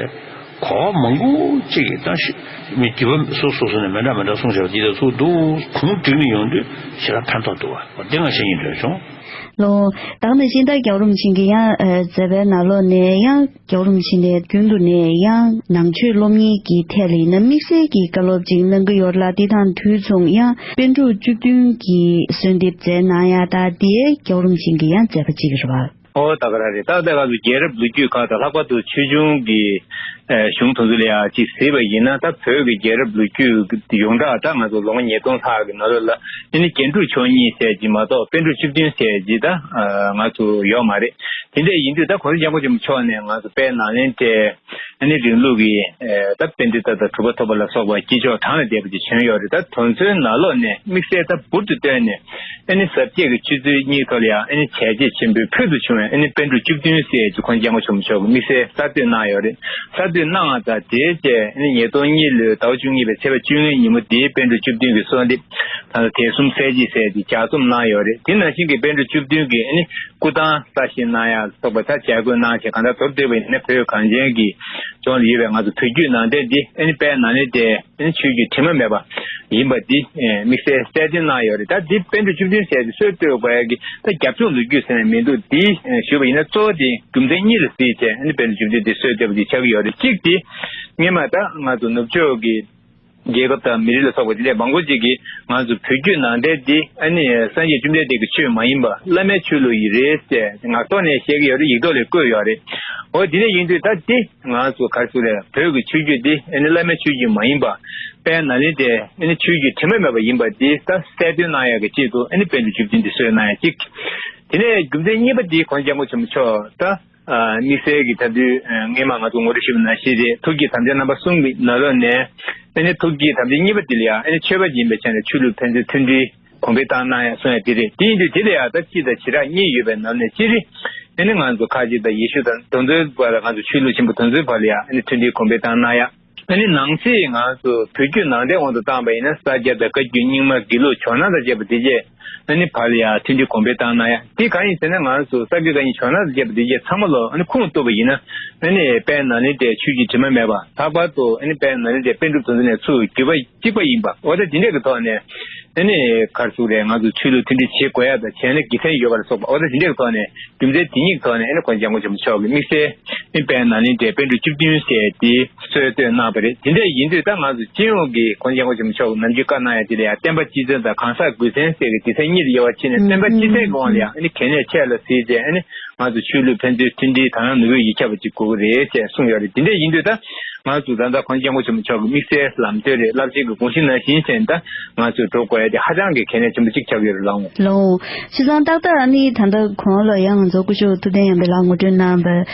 གོ་བ་མང་པོ་ཅིག་གིས་ད་ཤི་མི་རྒྱུད་པ་སོ་སོ་སོ་ནས་མི་འདྲ་མི་འདྲ་གསུངས་བཞག་པ་འདི་ལ་ཚུར་འདུག་གུང་བསྒྲིགས་ནས་ཡོང་དུས་ཞེ་དྲག་ཕན་ཐོགས་འདུག་བ། འདི་ང་བཤད་སྙིང་འདོད་བྱུང་། ལོ། ད་ནང་བཞིན་ད་རྒྱལ་བ་རིན་པོ་ཆེ་གིས་ཡང་མཛད་པའི་ནང་ལོགས་ནས་ཡང་། རྒྱལ་བ་རིན་པོ་ཆེ་ནས་རྒྱུན་དུ་ནས་ཡང་ནང་ཆོས་སློབ་གཉེར་གྱི་ཐད་ལ་ཡིན་ན་དམིགས་བསལ་གྱི་བཀའ་སློབ་ཅིག་གནང་གི་ཡོད་ལ། འདི་དང་དུས་མཚུངས་ཡང་པཎ་གྲུབ་བཅུ་བདུན་གྱི་གསོལ་འདེབས་མཛད་གནང་ཡ་ད་འདི་རྒྱལ་བ་རིན་པོ་ཆེ་གི་ཡང་མཛད་པ་ཅིག་རེད་བ། ཨོ་ད་ག་རང་རེད། ད་ལྟ་ང་ཚོ་རྒྱལ་རབས་ལོ་རྒྱུས་ཁག་དང་ལྷག་པར་དུ་ཆོས་འབྱུང་གི་གཞུང་དེ་ཚོ་ལ་ཡང་ཅིག་གཟིགས་པ་ཡིན་ན། ད་བོད་ཀྱི་རྒྱལ་རབས་ལོ་རྒྱུས་ཡོངས་གྲགས་ད་ང་ཚོ་ལོ་ངོ་ཉིས་སྟོང་ལྷག་གི་ནང་ལོགས་ལ་ཨ་ནི་རྒྱན་དྲུག་མཆོག་གཉིས་ཟེར་གྱི་མ་གཏོགས་པཎ་གྲུབ་བཅུ་བདུན་ཟེར་གྱི་ད་ང་ཚོ་ཡོད་མ་རེད། དེ་འདྲ་ཡིན་དུས་ད་གོང་ས་སྐྱབས་མགོན་ཆེན་པོ་མཆོག་ནས་ང་ཚོ་དཔལ་ནཱ་ལེནྡྲའི་ཨ་ནི་རིང་ལུགས་ཀྱི་ད་པཎྜི་ཏ་དང་གྲུབ་པ་ཐོབ་པ་ལ་སོགས་པ་དཀྱིལ་ཆོག་གྲངས་ལས་འདས་པ་ཅིག་བྱོན་ཡོད་རེད། ད་དེ་ཚོའི་ནང་ལོགས་ནས་དམིགས་བསལ་ད་འབུར་དུ་བཏོན་ནས་ཨ་ནི་ཟབ་རྒྱས་ཀྱི་ཆོས་ཚུལ་གཉིས་ཐོག་ལ་ཡང་ཨ་ནི་བྱས་རྗེས་ཆེན་པོའི་ཕུལ་དུ་བྱུང་བའི་ཨ་ནི་པཎ་གྲུབ་བཅུ་བདུན་ཟེར་གྱི་གོང་ས་སྐྱབས་མགོན་ཆེན་པོ་མཆོག་གིས་དམིགས་བསལ་གསར་གཏོད་གནང་ཡོད་རེད། གསར་གཏོད་གནང་བ་དང་དེའི་རྗེས་ཨ་ནི་ཉིས་སྟོང་གཉིས་ལོའི་ཟླ་བ་བཅུ་གཉིས་པའི་ཚེས་པ་བཅུ་ལྔའི་ཉིན་མོ་དེའི་པཎ་གྲུབ་བཅུ་བདུན་གྱི་གསོལ་འདེབས་ད་ལྟ་དད་གསུམ་གསལ་བྱེད་ཟེར་གྱི་ལྗགས་རྩོམ་གནང་ཡོད་རེད། དེ་ནང་བཞིན་གྱི་པཎ་གྲུབ་བཅུ་བདུན་གྱི་ཨ་ནི་སྐུ་ཐང་གསར་བཞེངས་གནང་ཡ་སོགས་པ་ད་བྱ་དགོས་གནང་བྱས། གང་ལྟར་མདོར་བསྡུས་པ་ཡིན་ན་བོད་གངས་ཅན་གྱི་ལྗོངས་ལ་ཡོད་པའི་ང་ཚོ་བོད་བརྒྱུད་ནང་བསྟན་འདི་ཨ་ནི་དཔལ་ནཱ་ལེནྡྲའི་ཨ་ནི་ཆོས་བརྒྱུད་དྲི་མ་མེད་པ་ཡིན་པ་འདི་དམིགས་བསལ་གསལ་སྟོན་གནང་ཡོད་རེད། ད་འདི་པཎ་གྲུབ་བཅུ་བདུན་ཟེར་ཏེ་སྲོལ་གཏོད་དགོས་ཡ་གི་ད་རྒྱབ་ལྗོངས་ལོ་རྒྱུས་ཟེར་ནས་མི་འདུག་འདི་ཞུས་པ་ཡིན་ན་གཙོ་བོ་དེ་རྒྱུ་མཚན་གཉིས་ལ་གཟིགས་བྱས་ཨ་ནི་པཎ་གྲུབ་བཅུ་བདུན་འདི་སྲོལ་གཏོད་པ་འདི་ཆགས་ཀྱི་ཡོད་རེད། གཅིག་དེ་སྔོན་མ་ད་ང་ཚོ་ནུབ་ཕྱོགས་ཀྱི་རྒྱལ་ཁབ་དང་མི་རིགས་ལ་སོགས་པ་དེ་འདྲས་མང་པོ་ཅིག་གིས་ང་ཚོ་བོད་བརྒྱུད་ནང་བསྟན་འདི་ཨ་ནི་སངས་རྒྱས་བཅོམ་ལྡན་འདས་ཀྱི་ཆོས་མ་ཡིན་པ་བླ་མའི་ཆོས་ལུགས་ཡིན་རེད་ཟེར་ངག་ཐོག་ནས་བཤད་ཀྱི་ཡོད་རེད། ཡིག་ཐོག་ལ་བཀོད་ཡོད་རེད། འོ་དེ་འདྲ་ཡིན་དུས་ད་འདི་ང་ཚོ་ག་རེ་ཟེར་རེད། བོད་ཀྱི་ཆོས་བརྒྱུད་འདི་ཨ་ནི་བླ་མའི་ཆོས་བརྒྱུད་མ་ཡིན་པ་དཔལ་ནཱ་ལེནྡྲའི་ཨ་ནི་ཆོས་བརྒྱུད་དྲི་མ་མེད་པ་ཡིན་པ་འདི་ད་གསལ་སྟོན་གནང་ཡག་གི་ཆེད་དུ་ཨ་ནི་པཎ་གྲུབ་བཅུ་བདུན་འདི་སྲོལ་གནང་ཡག་གཅིག་དེ་ནས་རྒྱུ་མཚན་གཉིས་པ་འདི་གོང་ས་སྐྱབས་མགོན་ཆེན་པོ་མཆོག་ད་དམིགས་བསལ་གྱི་ད་དུས་སྔས་མ་ང་ཚོ་ངོ་སྤྲོད་ཞུས་པ་ནང་བཞིན་རེད། ཐུགས་བསྐྱེད་དམ་བཅའ་རྣམ་པ་གསུམ་གྱི་ནང་ལོགས་ནས་ཨ་ནི་ཐུགས་བསྐྱེད་དམ་བཅའ་གཉིས་པ་འདི་ལ་ཡང་ཨ་ནི་ཆོས་པ་ཡིན་པའི་ཆ་ནས་ཆོས་ལུགས་ཕན་ཚུན་མཐུན་སྒྲིལ་གོང་འཕེལ་བཏང་གནང་ཡ་གསུང་ཡ་དེ་རེད། དེ་ཡིན་དུས་དེ་ལ་ཡང་ད་སྤྱི་དང་བྱེ་བྲག་གཉིས་ཡོད་པའི་ནང་ནས་སྤྱིར་ཨ་ནི་ང་ཚོ་ཁ་ཆེ་དང་ཡེ་ཤུ་དང་དེ་ཚོའི་བར་ང་ཚོ་ཆོས་ལུགས་ཆེན་པོ་དེ་ཚོའི་བར་ལ་ཡང་ཨ་ནི་མཐུན་སྒྲིལ་གོང་འཕེལ་བཏང་གནང་ཡ། ཨ་ནི་ནང་གསེས་ང་ཚོ་བོད་བརྒྱུད་ནང་བསྟན་དབང་དུ་བཏང་པ་ཡིན་ན་ས་སྐྱ་དང་བཀའ་བརྒྱུད་རྙིང་མ་དགེ་ལུགས་ཇོ་ནང་དང་བཅས་པ་དེ་བཅས་ཨ་ནི་བར་ལ་ཡང་མཐུན་སྒྲིལ་གོང་འཕེལ་བཏང་གནང་ཡ། དེ་གང་ཡིན་ཟེར་ན་ང་ཚོ་ས་སྐྱ་བཀའ་རྙིང་ཇོ་ནང་དང་བཅས་པ་དེ་བཅས་ཚང་མ་ལོ་ཨ་ནི་ཁུངས་གཏུགས་པ་ཡིན་ན་ཨ་ནི་དཔལ་ནཱ་ལེནྡྲའི་ཆོས་བརྒྱུད་དྲི་མ་མེད་པ། ལྷག་པར་དུ་ཨ་ནི་དཔལ་ནཱ་ལེནྡྲའི་པཎ་གྲུབ་དེ་ཚོ་ནས་ཚུར་བརྒྱུད་པ་གཅིག་པ་ཡིན་པ། འོ་ད་དེ་འདྲ་གི་ཐོག་ནས་ཨ་ནི་ག་རེ་ཟེར་རེད། ང་ཚོ་ཆོས་ལུགས་མཐུན་སྒྲིལ་བྱེད་དགོས་ཡ་དང་བྱས་ན་དགེ་མཚན་ཡོད་པ་ལ་སོགས་པ། འོ་ད་དེ་འདྲ་གི་ཐོག་ནས་རྒྱུ་མཚན་དེ་ཉིད་ཀྱི་ཐོག་ནས་ཨ་ནི་གོང་ས་སྐྱབས་མགོན་ཆེན་པོ་མཆོག་གིས་དམིགས་བསལ་ཨ་ནི་དཔལ་ནཱ་ལེནྡྲའི་པཎ་གྲུབ་བཅུ་བདུན་ཟེར་དེ་སྲོལ་གཏོད་གནང་བ་རེད། དེ་འདྲ་ཡིན་དུས་ད་ང་ཚོ་སྤྱི་ཡོངས་ཀྱི་གོང་ས་སྐྱབས་མགོན་ཆེན་པོ་མཆོག་གིས་ནམ་རྒྱུན་བཀའ་གནང་ཡ་དེ་ལ་ཡང་བསྟན་པ་སྤྱི་མཚན་དང་གང་ཟག་དགོས་མཚན་ཟེར་གྱི་སྡེ་ཚན་གཉིས་ལ་དབྱེ་བ་ཕྱེ་ནས་བསྟན་པ་སྤྱི་མཚན་གྱི་དབང་ལ་ཡང་ཨ་ནི་གལ་གནད་ཆེ་ལ་གཟིགས་བྱས་ཨ་ནི་ང་ཚོ་ཆོས་ལུགས་ཕན་ཚུན་མཐུན་སྒྲིལ་དང་ནུས་པ་ཡོད་ཁྱབ་པ་ཅིག་དགོས་ཀྱི་རེད་ཅེས་གསུངས་ཡོད་རེད། དེ་འདྲ་ཡིན་དུས་ད་ ང་ཚོ་ད་ལྟ་གོང་ས་སྐྱབས་མགོན་ཆེན་པོ་མཆོག་གི་དམིགས་བསལ་ལམ་སྟོན་རེད། བསླབ་བྱའི་གི་དགོངས་གཞི་ནང་བཞིན་བྱས་ནས་ད་ང་ཚོས་འགྲོ་དགོས་ཡ་དེ་ཧ་ཅང་གི་གལ་གནད་ཆེན་པོ་གཅིག་ཆགས་ཡོད་རེད་ལགས་འོང་། ལགས་འོང་། བྱས་ཙང་ཏག་ཏག་ཨ་ནི་ད་ལྟ་གོང་ལ་ཡང་ང་ཚོ་སྐུ་ཞབས་ཐུབ་བསྟན་ཡར་འཕེལ་ལགས་ངོ་སྤྲོད་གནང་བ་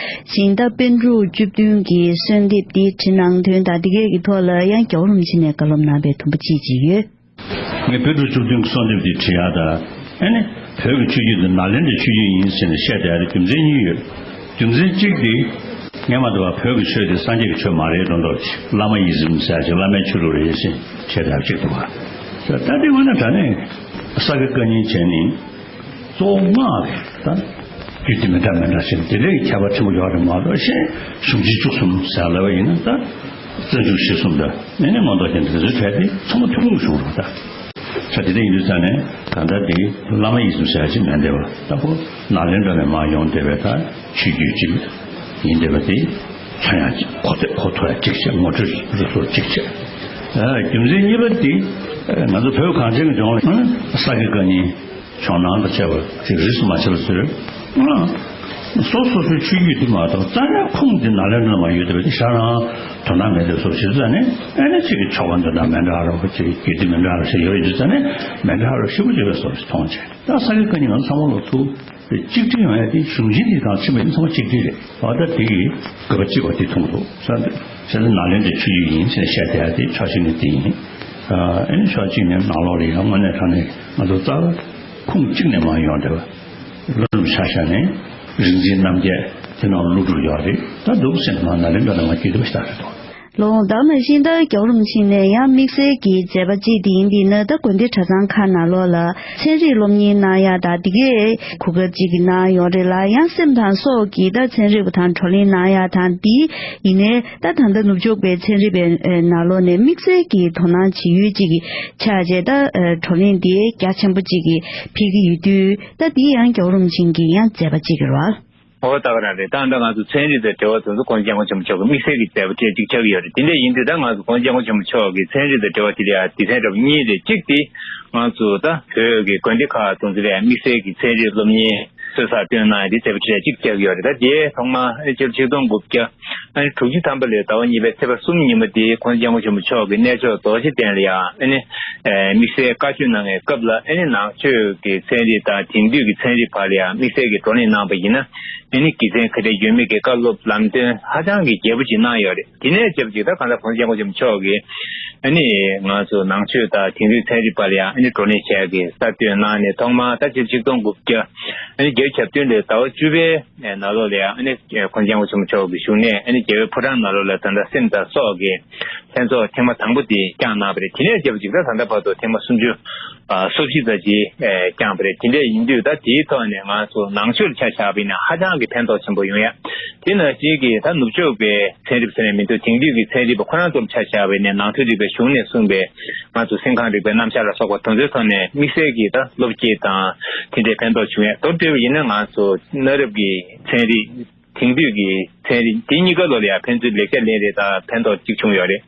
བཞིན་ད་པཎ་གྲུབ་བཅུ་བདུན་གྱི་གསོལ་འདེབས་འདི་བྲིས་གནང་དོན་དང་འདི་གའི་གི་ཐོག་ལ་ཡང་རྒྱལ་བ་རིན་པོ་ཆེ་ནས་བཀའ་སློབ་གནང་བའི་དུམ་བུ་གཅིག་ཅིག་ཡོད། ངས་པཎ་གྲུབ་བཅུ་བདུན་གྱི་གསོལ་འདེབས་འདི་བྲིས་ཡག་དང་། ཨ་ནི་བོད་ཀྱི་ཆོས་བརྒྱུད་འདི་ནཱ་ལེནྡྲའི་ཆོས་བརྒྱུད་ཡིན་ཟེར་ནས་བཤད་བསྡད་ཡག་དེ་རྒྱུ་མཚན་གཉིས་ཡོད། རྒྱུ་མཚན་གཅིག་དེ། ངས་མ་འདོད་པ་བོད་ཀྱི་ཆོས་དེ་སངས་རྒྱས་ཀྱི་ཆོས་མ་རེད་མདོག་མདོག་ཅིག་བླ་མ་ཡི་ཟིམ་ཟེར་ཡག་ཅིག་བླ་མའི་ཆོས་ལུགས་རེད་ཟེར་བཤད་བསྡད་ཡག་གཅིག་འདུག་ག་ད་དེ་དངོས་གནས་དྲང་གནས་ས་དགེ་བཀའ་རྙིང་བྱས་ནས། གཙོ་བོ་སྔགས་རེད་ད། རྒྱུད་སྡེ་མི་འདྲ་མི་འདྲ་ཞིག་དེ་འདྲའི་ཁྱད་པར་ཆེན་པོ་ཡོད་རེད་མ་གཏོགས་གཞན་གཞུང་ཆེན་བཅུ་གསུམ་ཟེར་ལབ་པ་ཡིན་ན་ད། བརྩོན་འགྲུས་གཞི་གསུམ་དང་ཨེ་ནི་མངོན་རྟོགས་རྒྱན་དེ་ཚོའི་གྲས་དེ་ཚང་མ་ཐུན་མོང་གི་གཞུང་རེད་ད། ས་དེ་འདྲ་ཡིན་དུས་ཙང་ནས་ད་ལྟ་དེ་བླ་མ་ཡི་ཟིམ་ཟེར་ཡག་ཅིག་མེད་བསྡད་པ་ད་ཁོ་ནཱ་ལེནྡྲ་ནས་མར་ཡོང་བསྡད་པའི་ད་ཆོས་བརྒྱུད་ཅིག་ཡིན་བསྡད་པ་དེ་མཚོན་ཡག་ཅིག་གོ་ཐོས་གོ་ཐོས་ཡག་གཅིག་བྱས། ངོ་སྤྲོད་རིགས་སོགས་གཅིག་བྱས། ཨ་རྒྱུ་མཚན་གཉིས་པ་དེ་ང་ཚོ་བོད་གངས་ཅན་གྱི་ལྗོངས་ལ་ས་དགེ་བཀའ་རྙིང་ཇོ་ནང་དང་བཅས་པ་ཅིག་རིས་སུ་མ་ཆད་པ་ཚོས་སོ་སོ་སོའི་ཆོས་བརྒྱུད་དེ་མ་གཏོགས་རྩ་ནས་ཁུངས་དེ་ནཱ་ལེནྡྲ་ནང་མར་ཡོད་བསྡད་པ་དེ་ཞེ་དྲག་དོ་སྣང་མེད་བསྡད་སོང་། བྱས་ཙང་ནས་ཨ་ནི་ཅིག་གི་ཆོ་ག་འདོན་སྟངས་མི་འདྲ་རོ་ཅིག་རྒྱུད་སྡེ་མི་འདྲ་རོ་ཞིག་ཡོད་ཡོད་དུས་ཙང་ནས་མི་འདྲ་རོ་ཞེ་པོ་ཅིག་ཡོད་བསམ་ཞིག་མཐོང་བྱས། ད་ས་དགེ་བཀའ་རྙིང་ང་ཚོ་ཚང་མ་ལོ་ཐུག་གཅིག་སྒྲིལ་ཡོང་ཡ་དེ་གཞུང་ཆེན་འདི་དང་ཕྱི་མ་ཡིན་ཚང་མ་གཅིག་སྒྲིལ་རེད། འོ་ད་དེ་གི་དགོས་པ་གཅིག་པ་དེ་མཐོང་འདུག་ས་འདི། བྱས་ཙང་ནཱ་ལེནྡྲའི་ཆོས་བརྒྱུད་ཡིན་ཟེར་བཤད་བསྡད་ཡ་དེ་ཕྱོགས་གཅིག་ནས་དེ་ཡིན། ཨ་ནི་ཕྱོགས་གཅིག་ནས་ནང་ལོགས་ལ་ཡང་དངོས་གནས་དྲང་གནས་ང་ཚོ་རྩ་བ་ཁུངས་གཅིག་ནས་མར་ཡོང་བསྡད་པ་ལ་ལུམ་ཆ་བཞག་ནས་རིག་འཛིན་རྣམ་རྒྱལ་དེ་ནང་ཀླུ་སྒྲུབ་ཡོད་རེད། ད་འདུག་སེ་མར་ནཱ་ལེནྡྲ་ནས་མར་བརྒྱུད་བསྡད་པ་ཞིག་ད་རེད་དོ། ལོ་ངོ་ལྡང་ནང་བཞིན་ད་རྒྱལ་བ་རིན་པོ་ཆེ་ནས་ཡང་དམིགས་བསལ་གྱི་མཛད་པ་གཅིག་དེ་ཡིན་དེ་ནི་ད་དགོན་སྡེ་གྲྭ་ཚང་ཁག་ནང་ལོགས་ལ་ཚན་རིག་སློབ་གཉེར་གནང་ཡ་དང་འདི་གའི་གོ་སྐབས་གཅིག་གི་གནང་ཡོད་རེད་ལ། ཡང་སེམས་དང་སྲོག་གི་ད་ཚན་རིག་པ་དང་བགྲོ་གླེང་གནང་ཡ་དང་འདི་ཡིན་ནའི་ད་ད་ལྟ་ནུབ་ཕྱོགས་པའི་ཚན་རིག་པའི་ནང་ལོགས་ནས་དམིགས་བསལ་གྱི་དོ་སྣང་བྱེད་ཡུལ་གཅིག་གི་ཆགས་བྱས་ད་བགྲོ་གླེང་འདི་རྒྱ་ཆེན་པོ་གཅིག་གི་ཕེབས་ཀྱི་ཡོད་དུས་ད་འདི་ཡང་རྒྱལ་བ་རིན་པོ་ཆེ་གི་ཡང་མཛད་པ་གཅིག་གི་རེད་བ། ཨོ་ད་ག་རང་རེད། ད་ལྟ་ང་ཚོ་ཚན་རིག་དང་འབྲེལ་བ་དེ་ཚོ་༸གོང་ས་༸སྐྱབས་མགོན་ཆེན་པོ་མཆོག་གི་དམིགས་བསལ་གྱི་མཛད་པ་གྲས་གཅིག་ཆགས་ཀྱི་ཡོད་རེད། དེ་འདྲ་ཡིན་དུས་ད་ང་ཚོ་༸གོང་ས་༸སྐྱབས་མགོན་ཆེན་པོ་མཆོག་གི་ཚན་རིག་དང་འབྲེལ་བ་དེ་ལ་ཡང་སྡེ་ཚན་འདྲ་པོ་གཉིས་རེད། གཅིག་དེ་ང་ཚོ་ད་བོད་ཀྱི་དགོན་སྡེ་ཁག་དེ་ཚོ་ལ་ཡང་དམིགས་བསལ་གྱི་ཚན་རིག་སློབ་གཉེར་སྲོལ་གསར་བཏོད་གནང་ཡ་དེ་མཛད་པ་གྲས་གཅིག་ཆགས་ཀྱི་ཡོད་རེད། ད་དེའི་ཐོག་མ་ཕྱི་ལོ་ཆིག་སྟོང་དགུ་བརྒྱ་ཨ་ནི་དྲུག་ཅུ་ཐམ་པ་ལོའི་ཟླ་བ་གཉིས་པའི་ཚེས་པ་གསུམ་ཉིན་མོ་དེ་༸གོང་ས་༸སྐྱབས་མགོན་ཆེན་པོ་མཆོག་གིས་གནས་མཆོག་རྡོ་རྗེ་གདན་ལ་ཡང་ཨ་ནི་དམིགས་བསལ་བཀའ་ཆོས་གནང་བའི་སྐབས་ལ་ཨ་ནི་ནང་ཆོས་ཀྱི་ཚན་རིག་དང་དེང་དུས་ཀྱི་ཚན་རིག་བར་ལ་ཡང་དམིགས་བསལ་གྱི་བགྲོ་གླེང་གནང་བ་ཡིན་ན་ཨ་ནི་དགེ་མཚན་ག་འདྲ་ཡོད་མེད་ཀྱི་བཀའ་སློབ་ལམ་སྟོན་ཧ་ཅང་གི་རྒྱས་པོ་ཅིག་གནང་ཡོད་རེད། དེ་ནས་རྒྱབ་ཅིག་ད་གང་ལྟར་༸གོང་ས་༸སྐྱབས་མགོན་ཆེན་པོ་མཆོག་གིས་ཨ་ནི་ང་ཚོ་ནང་ཆོས་དང་དེང་དུས་ཚན་རིག་བར་ལ་ཡང་ཨ་ནི་བགྲོ་གླེང་བྱས་ཀྱི་གསར་གཏོད་གནང་ནས་ཐོག་མར་ད་ཕྱི་ལོ་ཆིག་སྟོང་དགུ་བརྒྱ་ཨ་ནི་བརྒྱད་ཅུ་གྱ་བདུན་ལོའི་ཟླ་བ་བཅུ་པའི་ནང་ལོགས་ལ་ཡང་ཨ་ནི་༸གོང་ས་༸སྐྱབས་མགོན་ཆེན་པོ་མཆོག་གི་བཞུགས་གནས་ཨ་ནི་རྒྱལ་བའི་ཕོ་བྲང་ནང་ལོགས་ལ་ད་ལྟ་སེམས་དང་སྲོག་གི་ལྷན་ཚོགས་ཐེངས་མ་དང་པོ་དེ་བསྐྱངས་གནང་བ་རེད། དེ་ནས་རྒྱབ་ཅིག་ད་ད་ལྟ་བར་དུ་ཐེངས་མ་སུམ་ཅུ་ཨ་སོ་བཞི་ཙམ་ཅིག་ཨེ་བསྐྱངས་པ་རེད། དེ་འདྲ་ཡིན་དུས་ད་དེའི་ཐོག་ནས་ང་ཚོ་ནང་ཆོས་ལ་ཆ་བཞག་པ་ཡིན་ན་ཧ་ཅང་གི་ཕན་ཐོགས་ཆེན་པོ་ཡོང་ཡ། དེ་ནང་བཞིན་གྱི་ད་ནུབ་ཕྱོགས་པའི་ཚན་རིག་ཟེར་ནས་མི་འདུག་དེང་དུས་ཀྱི་ཚན་རིག་པ་ཁོ་རང་ཚོར་ཆ་བཞག་པ་ཡིན་ན་ནང་ཐོས་རིག་པའི་གཞུང་ནས་གསུངས་པའི་ང་ཚོ་སེམས་ཁམས་རིག་པའི་རྣམ་གཞག་ལ་སོགས་པ་དེ་ཚོའི་ཐོག་ནས་དམིགས་བསལ་གྱི་ད་སློབ་སྐྱེས་དང་དེ་འདྲའི་ཕན་ཐོགས་བྱུང་ཡ། མདོར་བསྡུས་པ་ཡིན་ན་ང་ཚོ་གནའ་རབས་ཀྱི་ཚན་རིག་དེང་དུས་ཀྱི་ཚན་རིག་འདི་གཉིས་ཀ་ལོ་ལ་ཡང་ཕན་ཚུན་ལེགས་ཆ་ལེན་རེས་དང་ཕན་ཐོགས་གཅིག་བྱུང་ཡོད་རེད།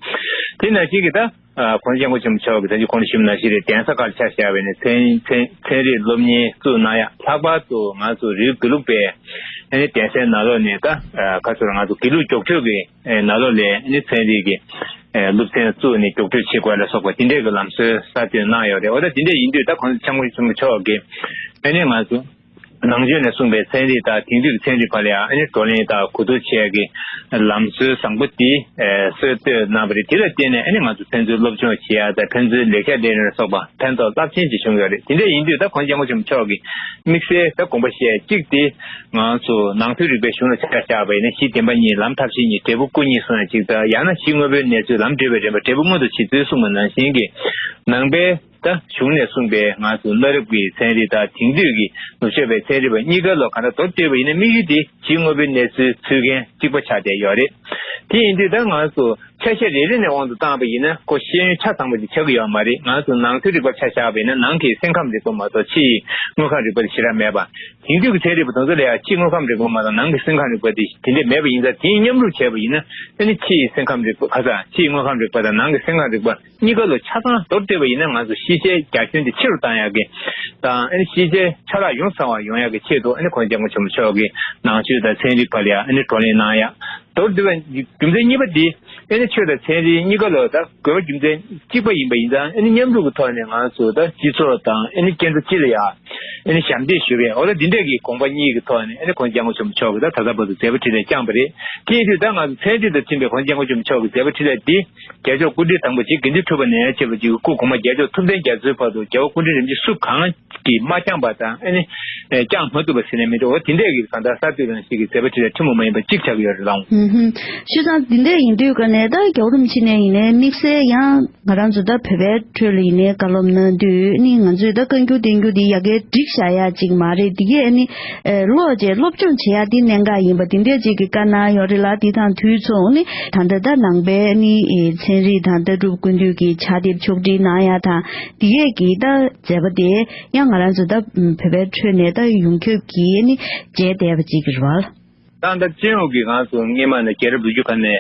དེ་ནང་བཞིན་གྱི་ད་༸གོང་ས་༸སྐྱབས་མགོན་ཆེན་པོ་མཆོག་གིས་ད་ཅི་གོང་ལ་ཞུས་པ་ནང་བཞིན་རེད། གདན་ས་ཁག་ལ་ཆ་བཞག་པ་ཡིན་ན་ཚན་ཚན་ཚན་རིག་སློབ་གཉེར་བཙུགས་གནང་ཡ། ལྷག་པར་དུ་ང་ཚོ་རིའུ་དགེ་ལུགས་པའི་ཨ་ནི་གདན་སའི་ནང་ལོགས་ནས་ད་ཁ་ཚུར་ང་ཚོ་དགེ་ལུགས་མགྱོགས་སྤྲོད་ཀྱི་ནང་ལོགས་ལ་ཨ་ནི་ཚན་རིག་གི་སློབ་ཚན་བཙུགས་ནས་མགྱོགས་སྤྲོད་བྱེད་དགོས་ལ་སོགས་པ་དེ་འདྲས་ཀྱི་ལམ་སྲོལ་གསར་གཏོད་གནང་ཡོད་རེད། འོ་ད་དེ་འདྲས་ཡིན་དུས་ད་གོང་ས་༸སྐྱབས་མགོན་ཆེན་པོ་མཆོག་གིས་ཨ་ནི་ང་ཚོ་ནང་ཆོས་ནས་གསུངས་པའི་ཚན་རིག་དང་དེང་དུས་ཀྱི་ཚན་རིག་བར་ལ་ཡང་ཨ་ནི་བགྲོ་གླེང་དང་གོ་བསྡུར་བྱེད་ཀྱི་ལམ་སྲོལ་བཟང་པོ་འདི་སྲོལ་གཏོད་གནང་བ་རེད། དེ་ལ་བརྟེན་ནས་ཨ་ནི་ང་ཚོ་ཕན་ཚུན་སློབ་སྦྱོང་བྱེད་ཡ་དང་ཕན་ཚུན་ལེགས་ཆ་ལེན་ཡ་ལ་སོགས་པ་ཕན་ཐོགས་རླབས་ཆེན་ཅིག་བྱུང་ཡོད་རེད། དེ་འདྲ་ཡིན་དུས་ད་༸གོང་ས་༸སྐྱབས་མགོན་ཆེན་པོ་མཆོག་གིས་དམིགས་བསལ་ད་དགོངས་པ་བཞེས་གཅིག་དེ་ང་ཚོ་ནང་ཐོས་རིག་པའི་གཞུང་ལ་ཆ་བཞག་པ་ཡིན་ན་གཞི་བདེན་པ་གཉིས་ལམ་ཐབས་ཤེས་གཉིས་འབྲས་བུ་སྐུ་གཉིས་གསུངས་ཡ་གཅིག་དང་། ཡང་ན་གཞི་དངོས་པོའི་གནས་ཚུལ་ལམ་འབྲས་བུའི་རིམ་པ་འབྲས་བུ་མངོན་དུ་བྱེད་ཚུལ་གསུངས་པ་ནང་བཞིན་གྱི་ནང་པའི་ད་གཞུང་ནས་གསུངས་པའི་ང་ཚོ་གནའ་རབས་ཀྱི་ཚན་རིག་དང་དེང་དུས་ཀྱི་ནུབ་ཕྱོགས་པའི་ཚན་རིག་པ་གཉིས་ཀ་ལ་གང་ལྟར་མདོར་བསྡུས་པ་ཡིན་ན་དམིགས་ཡུལ་དེ་གཞི་དངོས་པོའི་གནས་ཚུལ་འཚོལ་མཁན་གཅིག་པ་ཆགས་བསྡད་ཡོད་རེད། དེ་ཡིན་དུས་ད་ང་ཚོ་ཆ་ཤས་རེ་རེ་ནས་དབང་དུ་བཏང་བ་ཡིན་ན་ཁོ་ཤེས་ཡོན་ཆ་ཚང་པ་ཅིག་ཆགས་ཀྱི་ཡོད་མ་རེད། ང་ཚོ་ནང་ཐོས་རིག་པ་ཆ་བཞག་པ་ཡིན་ན་ནང་གི་སེམས་ཁམས་རིག་པ་མ་གཏོགས་ཕྱི་ཡི་དངོས་ཁམས་རིག་པ་དེ་ཞེ་དྲག་མེད་པ། དེང་དུས་ཀྱི་ཚན་རིག་པ་དེ་ཚོ་ལ་ཡང་ཕྱིའི་དངོས་ཁམས་རིག་པ་མ་གཏོགས་ནང་གི་སེམས་ཁམས་རིག་པ་དེ་དེ་འདྲས་མེད་པ་ཡིན་ཙང་། དེ་གཉིས་མཉམ་རུབ་བྱས་པ་ཡིན་ན་ཨ་ནི་ཕྱི་ཡི་སེམས་ཁམས་རིག་པ་ཁ་སང་ཕྱི་ཡི་དངོས་ཁམས་རིག་པ་དང་ནང་གི་སེམས་ཁམས་རིག་པ་གཉིས་ཀ་ལ་ཆ་ཚང་མདོར་བསྡུས་པ་ཡིན་ན་ང་ཚོ་ཤེས་བྱའི་རྒྱ་ཁྱོན་དེ་ཆེ་རུ་བཏང་ཡག་གི་དང་། ཨ་ནི་ཤེས་བྱའི་ཆ་ལག་ཡོངས་ཚང་བ་ཡོང་ཡག་གི་ཆེད་དུ་ཨ་ནི་༸གོང་ས་༸སྐྱབས་མགོན་ཆེན་པོ་མཆོག་གིས་ནང་ཆོས་དང་ཚན་རིག་བར་ལ་ཡང་ཨ་ནི་བགྲོ་གླེང་གནང་ཡག། མདོར་བསྡུས་པ་རྒྱུ་མཚན་གཉིས་པ་འདི་ ཨེ་ནི་ཆོས་དང་ཚན་རིག་གཉིས་ཀ་ལ་ད་དགོས་པ་རྒྱུ་མཚན་གཅིག་པ་ཡིན་པ་ཡིན་ཙང་། ཨེ་ནི་མཉམ་རུབ་ཀྱི་ཐོག་ནས་ང་ཚོ་ད་སྤྱི་ཚོགས་དང་ཨེ་ནི་སྐྱེ་འཚར་སྤྱི་ལ་ཡ་ཨེ་ནི་ཞབས་འདེགས་ཞུ་བའི་འོ་ད་འདི་འདྲས་ཀྱི་དགོངས་པ་གཉིས་ཀྱི་ཐོག་ནས་ཨེ་ནི་༸གོང་ས་༸སྐྱབས་མགོན་ཆེན་པོ་མཆོག་གིས་ད་ད་ལྟ་བར་དུ་མཛད་པ་འཕྲིན་ལས་བསྐྱངས་པ་རེད། དེ་ཡིན་དུས་ད་ང་ཚོ་ཚན་རིག་དང་མཐུན་པའི་༸གོང་ས་༸སྐྱབས་མགོན་ཆེན་པོ་མཆོག་གི་མཛད་པ་འཕྲིན་ལས་འདི་རྒྱལ་མཆོག་སྐུ་ཕྲེང་དང་པོ་རྗེ་དགེ་འདུན་གྲུབ་པ་ནས་བྱས་པ་ཅིག་སྐུ་གོང་མ་རྒྱལ་མཆོག་ཐུབ་བསྟན་རྒྱ་མཚོའི་བར་དུ་རྒྱལ་བ་སྐུ་ཕྲེང་རིམ་བྱོན་སུ་གང་གིས་མ་བསྐྱངས་པ་དང་ཨེ་ནི་ཨེ་བསྐྱངས་མ་ཐུབ་པ་ཟེར་ནས་མི་འདུག་འོ་དེ་འདྲས་ཀྱི་གང་ལྟར་གསར་གཏོད་རང་བཞིན་གྱི་མཛད་པ་འཕྲིན་ལས་ཐུན་མོང་མ་ཡིན་པ་གཅིག་ཆགས་ཀྱི་ཡོད་རེད་ལགས། ཧུམ་ཧུམ། བྱས་ཙང་འདི་འདྲས་ཡིན་དུས་ཀ་ནས་ད་རྒྱལ་བ་རིན་པོ་ཆེ་ནས་ཡིན་ནའི་དམིགས་བསལ་ཡང་ང་རང་ཚོ་ད་བོད་པའི་ཁྲོད་ལ་ཡིན་ནའི་བཀའ་སློབ་གནང་དུས་ནི་ང་ཚོས་ད་བཀའ་འགྱུར་བསྟན་འགྱུར་འདི་ཡ་གིར་བསྒྲིགས་བཞག་ཡ་ཅིག་མ་རེད། འདི་གས་ནི་ཨེ་ཀློག་བྱས་སློབ་སྦྱོང་བྱེད་ཡ་འདི་གནད་འགག་ཡིན་པ་འདི་འདྲས་ཅིག་གི་བཀའ་གནང་ཡོད་རེད་ལ། འདི་དང་དུས་མཚུངས་ནི་ད་ལྟ་ད་ནང་པའི་ནི་ཨེ་ཚན་རིག་དང་ལྟ་གྲུབ་ཀུན་བཏུས་ཀྱི་ཕྱག་དེབ་ཕྱོགས་སྒྲིག་གནང་ཡ་དང་འདི་གས་ཀྱི་ད་མཛད་པ་དེ་ཡང་ང་རང་ཚོ་ད་བོད་པའི་ཁྲོད་ནས་ད་ཡོངས་ཁྱབ་ཀྱིས་ནི་མཇལ་བསྡད་པ་ཅིག་རེད་བ། ད་ལྟ་སྤྱི་ཡོངས་ཀྱི་ང་ཚོ་སྔས་མ་ནས་རྒྱལ་རབས་ལོ་རྒྱུས་ཁག་ནས་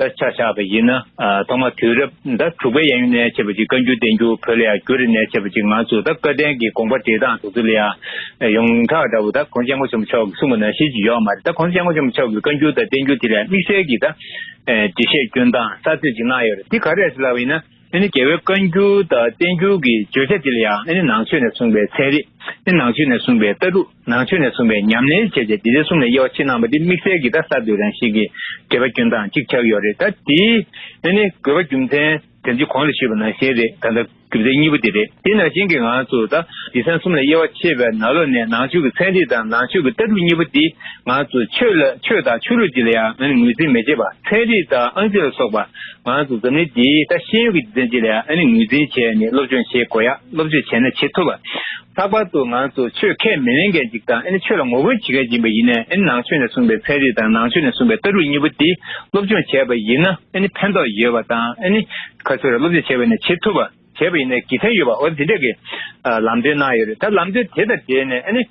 ད་ཆ་བཞག་པ་ཡིན་ན། ཨ་ཐོག་མ་དུས་རབས་ད་དྲུག་པའི་གཡས་གཡོན་ནས་བྱས་པ་ཅིག་བཀའ་འགྱུར་བསྟན་འགྱུར་བོད་ལ་ཡང་བསྒྱུར་རེ་ནས་བྱས་པ་ཅིག་ང་ཚོ་ད་བཀའ་བསྟན་གྱི་དགོངས་པ་འགྲེལ་སྟངས་དེ་ཚོ་ལ་ཡང་ཡོངས་གྲགས་འདྲ་བོ་ད་༸གོང་ས་༸སྐྱབས་མགོན་ཆེན་པོ་མཆོག་གིས་གསུངས་པ་ནང་བཞིན་ཅིག་ཡོད་མ་རེད། ད་༸གོང་ས་༸སྐྱབས་མགོན་ཆེན་པོ་མཆོག་གིས་བཀའ་འགྱུར་དང་བསྟན་འགྱུར་དེ་ལ་ཡང་དམིགས་བསལ་གྱི་ད་འགྲེལ་བཤད་སྐྱོན་སྟངས་གསར་གཏོད་ཅིག་གནང་ཡོད་རེད། དེ་ག་རེ་རེད་ཟེར་ལབ་པ་ཡིན་ན། ཨ་ནི་རྒྱལ་བའི་བཀའ་འགྱུར་དང་བསྟན་འགྱུར་གྱི་བརྗོད་བྱ་དེ་ལ་ཡང་ཨ་ནི་ནང་ཆོས་ནས་གསུངས་པའི་ཚན་རིག་ཨ་ནི་ནང་ཆོས་ནས་གསུངས་པའི་ལྟ་གྲུབ་ནང་ཆོས་ནས་གསུངས་པའི་ཉམས་ལེན་བྱས་རྗེས་འདི་ཚོ་གསུམ་ལ་དབྱེ་བ་ཕྱེ་གནང་བ་འདི་དམིགས་བསལ་གྱི་ད་གསར་གཏོད་རང་བཞིན་གྱི་འགྲེལ་པ་སྐྱོན་སྟངས་གཅིག་ཆགས་ཡོད་རེད། ད་དེའི་ཨ་ནི་དགོས་པ་རྒྱུ་མཚན་དེ་ཚོ་གོང་ལ་ཞུས་པ་ནང་བཞིན་རེད། ད་ལྟ་རྒྱུ་མཚན་གཉིས་པོ་དེ་རེད། དེ་ནང་བཞིན་གྱི་ང་ཚོ་ད་སྡེ་ཚན་གསུམ་ལ་དབྱེ་བ་ཕྱེ་བའི་ནང་ལོགས་ནས་ནང་ཆོས་ཀྱི་ཚན་རིག་དང་ནང་ཆོས་ཀྱི་ལྟ་གྲུབ་གཉིས་པོ་འདི་ང་ཚོ་ཆོས་ལ་ཆོས་དང་ཆོས་ལུགས་ཀྱི་ལ་ཡང་ཨ་ནི་ངོས་འཛིན་མི་བྱེད་པ། ཚན་རིག་དང་ཨང་རྩིས་ལ་སོགས་པ་ང་ཚོ་འཛམ་གླིང་འདིའི་ད་ཤེས་ཡོན་གྱི་སྡེ་ཚན་ཅིག་ལ་ཡང་ཨ་ནི་ངོས་འཛིན་བྱས་ནས་སློབ་སྦྱོང་བྱེད་དགོས་ཡ། སློབ་སྦྱོང་བྱས་ན་བྱེད་ཐུབ་པ། ལྷག་པར་དུ་ང་ཚོ་ཆོས་ཁས་མི་ལེན་མཁན་ཅིག་དང་ཨ་ནི་ཆོས་ལ་ངོ་རྒོལ་བྱེད་མཁན་ཅིག་ཡིན་པ་ཡིན་ནའི་ཨ་ནི་ནང་ཆོས་ནས་གསུངས་པའི་ཚན་རིག་དང་ནང་ཆོས་ནས་གསུངས་པའི་ལྟ་གྲུབ་གཉིས་པོ་འདི་སློབ་སྦྱོང་བྱས་པ་ཡིན་ན་ཨ་ནི་ཕན་ཐོགས་ཡོད་པ་དང་། ཨ་ནི་ག་ཚོད་རེ་སློབ་སྦྱོང་བྱས་པ་ཡིན་ན་བྱེད་ཐུབ་པ། བྱས་པ་ཡིན་ན་དགེ་མཚན་ཡོད་པ། འོ་དེ་འདྲ་གི་ཨ་ལམ་སྟོན་གནང་ཡོད་རེད། ད་ལམ་སྟོན་དེ་དང་འབྲེལ་ནས་ཨ་ནི་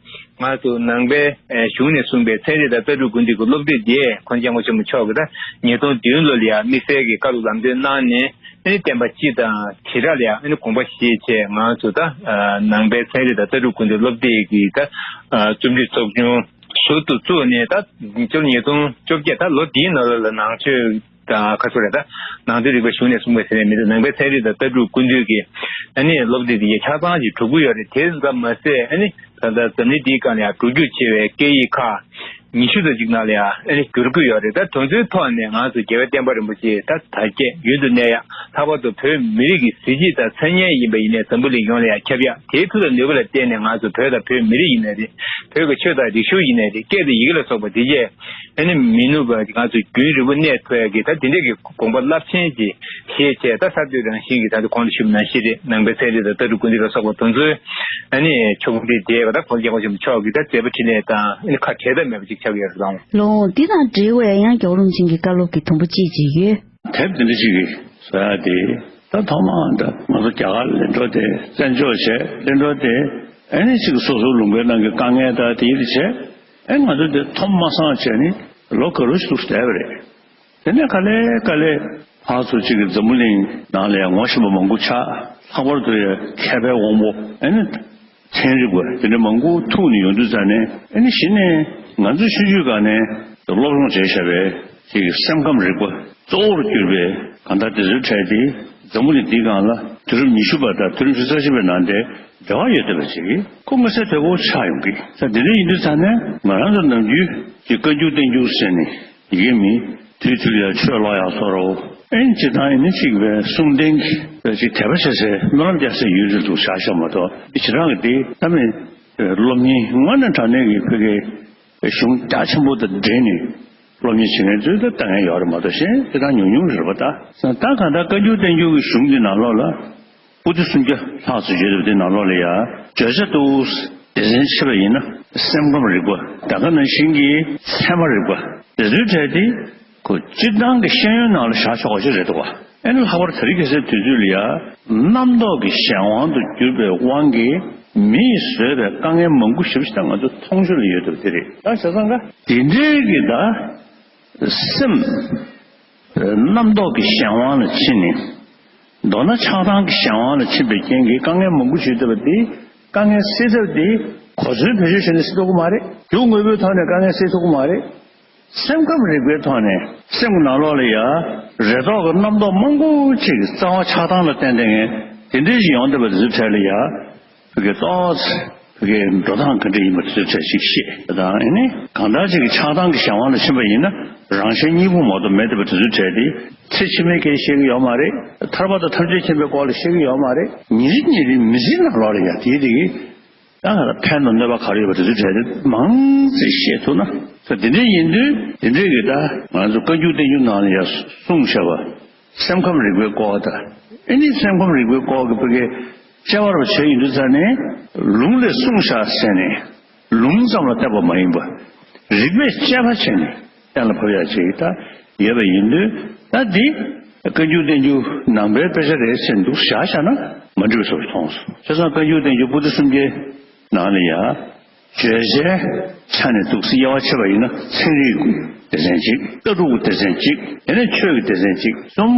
ང་ཚོ་ནང་པའི་ཨ་གཞུང་ནས་གསུངས་པའི་ཚན་རིག་དང་ལྟ་གྲུབ་ཀུན་བཏུས་ཀྱི་སློབ་དེབ་དེ་༸གོང་ས་༸སྐྱབས་མགོན་ཆེན་པོ་མཆོག་གིས་ད་ཉིས་སྟོང་བདུན་ལོ་ལ་ཡང་དམིགས་བསལ་གྱི་བཀའ་སློབ་ལམ་སྟོན་གནང་ནས། ཨ་ནི་བསྟན་པ་སྤྱི་དང་བྱེ་བྲག་ལ་ཡང་ཨ་ནི་དགོངས་པ་བཞེས་བྱས་ང་ཚོ་ད་ཨ་ནང་པའི་ཚན་རིག་དང་ལྟ་གྲུབ་ཀུན་བཏུས་སློབ་དེབ་ཀྱི་ད་ཨ་རྩོམ་སྒྲིག་ཚོགས་ཆུང་ཟུར་དུ་བཙུགས་ནས། ད་ཕྱི་ལོ་ཉིས་སྟོང་བཅོ་བརྒྱད་ད་ལོ་འདིའི་ནང་ལོགས་ལ་ནང་ཆོས་དང་ག་ཚོད་རེད། ད་ནང་དོན་རིག་པ་གཞུང་ནས་གསུངས་པ་ཟེར་ནས་མི་འདུག་ནང་པའི་ཚན་རིག་དང་ལྟ་གྲུབ་ཀུན་བཏུས་ཀྱི་ཨ་ནི་སློབ་དེབ་དེ་ཡང་ཆ་ཚང་ཞིག་གྲུབ་ཀྱི་ཡོད་རེད། དེ་ཙམ་མ་ཟད་ཨ་ནི་ད་ལྟ་འཛམ་གླིང་འདིའི་སྒང་ལ་ཡང་འགྲོ་རྒྱུག་ཆེ་བའི་སྐད་ཡིག་ཁག་ཉི་ཤུ་ཙམ་ཅིག་ནང་ལ་ཡང་ཨ་ནི་བསྒྱུར་གྱི་ཡོད་རེད། ད་དེ་ཚོའི་ཐོག་ནས་ང་ཚོ་རྒྱལ་བའི་བསྟན་པ་རིན་པོ་ཆེ་ད་དར་རྒྱས་ཡུན་དུ་གནས་ཡ། ལྷག་པར་དུ་བོད་མི་རིགས་ཀྱི་གཟི་བརྗིད་དང་མཚན་སྙན་ཡིན་པ་ཡིན་ནའི་འཛམ་བུ་གླིང་ཡོངས་ལ་ཡང་ཁྱབ་ཡ། དེའི་མཐུ་དང་ནུས་པ་ལ་བརྟེན་ནས་ང་ཚོ་བོད་དང་བོད་མི་རིགས་ཡིན་ནའི་རེད། བོད་ཀྱི་ཆོས་དང་རིག་གཞུང་ཡིན་ནའི་རེད། སྐད་དང་ཡི་གེ་ལ་སོགས་པ་འདི་བཅས་ཨ་ནི་མི་ནུབ་པ་ང་ཚོ་རྒྱུན་རིང་པོ་གནས་ཐུབ་ཡ་གི་ད་དེ་འདྲ་གི་དགོངས་པ་རླབས་ཆེན་ཅིག་བཞེས་བྱས། ད་གསར་གཏོད་རང་བཞིན་གྱི་ད་ལྟ་གོང་དུ་ཞུས་པ་ནང་བཞིན་རེད། ནང་པའི་ཚན་རིག་དང་ལྟ་གྲུབ་ཀུན་བཏུས་ལ་སོགས་པ་དེ་ཚོའི་ཨ་ནི་ཕྱོགས་སྒྲིག་བྱས་པ། ད་༸གོང་ས་༸སྐྱབས་མགོན་ཆེན་པོ་མཆོག་གིས་ད་མཛད་པ་འཕྲིན་ལས་དང་ཨ་ནི་ཁ་བྲལ་ཐབས་མེད་པ་ཅིག་ཆགས་ཡོད་རེད་ལགས། ལགས་འོང་། འདི་དང་འབྲེལ་བའི་ཡང་རྒྱལ་བ་རིན་པོ་ཆེ་གི་བཀའ་སློབ་ཀྱི་དུམ་བུ་གཅིག་ཅིག་ཡོད། དེབ་འདི་འདྲ་ཅིག་གི་བཟོ་ཡ་དེ་ད་ཐོག་མ་ད་ང་ཚོ་རྒྱ་གར་ལ་འགྲོ་སྟེ་བཙན་བྱོལ་བྱས་ལ་འགྲོ་སྟེ་ཨ་ནི་ཅིག་སོ་སོའི་ལུང་པའི་ནང་གི་དཀའ་ངལ་དང་དེ་ཡི་དེ་བྱས། ཨེ་ང་ཚོ་དེ་ཐོག་མ་སང་བྱས་ནས་ལོ་ག་རུ་ཞིག་འདུག་བསྡད་པ་རེད། དེ་ནས་ག་ལེ་ག་ལེ་ཕར་ཚུར་གཅིག་གི་འཛམ་བུ་གླིང་ནང་ལ་ཡང་ངོ་ཤེས་པ་མང་པོ་ཆགས། ལྷག་པར་དུ་ཡང་མཁས་པའི་དབང་པོ་ཨ་ནི་ཚན་རིག་པ་དེ་འདྲ་མང་པོ་ཐུག་ནས་ཡོང་དུས་ཙ་ནས། ཨ་ནི་གཞི་ནས་ང་ཚོའི་ཆུང་ཆུང་སྒང་ནས་སློབ་སྦྱོང་བྱས་བཞག་པའི་གཅིག་གི་སེམས་ཁམས་རིག་པ་གཙོ་བོར་གྱུར་པའི་གང་ལྟར་དེ་ཚོའི་གྲས་དེ་འཛམ་བུ་གླིང་འདིའི་སྒང་ལ་དུས་རབས་ཉི་ཤུ་པ་དང་དུས་རབས་ཉི་ཤུ་རྩ་གཅིག་པའི་ནང་དེ་འབྲེལ་བ་ཡོད་བསྡད་པ་ཅིག་ཁོ་མངོན་གསལ་དོད་པོ་ཆགས་ཡོང་གི། ད་དེ་འདྲ་ཡིན་དུས་ཙ་ནས་ང་རང་ཚོ་ནམ་རྒྱུན་གྱི་བཀའ་འགྱུར་བསྟན་འགྱུར་ཟེར་ནས་ཡི་གེ་མི་དུས་དུས་ལ་ཆོས་ཀློག་ཡག་བཟོ་འདྲ་བོ། ཨེ་ནི་སྤྱིར་བཏང་ཡིན་ན་གཅིག་པའི་གསུང་རྟེན་གྱི་གཅིག་དད་པ་བྱེད་སའི་སྨོན་ལམ་རྒྱག་སའི་ཡུལ་རེད་འདུག་བཞག་བཞག་མ་གཏོགས། འདི་བྱེ་བྲག་གི་འདི་ད་མི་སློབ་གཉེར་དངོས་གནས་དྲང་གནས་ཀྱི་བོད་ཀྱི་གཞུང་རྒྱ་ཆེན་པོ་དང་འབྲེལ་ནས་སློབ་གཉེར་བྱེད་མཁན་ཚོས་ད་ལྟ་ངན་ཡོད་རེད་མ་གཏོགས། གཞན་དེ་དག་ཉུང་ཉུང་རེད་པ། ད་ད་གང་ལྟར་བཀའ་འགྱུར་བསྟན་འགྱུར་གྱི་གཞུང་འདི་ནང་ལོགས་ལ། པོ་ཏི་སུམ་བརྒྱ་ལྷག་ཙམ་བརྗོད་འདུག་དེ་ནང་ལོགས་ལ་ཡ་བརྗོད་བྱ་འདུག་སྡེ་ཚན་ཕྱེ་བ་ཡིན་ན་སེམས་ཁམས་རིག་པ། ད་ག་ནང་བཞིན་གྱི་ཚད་མ་རིག་པ། དེ་ཚོའི་གྲས་དེ་ཁོ་སྤྱིར་བཏང་གི་ཤེས་ཡོན་ནང་ལ་བཞག་ཆོག་པ་ཞིག་རེད་འདུག་བ། ཨེ་ནི་ལྷག་པར་དེ་རིང་ཁ་སང་དུས་ཚོད་ལ་ཡ་རྣམ་རྟོག་གི་གཞན་དབང་དུ་གྱུར་པའི་དབང་གིས་མིས་བཟོས་པའི་དཀའ་ངལ་མང་པོ་ཞེ་པོ་ཞིག་ད་ང་ཚོ་མཐོང་ཆོས་ལ་ཡོད་འདུག་དེ་རེད། ད་བྱས་ཙང་ཀ་དེ་འདྲའི་གི་ད་སེམས་རྣམ་རྟོག་གི་གཞན་དབང་ལ་ཕྱིན་ནས། མདོར་ན་ཆགས་སྡང་གི་གཞན་དབང་ལ་ཕྱིན་པའི་རྐྱེན་གྱིས་དཀའ་ངལ་མང་པོ་ཞིག་ཡོད་པ་འདི། དཀའ་ངལ་སེལ་ཐབས་འདི་གོ་མཚོན་བེད་སྤྱོད་བྱས་ནས་སེལ་ཐུབ་ཀྱི་མ་རེད། རྒྱུ་དངོས་པོའི་ཐོག་ནས་དཀའ་ངལ་སེལ་ཐུབ་ཀྱི་མ་རེད། སེམས་ཁམས་རིག་པའི་ཐོག་ནས་སེམས་ཀྱི་ནང་ལོགས་ལ་ཡ་རེ་དོགས་ཀྱི་རྣམ་རྟོག་མང་པོ་ཅིག་རྩ་བ་ཆགས་སྡང་ལ་བརྟེན་ཏེ་ངས་དེ་འདྲའི་ཞིག་ཡོང་བསྡད་པ་དེ་ཚོའི་གྲས་ལ་ཡ་བོད་སྐད་ཏོག་ཙམ་བོད་སྐད་འགྲོ་སྟངས་ག་འདྲ་ཡིན་པ་དེ་ཚོའི་གྲས་ཅིག་བཤད་དང་ཨེ་ནི་གང་ལྟར་ཅིག་གི་ཆགས་སྡང་གི་གཞན་དབང་ལ་ཕྱིན་པ་ཡིན་ན་རང་གཞན་གཉིས་པོ་མ་གཏོགས་མེད་བསྡད་པ་དེ་ཚོའི་གྲས་དེ་ཚེ་ཕྱི་མའི་སྐད་བཤད་ཀྱི་ཡོད་མ་རེད། ཐར་པ་དང་ཐམས་ཅད་མཁྱེན་པའི་སྐོར་ལ་བཤད་ཀྱི་ཡོད་མ་རེད། ཉིན་རེ་ཉིན་རེ་མི་ཚེའི་ནང་ལོགས་ལ་ཡ་དེའི་དེ་གི་ད་ཕན་དང་གནོད་པ་ག་རེ་ཡོད་པ་དེ་ཚོའི་གྲས་དེ་མང་ཙམ་བཤད་ཐུབ་ན། ད་དེ་འདྲ་ཡིན་དུས་དེ་འདྲའི་གི་ད་ང་ཚོ་བཀའ་འགྱུར་བསྟན་འགྱུར་ནང་ལ་ཡང་གསུངས་བཞག་པ་སེམས་ཁམས་རིག་པའི་སྐོར་དང་ཨེ་ནི་སེམས་ཁམས་རིག་པའི་སྐོར་གྱི་བོད་སྐད་དཔྱད་པ་རུ་བྱས་ཡིན་དུས་ཙང་ནས་ལུང་ལས་གསུངས་བཞག་ཟེར་ནས་ལུང་ཙམ་ལ་བལྟས་པ་མ་ཡིན་པ་རིག་པས་དཔྱད་པ་བྱས་ནས། གཏན་ལ་ཕབ་ཡག་ཅིག་ད་ཡོད་པ་ཡིན་དུས་ད་འདི་བཀའ་འགྱུར་བསྟན་འགྱུར་ནང་པའི་དཔེ་ཆ་རེད་ཟེར་འདུག་བཞག་བཞག་ན་མ་འགྲིག་པའི་བཟོ་ཞིག་མཐོང་སོང་། བྱས་ཙང་བཀའ་འགྱུར་བསྟན་འགྱུར་པོ་ཏི་སུམ་བརྒྱའི་ནང་ལ་ཡ་བརྗོད་བྱའི་ཆ་ནས་འདུག་སེ་དབྱེ་བ་ཕྱེ་བ་ཡིན་ན་ཚན་རིག་གི་སྡེ་ཚན་གཅིག་ལྟ་གྲུབ་ཀྱི་སྡེ་ཚན་གཅིག་དེ་ནས་ཆོས་ཀྱི་སྡེ་ཚན་གཅིག་གསུམ་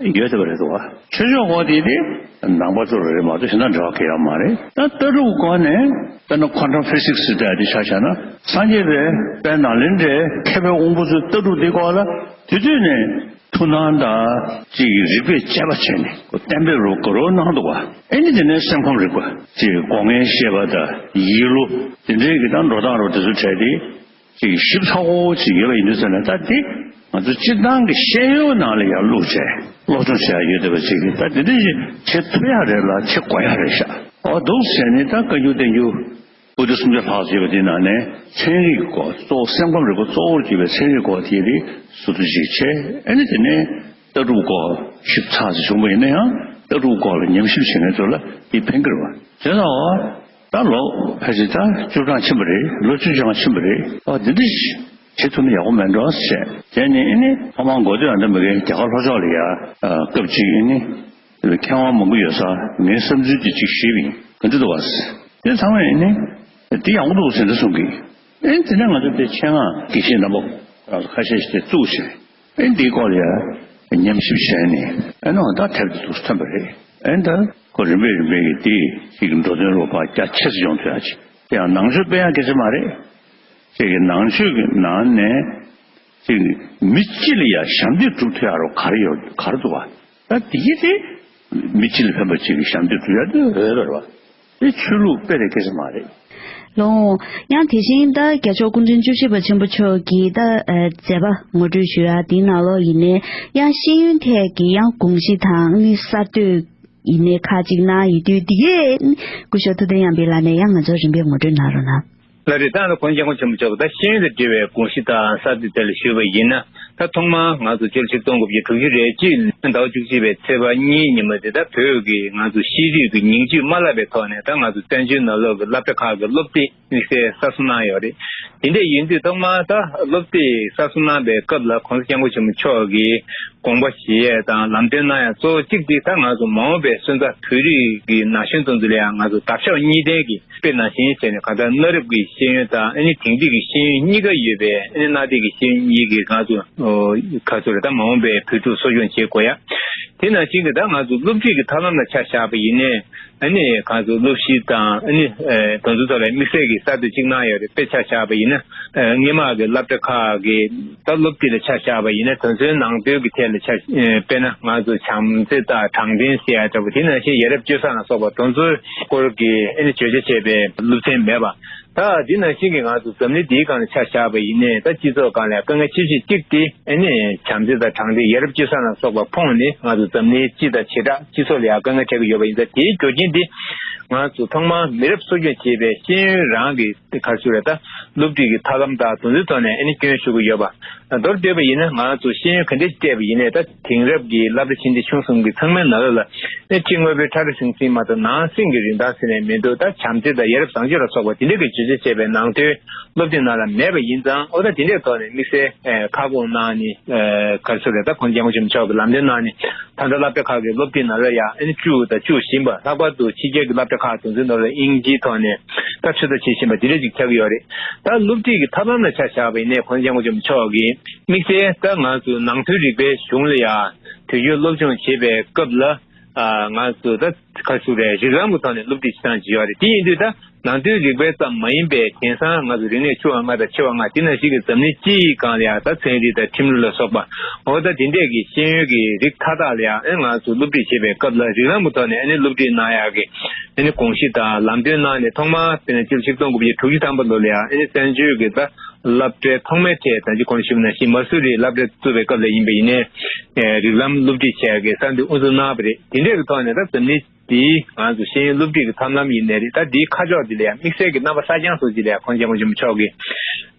ཡོད་བསྡད་པ་རེད་འདུག་བ། ཆོས་ཕྱོགས་སྐོར་དེ་དེ་ནང་པ་ཚོ་ལ་རེད་མ་གཏོགས་གཞན་དག་འབྲེལ་བ་གང་ཡང་མ་རེད། ད་ལྟ་གྲུབ་སྐོར་ནས་དཔེར་ན་ཁོ་ཊམ་ཕི་སིག་སི་ཟེར་ཡག་དེ་ཆ་བཞག་ན་སངས་རྒྱས་པའི་དཔལ་ནཱ་ལེནྡྲའི་མཁས་པའི་དབང་པོ་ཚོའི་ལྟ་གྲུབ་དེ་སྐོར་ལ་དེ་དུས་ནས་ཐུགས་སྣང་དང་ཅིག་རིག་པས་དཔྱད་པ་བྱས་ནས་གཏན་འབེབས་རུ་ག་རུ་གནང་འདུག་བ། ཨེ་ནི་དེ་ནས་སེམས་ཁམས་རིག་པ་ཅིག་སྒོ་ལྔའི་ཤེས་པ་དང་ཡིད་བློ་དེ་འདྲའི་གི་ད་འགྲོ་སྟངས་རུ་དེ་ཚོ་བྲལ་ཏེ། ཅིག་ཞིབ་ཚགས་པོ་ཅིག་ཡོད་པ་ཡིན་དུས་ཙམ་ནས་ད་འདི་ང་ཚོ་སྤྱིར་བཏང་གི་ཤེས་ཡོན་ནང་ལ་ཡང་བླུགས་བྱས་སློབ་སྦྱོང་བྱེད་ཡ་ཡོད་བསྡད་པ་ཅིག་གིས་ད་འདི་འདྲ་ཞིག་བྱེད་ཐུབ་ཡ་རེད་ལ་བྱེད་དགོས་ཡ་རེད་ཤག་ཨོ་འདུག་ཟེར་ནས་ད་བཀའ་འགྱུར་བསྟན་འགྱུར་པོ་ཏི་སུམ་བརྒྱ་ལྷག་ཙམ་ཡོད་པ་འདི་ནང་ནས་ཚན་རིག་གི་སྐོར་གཙོ་བོ་སེམས་ཁམས་རིག་པ་གཙོ་བོར་གྱུར་པའི་ཚན་རིག་སྐོར་དེ་རིགས་ཟུར་དུ་ཞིག་བྱས་ཨ་ནི་དེ་ནས་ལྟ་གྲུབ་སྐོར་ཞིབ་ཚགས་ཙམ་བྱུང་བ་ཡིན་ན་ཡང་ལྟ་གྲུབ་སྐོར་ལ་ཉམས་ཞིབ་བྱེད་མཁན་ཚོ་ལ་འདི་ཕན་གྱི་རེད་བ། བྱས་ཙང་ཨོ། ད་ལོ་ཕལ་ཆེར་ད་བཅུ་གྲངས་ཕྱིན་པ་རེད། ལོ་བཅུ་གྲངས་ཕྱིན་པ་རེད། ཨ་འདི་འདྲ་ཞིག་བྱེད་ཐུབ་ན་ཡག་པོ་མེད་འགྲོ་ཟེར་བྱས་ནས་ཨ་ནི་ཐོག་མར་འགོ་སྟོད་ཨ་འདྲ་མི་གའི་རྒྱ་གར་ལྷོ་ཕྱོགས་ལ་ཡ་སྐབས་གཅིག་ཨ་ནི་མཁས་དབང་མང་པོ་ཡོད་ས་ངའི་བསམ་ཚུལ་དེ་གཅིག་ཞུས་པ་ཡིན། ག་འདྲ་འདུག་བ་ཟེར་དེ་ཚང་མས་ཨ་ནི་འདི་ཡག་པོ་འདུག་ཟེར་འདྲ་གསུང་གི་ཨ་ནི་དེ་ནས་ང་ཚོ་དེ་ཆེད་མངགས་དགེ་བཤེས་རྣམ་པ་ཁ་ཤས་ཤིག་དེ་བཙུགས་བྱས། ཨེ་འདིའི་སྐོར་ལ་ཡང་ཉམས་ཞིབ་བྱས་ནས་ཨེ་ནོ་ད་ཐེབས་དེ་འདུག་ཐོན་པ་རེད། ཨེ་ད་ཁོ་རིམ་པས་རིམ་པས་ཀྱི་དེ་ཅིག་གི་འགྲོ་དོན་རུ་ཕར་རྒྱ་ཆེ་ཙམ་ཡོང་ཐུབ་ཡ་ཅིག་དེ་ཡང་ནང་ཆོས་དཔེ་ཡག་སྐད་ཆ་མ་རེད། ཅིག་གི་ནང་ཆོས་ཀྱི་ནང་ནས་ཅིག་མི་སྤྱི་ལ་ཡང་ཞབས་འདེགས་སྒྲུབ་ཐུབ་ཡ་རུ་ག་རེ་ཡོད་ག་རེ་འདུག་བ། ད་དེ་དེ་མི་སྤྱི་ལ་ཕན་པ་ཅིག་གི་ཞབས་འདེགས་སྒྲུབ་ཡ་དེ་འོས་པ་རེད་བ། དེ་ཆོས་ལུགས་དཔེ་རེད་སྐད་ཆ་མ་རེད། ལོ། ཡང་དེ་བཞིན་ད་རྒྱལ་མཆོག་སྐུ་ཕྲེང་བཅུ་བཞི་པ་ཆེན་པོ་མཆོག་གིས་ད་མཛད་པ་ངོ་སྤྲོད་ཞུ་ཡ་དེའི་ནང་ལོགས་ཡིན་ནའི་ཡང་ཤེས་ཡོན་ཐད་ཀྱི་ཡང་དགོངས་གཞི་དང་ནི་གསར་གཏོད་ཡིན་ནའི་ཁག་ཅིག་གནང་ཡོད་དུས་འདི་གས་སྐུ་ཞབས་ཐུབ་བསྟན་དབྱངས་པའི་ལག་ནས་ཡང་ང་ཚོར་རིམ་པས་ངོ་སྤྲོད་གནང་རོགས་གནང་། ལགས་རེད། ད་ལྟ་༸གོང་ས་༸སྐྱབས་མགོན་ཆེན་པོ་མཆོག་གིས་ད་ཤེས་ཡོན་དང་འབྲེལ་བའི་དགོངས་གཞི་དང་གསར་གཏོད་ཐད་ལ་ཞུས་པ་ཡིན་ན། ད་ཐོག་མར་ང་ཚོ་སྤྱི་ལོ་ཆིག་སྟོང་དགུ་བརྒྱ་དྲུག་ཅུ་རེ་གཅིག་ཟླ་བ་བཅུ་གཅིག་པའི་ཚེས་པ་གཉིས་ཉིན་མོ་དེ་ད་བོད་ཀྱི་ང་ཚོ་ཤེས་རིག་གི་ཉིང་བཅུད་མ་བརླག་པའི་ཐོག་ནས་ད་ང་ཚོ་བཙན་བྱོལ་ནང་ལོགས་ཀྱི་སློབ་གྲྭ་ཁག་གི་སློབ་དེབ་དམིགས་བསལ་གསར་བཟོ་གནང་ཡོད་རེད། དེ་འདྲ་ཡིན་དུས་ཐོག་མར་ད་སློབ་དེབ་གསར་བཟོ་གནང་པའི་སྐབས་ལ་༸གོང་ས་༸སྐྱབས་མགོན་ཆེན་པོ་མཆོག་གིས་དགོངས་པ་བཞེས་ཡས་དང་ལམ་སྟོན་གནང་ཡས་གཙོ་བོ་གཅིག་དེ་ད་ང་ཚོ་མ་འོངས་པའི་སོན་རྩ་བོད་རིགས་ཀྱི་ན་གཞོན་ཚོ་ཚོ་ལ་ཡང་ང་ཚོ་འདབ་ཆགས་གཉིས་ལྡན་གྱི་དཔེ་ནང་བཞིན་བྱས་ནས་གང་ལྟར་གནའ་རབས་ཀྱི་ཤེས་ཡོན་དང་ཨ་ནི་དེང་དུས་ཀྱི་ཤེས་ཡོན་གཉིས་ཀ་ཡོད་པའི་ཨ་ནི་གནའ་དེང་གི་ཤེས་ཡོན་གཉིས་ཀྱི་ང་ཚོ་ག་ཚོད་རེད་ད་མ་འོངས་པའི་བོད་ཕྲུག་གསོ་སྐྱོང་བྱེད་དགོས་ཡ། དེ་ནང་བཞིན་གྱི་ད་ང་ཚོ་སློབ་ཁྲིད་ཀྱི་ཐབས་ལམ་ལ་ཆ་བཞག་པ་ཡིན་ནའི་ཨ་ནི་ང་ཚོ་སློབ་གཞི་དང་ཨ་ནི་དེ་ཚོ་ཐོག་ལ་དམིགས་བསལ་གྱི་གསར་གཏོད་ཅིག་གནང་ཡོད་རེད། དཔེ་ཆ་བཞག་པ་ཡིན་ན་སྔོན་མ་གི་སློབ་གྲྭ་ཁག་གི་ད་སློབ་དེབ་ལ་ཆ་བཞག་པ་ཡིན་ན་དེ་ཚོའི་ནང་དོན་གྱི་ཐད་ལ་ཆ་དཔེར་ན་ང་ཚོ་བྱམས་བརྩེ་དང་དྲང་བདེན་ཟེར་ཡ་འདྲ་པོ་དེ་ནང་བཞིན་ཡ་རབས་སྤྱོད་བཟང་ལ་སོགས་པ་དེ་ཚོའི་སྐོར་གྱི་ཨ་ནི་བརྗོད་བྱ་བྱས་པའི་སློབ་ཚན་མེད་པ། ད་འདི་ནང་བཞིན་གྱི་ང་ཚོ་འཛམ་གླིང་འདིའི་སྒང་ལ་ཆ་བཞག་པ་ཡིན་ནའི་ད་སྤྱི་ཚོགས་སྒང་ལ་དཀའ་ངལ་ཆེ་ཤོས་གཅིག་དེ་ཨ་ནི་བྱམས་བརྩེ་དང་དྲང་བདེན་ཡ་རབས་སྤྱོད་བཟང་ལ་སོགས་པ་ཕོངས་ནས་ང་ཚོ་འཛམ་གླིང་སྤྱི་དང་བྱེ་བྲག་སྤྱི་ཚོགས་ལ་ཡང་དཀའ་ངལ་འཕྲད་ཀྱི་ཡོད་པ་ཡིན་ཙང་དེའི་རྒྱུ་རྐྱེན་འདི་ང་ཚོ་ཐོག་མར་མི་རབས་གསོ་སྐྱོང་བྱེད་པའི་ཤེས་ཡོན་རང་གི་ག་རེ་ཟེར་རེད་ད་སློབ་ཁྲིད་ཀྱི་ཐབས་ལམ་དང་དེ་ཚོའི་ཐོག་ནས་ཨ་ནི་སྐྱོན་ཞུ་གི་ཡོད་པ། མདོར་བསྡུས་པ་ཡིན་ན་ང་ཚོ་ཤེས་ཡོན་ག་འདྲ་ཞིག་སྤྲད་པ་ཡིན་ནའི་ད་དེང་རབས་ཀྱི་སློབ་གྲྭ་ཆེ་འབྲིང་ཆུང་གསུམ་གྱི་ཚང་མའི་ནང་ལོགས་ལ་ཨེ་ཕྱི་དངོས་པོའི་ཕྲ་རགས་ཟིང་ཟིང་མ་གཏོགས་ནང་སེམས་ཀྱི་རིན་ཐང་ཟེར་ནས་མི་འདུག་ད་བྱམས་བརྩེ་དང་ཡ་རབས་བཟང་སྤྱོད་ལ་སོགས་པ་དེ་འདྲ་གི་བརྗོད་བྱ་བྱས་པའི་ནང་དོན་སློབ་དེབ་ནང་ལ་མེད་པ་ཡིན་ཙང་ཨོ་ད་དེ་འདྲའི་ཐོག་ནས་དམིགས་བསལ་ཁ་སྐོང་གནང་ནས་ག་རེ་ཟེར་རེད་ད་༸གོང་ས་༸སྐྱབས་མགོན་ཆེན་པོ་མཆོག་གི་ལམ་སྟོན་གནང་ནས་ད་ལྟ་སློབ་གྲྭ་ཁག་གི་སློབ་དེབ་ནང་ལ་ཡང་ཨེ་བཅུག་དང་བཅུག་བཞིན་པ་ལྷག་པར་དུ་ཕྱི་རྒྱལ་གྱི་སློབ་གྲྭ་ཁག་དེ་ཚོའི་ནང་ལ་དབྱིན་ཇིའི་ཐོག་ནས་ད་ཚོད་ལྟ་བྱེད་བཞིན་པ་དེ་འདྲ་ཅིག་ཆགས་ཀྱི་ཡོད་རེད། ད་སློབ་ཁྲིད་ཀྱི་ཐབས་ལམ་ལ་ཆ་བཞག་པ་ཡིན་ནའི་༸གོང་ས་༸སྐྱབས་མགོན་ཆེན་པོ་མཆོག་གིས་དམིགས་བསལ་ད་ང་ཚོ་ནང་དོན་རིག་པའི་གཞུང་ལ་ཡང་དུས་རྒྱུན་སློབ་སྦྱོང་བྱེད་པའི་སྐབས་ལ་ ཨ་ང་ཚོ་ད་ག་ཞུ་རེད། རིགས་ལམ་གྱི་ཐོག་ནས་སློབ་ཁྲིད་བྱེད་སྟངས་ཅིག་ཡོད་རེད། དེ་ཡིན་དུས་ད་ནང་དོན་རིག་པའི་ཙམ་མ་ཡིན་པའི་དེང་སང་ང་ཚོ་རིག་གནས་ཆུང་བ་ལྔ་དང་ཆེ་བ་ལྔ་དེ་ནང་བཞིན་གྱི་འཛམ་གླིང་སྤྱི་ཡི་སྒང་ལ་ཡང་ད་ཚན་རིག་དང་ཁྲིམས་ལུགས་ལ་སོགས་པ། འོ་ད་དེ་འདྲས་ཀྱི་ཤེས་ཡོན་གྱི་རིགས་མཐའ་དག་ལ་ཡང་ཨེ་ང་ཚོ་སློབ་ཁྲིད་བྱེད་པའི་སྐབས་ལ་རིགས་ལམ་གྱི་ཐོག་ནས་ཨ་ནི་སློབ་ཁྲིད་གནང་ཡག་གི་ཨ་ནི་དགོངས་གཞི་དང་ལམ་སྟོན་གནང་ནས། ཐོག་མར་དཔེར་ན་ཕྱི་ལོ་ཆིག་སྟོང་དགུ་བརྒྱ་དྲུག་ཅུ་ཐམ་པ་ལོ་ལ་ཡང་ཨ་ནི་བཙན་བྱོལ་གྱི་ད་སློབ་གྲྭའི་ཐོག་མའི་གྲས་ད་ཅི་གོང་ཞུས་པ་ནང་བཞིན་མ་སུ་རིའི་སློབ་གྲྭ་བཙུགས་པའི་སྐབས་ལ་ཡིན་པ་ཡིན་ནའི། ཨེ་རིགས་ལམ་སློབ་ཁྲིད་བྱས་ཀྱི་གསར་འདོན་དབུ་འཛུགས་གནང་བ་རེད། དེ་འདྲས་ཀྱི་ཐོག་ནས་ད་འཛམ་གླིང་འདིའི་ང་ཚོ་ཤེས་ཡོན་སློབ་ཁྲིད་ཀྱི་ཐབས་ལམ་ཡིན་ནའི་རེད། ད་འདིའི་ཁ་ཕྱོགས་འདི་ལ་ཡང་དམིགས་བསལ་གྱི་རྣམ་པ་གསར་རྐྱང་བཟོ་ཅིག་ལ་ཡང་༸གོང་ས་སྐྱབས་མགོན་ཆེན་པོ་མཆོག་གིས་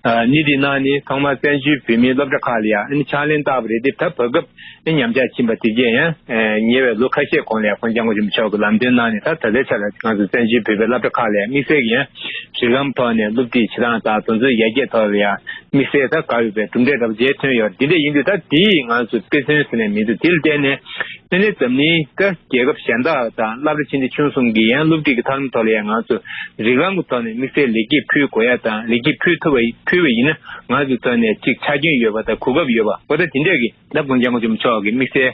ཨ་སྣེ་ཁྲིད་གནང་ནས། ཐོག་མར་བཙན་བྱོལ་བོད་མིའི་སློབ་གྲྭ་ཁག་ལ་ཡང་ཨ་ནི་ཕྱག་ལེན་བསྟར་བ་རེད་དེ། ད་བར་སྐབས་ཨ་ཉམས་ཆག་ཕྱིན་པ་དེ་རྗེས་ཡང་ཨ་ཉེ་བའི་ལོ་ཁ་ཤས་གོང་ལ་ཡང་༸གོང་ས་སྐྱབས་མགོན་ཆེན་པོ་མཆོག་གིས་ལམ་སྟོན་གནང་ནས། ད་ད་ལྟའི་ཆ་ལ་ང་ཚོ་བཙན་བྱོལ་བོད་པའི་སློབ་གྲྭ་ཁག་ལ་ཡང་དམིགས་བསལ་གྱི་ཡང་རིགས་ལམ་ཐོག་ནས་སློབ་ཁྲིད་བྱེད་སྟངས་དང་དེ་ཚོའི་ཡར་རྒྱས་ཐོག་ལ་ཡང་དམིགས་བསལ་ད་དགའ་འོས་པའི་གྲུབ་འབྲས་འདྲ་པོ་མཇལ་ཐོན་ཡོད་རེད། དེ་འདྲ་ཡིན་དུས་ད་དེ་ང་ཚོ་དཔེ་མཚོན་ཟེར་ནས་མི་འདུག་དེ་ལ་བརྟེན་ནས་ཨ་ནི་འཛམ་གླིང་ད་རྒྱལ་ཁབ་གཞན་དག་དང་སློབ་གྲྭ་ཆེ་འབྲིང་ཆུང་གསུམ་གྱི་ཡང་སློབ་ཁྲིད་ཀྱི་ཐབས་ལམ་ཐོག་ལ་ཡང་ང་ཚོ་རིགས་ལམ་གྱི་ཐོག་ནས་དམིགས་བསལ་ལེགས་སྐྱེས་ཕུལ་དགོས་ཡ་དང་། ལེགས་སྐྱེས་ཕུལ་ཐུབ་པ་ཕུལ་བ་ཡིན་ན་ང་ཚོའི་ཐོག་ནས་ཅིག་ཆ་རྐྱེན་ཡོད་པ་དང་གོ་སྐབས་ཡོད་པ། འོ་ད་དེ་འདྲས་ཀྱི་ད་༸གོང་ས་༸སྐྱབས་མགོན་ཆེན་པོ་མཆོག་གིས་དམིགས་བསལ་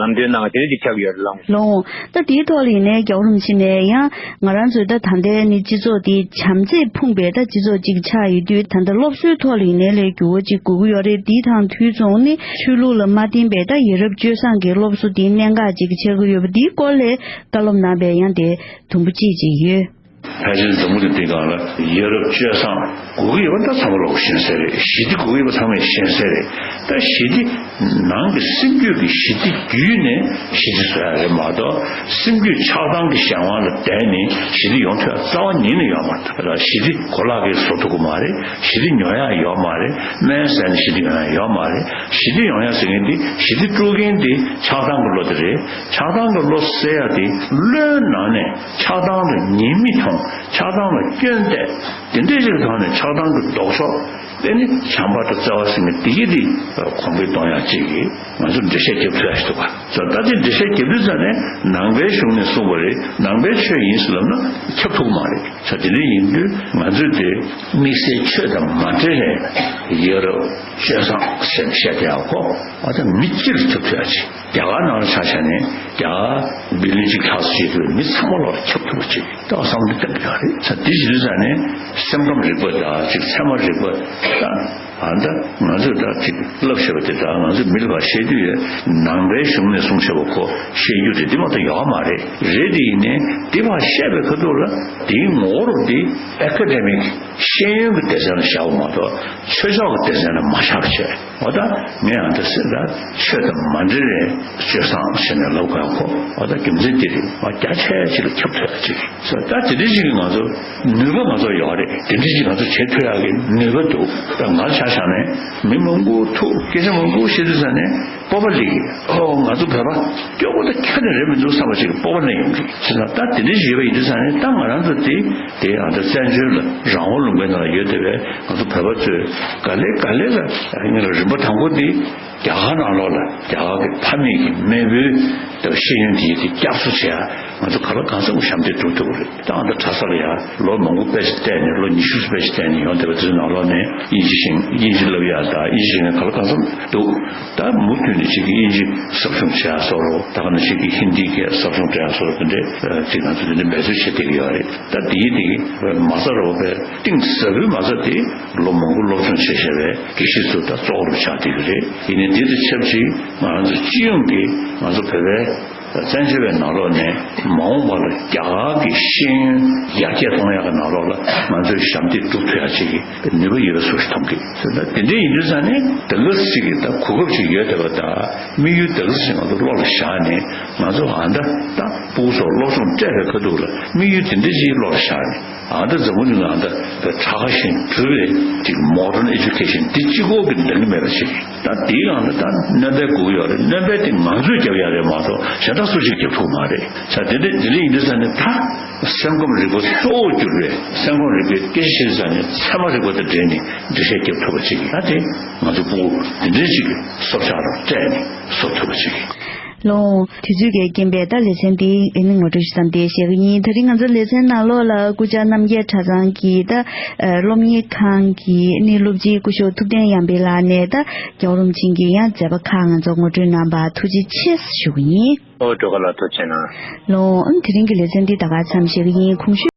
ལམ་སྟོན་གནང་བ་དེ་འདྲས་ཅིག་ཆགས་ཀྱི་ཡོད་རེད་ལགས། ལགས། ད་དེའི་ཐོག་ལ་ཡིན་ནའི་རྒྱལ་བ་རིན་པོ་ཆེ་ནས་ཡང་ང་རང་ཚོའི་ད་ད་ལྟའི་ནི་སྤྱི་ཚོགས་དེ་བྱམས་བརྩེས་ཕུང་བའི་ད་སྤྱི་ཚོགས་ཅིག་ཆགས་ཡོད་དུས། ད་ལྟ་སློབ་གསོའི་ཐོག་ལ་ཡིན་ནའི་ལས་འགྱུར་བ་ཅིག་དགོས་ཀྱི་ཡོད་རེད། དེའི་དང་དུས་མཚུངས་ནི་ཆོས་ལུགས་ལ་མ་བརྟེན་པའི་ད་ཡ་རབས་སྤྱོད་བཟང་གི་སློབ་གསོ་དེ་གནད་འགག་ཅིག་ཆགས་ཀྱི་ཡོད་པ་འདིའི་སྐོར་ལ་བཀའ་སློབ་གནང་བའི་ཡང་དེ་དུམ་བུ་གཅིག་ཅིག་ཡོད། ཕལ་ཆེར་འཛམ་བུ་གླིང་འདིའི་སྒང་ལ་ཡ་རབས་སྤྱོད་བཟང་དགོས་ཀྱི་ཡོད་པ་ད་ཚང་མ་ལོག་ཤེས་གསལ་རེད། ཞི་བདེ་དགོས་ཀྱི་ཡོད་པ་ཚང་མས་ཤེས་གསལ་རེད། ད་ཞི་བདེ་ནང་གི་སེམས་རྒྱུད་ཀྱི་ཞི་བདེ་བརྒྱུད་ནས་ཞི་བདེ་བཟོ་ཡ་རེད་མ་གཏོགས། སེམས་རྒྱུད་ཆགས་སྡང་གི་གཞན་དབང་ལ་བརྟེན་ནས་ཞི་བདེ་ཡོང་ཐུབ་ཡ་རྩ་བ་ཉིད་ནས་ཡོད་མ་རེད། ཞི་བདེ་གོ་ལག་གིས་བཟོ་ཐུབ་ཀྱི་མ་རེད། ཞི་བདེ་ཉོ་ཡ་ཡོད་མ་རེད། སྨན་ཟས་ནས་ཞི་བདེ་ཡོང་ཡ་ཡོད་མ་རེད། ཞི་བདེ་ཡོང་ཡ་ཟེར་མཁན་དེ་ཞི་བདེ་དཀྲུག་མཁན་དེ་ཆགས་སྡང་གི་བློ་དེ་རེད། ཆགས་སྡང་གི་བློ་སེལ་ཡ་དེ་བློའི་ནང་ནས་ཆགས་སྡང་ལ་ཉེས་དམིགས་མཐོང་། ཆགས་སྡང་ལ་སྐྱོན་བལྟས། དེ་འདྲའི་ཞིག་ཐོག་ནས་ཆགས་སྡང་གི་ལྡོག་ཕྱོགས་དེ་ནི་བྱམས་པ་དང་བརྩེ་བ་ཟེར་མཁན་དེ་གི་དེ་གོང་འཕེལ་གཏོང་ཡག་ཅིག་གིས་ང་ཚོ་འགྲེལ་བཤད་རྒྱབ་ཐུབ་ཡག་ཞིག་འདུག་ག་ད་ལྟ་དེ་འགྲེལ་བཤད་རྒྱབ་དུས་ཙ་ནས་ནང་པའི་གཞུང་ནས་གསུངས་པ་རེད། ནང་པའི་ཆོས་ཡིན་ཟེར་ལབ་ན་ཁྱབ་ཐུབ་མ་རེད། ད་དེ་འདྲ་ཡིན་དུས་ང་ཚོས་དེ་དམིགས་བསལ་ཆོས་དང་མ་འབྲེལ་བའི་ཡ་རབས་སྤྱོད་བཟང་ཟེར་ནས་བཤད་བསྡད་ཡག་གོ་ཨ་ད་མི་སྤྱིར་ཁྱབ་ཐུབ་ཡག་ཅིག་རྒྱ་གར་ནང་ལ་ཆ་བཞག་ནས་རྒྱ་གར་བི་ལི་ཡོན་གཅིག་ལྷག་ཙམ་བྱེད་ཐུབ་པའི་མི་ཚང་མ་ལ་ཁྱབ་ཐུབ་པ་ཅིག་ད་བསམ་བློ་བཏང་གི་ཡོད་རེད། ད་དེ་བྱེད་དུས་ཙ་ནས་སེམས་ཁམས་རིག་པ་དང་ཅིག་ཚད་མ་རིག་པ་དང་། ཨ་ད་ང་ཚོས་ད་ཅིག་བསླབ་བྱས་པ་དེ་དག་ང་ཚོས་མི་ལ་ཕར་བཤད་དུས་ནང་པའི་གཞུང་ནས་གསུངས་བྱས་པ་ཁོ་བཤད་རྒྱུ་རེད། དེ་མ་གཏོགས་ཡོད་མ་རེད། རེད་དེ་ཡིན་ནའི་དེ་ཕར་བཤད་པའི་ཁ་ཐུག་ལ་དེའི་ངོ་བོར་དེ་ཨེ་ཀ་ཌེ་མིག་ཤེས་ཡོན་གྱི་སྡེ་ཚན་ལ་བཞག་པ་མ་གཏོགས་ཆོས་ཕྱོགས་ཀྱི་སྡེ་ཚན་ལ་མ་བཞག་པ་བྱས། འོ་ད་ངས་ཨ་འདྲ་ཟེར། ད་ཆོས་དང་མ་འབྲེལ་བའི་སྤྱོད་བཟང་ཟེར་ནས་ལབ་དགོས་ཁོ། འོ་ད་རྒྱུ་མཚན་འདི་རེད། འོ་རྒྱ་ཆེ་ཆེ་ལ་ཁྱབ་ཐུབ་ཡག་ཅིག་ད་དེ་འདྲ་ཞིག་གིས་ང་ཚོ་ནུས་པ་ང་ཚོ་ཡོད་རེད། དེ་འདྲ་ཞིག་ང་ཚོ་བྱེད་ཐུབ་ཡག་གི་ནུས་པ་འདུག་ད་ང་ཆ་བཞག་ནས་མི་མང་པོ་ཐུག་སྐད་ཆ་མང་པོ་བཤད་དུས་ཙ་ནས་སྤོབས་པ་སླེབས་ཀྱི། ཨོ་ང་ཚོ་བོད་པ་སྐྱོ་པོ་ད་ཁྱོན་ནས་རེད་མི་འདུག་བསམ་པ་ཞིག་གི་སྤོབས་པ་སླེབས་ཡོང་གི་ཟེར་ན། ད་དེ་འདྲ་ཞིག་ཡོད་པ་ཡིན་དུས་ཙ་ནས་ད་ང་རང་ཚོ་དེ་དེ་ཨ་ད་བཙན་བྱོལ་ལ་རང་དབང་ལུང་པའི་ནང་ལ་ཡོད་བསྡད་པའི་ང་ཚོ་བོད་པ་ཚོས་ག་ལེ་ག་ལེ་ལ་ངས་ལ་རིམ་པ་དང་པོ་དེ་རྒྱ་གར་ནང་ལོགས་ལ་རྒྱ་གར་གྱི་ཕ་མེས་ཀྱི་མེས་པོའི་ད་ཤེས་ཡོན་དེ་དེ་བསྐྱར་གསོ་བྱེད་ཡ་ང་ཚོ་ག་ལ་གང་འཚམ་ཞབས་འདེགས་སྒྲུབ་ཐུབ་ཀྱི་རེད། ད་ཨ་ད་གྲྭ་ས་ལ་ཡ་ལོ་མང་པོ་དཔེ་ཆ་བལྟས་ནས་ལོ་ཉི་ཤུ་དཔེ་ཆ་བལྟས་ནས་ཡོང་བསྡད་པ་དེ་ཚོའི་ནང་ལོགས་ནས་དབྱིན་ཇི་ཤེས་དབྱིན་ཇི་བསླབ་ཡ་ད་དབྱིན་ཇི་ཤེས་མཁན་ག་ལ་གང་འཚམ་འདུག་ད་མུ་མཐུད་ནས་ཅིག་གིས་དབྱིན་ཇི་ཟབ་སྦྱོང་བྱེད་ཡ་སོགས་རོ། ད་ག་ནང་བཞིན་གྱི་ཧིན་དི་གི་ཟབ་སྦྱོང་སྤྲད་ཡ་སོགས་རོ། དེ་འདྲའི་ཅིག་ང་ཚོ་དེ་འདྲའི་འབད་རྩོལ་བྱེད་བསྡད་ཀྱི་ཡོད་རེད། ད་དེའི་དེ་མ་རྩ་རོ་བའི་གཏིང་ཟབ་པོའི་མ་རྩ་དེ་ལོ་མང་པོ་སློབ་སྦྱོང་བྱས་བཞག་པའི་དགེ་བཤེས་ཚོ་ད་གཙོ་བོར་ཆགས་བསྡད་ཀྱི་རེད། ཡིན་ནའི་དེ་དང་ཆབས་ཅིག་ང་ཚོ་སྤྱི་ཡོངས་ཀྱི་ང་ཚོ་བོད་པའི་བཙན་བྱོལ་བའི་ནང་ལོགས་ནས་མ་འོངས་པ་ལ་རྒྱ་གར་གྱི་ཤེས་ཡོན་ཡར་རྒྱས་གཏོང་ཡག་གི་ནང་ལོགས་ལ་ང་ཚོས་ཞབས་འདེགས་སྒྲུབ་ཐུབ་ཡག་ཅིག་གི་ནུས་པ་ཡོད་པའི་བཟོ་ཞིག་མཐོང་གི། ད་དེ་འདྲ་ཡིན་དུས་ཙང་ནས་ད་ག་ཟེ་ཅིག་གི་ད་གོ་སྐབས་ཅིག་ཡོད་བསྡད་པ་དང་དམིགས་ཡུལ་ད་ག་ཟེ་ཅིག་ང་ཚོ་བློ་ལ་བཞག་ནས་ང་ཚོ་ཨ་ད་ད་ཕྲུ་གུ་ཚོ་སློབ་སྦྱོང་སྤྲད་པའི་ཁ་ཐུག་ལ་དམིགས་ཡུལ་དེ་འདྲ་ཅིག་བློ་ལ་བཞག་ནས། ཨ་ད་འཛམ་བུ་གླིང་ཨ་ད་ཕྲ་ཁ་ཤིང་གྲུབ་པའི་ཅིག་མོ་ཌརན་ཨེ་ཇུ་ཀེ་ཤན་འདི་གཅིག་པོ་གི་འདང་གི་མེད་པ་ཞིག་ད་དེའི་ཨ་ད་ད་སྣོན་པ་དགོས་ཀྱི་ཡོད་རེད། སྣོན་པ་དེ་ང་ཚོས་རྒྱབ་ཡ་རེད་མ་གཏོགས་གཞན་དག་སུ་གཅིག་རྒྱབ་ཐུབ་མ་རེད། ས་དེ་འདྲ་དེ་འདྲ་ཡིན་དུས་ཙང་ནས་ད་སེམས་ཁམས་རིག་པ་གཙོ་བོར་གྱུར་པའི་སེམས་ཁམས་རིག་པའི་སྐད་ཆ་བཤད་དུས་ཙང་ནས་ཚད་མ་རིག་པ་དང་འབྲེལ་ནས་འགྲེལ་བཤད་རྒྱབ་ཐུབ་པ་ཅིག་ད་དེ་ང་ཚོ་ཕྲུ་གུ་དེ་འདྲའི་ཅིག་གི་སྲོག་ཆགས་རང་སྤྲད་ནས་བཟོ་ཐུབ་པ་ཅིག་ལོ། དུས་ཚོད་ཀྱི་རྐྱེན་པས་ད་ལེ་ཚན་འདི་ཨེ་ནི་ངོ་སྤྲོད་ཞུ་མཚམས་དེ་བཞག་གི་ཡིན། དེ་རིང་ང་ཚོ་ལེ་ཚན་ནང་ལོགས་ལ་སྐུ་བཅར་རྣམ་རྒྱལ་གྲྭ་ཚང་གི་ད་ཨ་སློབ་གཉེར་ཁང་གི་ཨེ་ནི་སློབ་སྤྱི་སྐུ་ཞབས་ཐུབ་བསྟན་གཡང་འཕེལ་ལགས་ནས་ད་རྒྱལ་བ་རིན་པོ་ཆེ་གི་ཡང་མཛད་པ་ཁག་ང་ཚོ་ངོ་སྤྲོད་གནང་བར་ཐུགས་རྗེ་ཆེ་ཞུ་གི་ཡིན། ཨོ་སྒྲོལ་དཀར་ལགས་ཐུགས་རྗེ་གནང་། ལོ། ཨ་ནི་དེ་རིང་གི་ལེ་ཚན་འདི་ད་ག་མཚམས་བཞག་གི་ཡིན། གོང་ཞུས།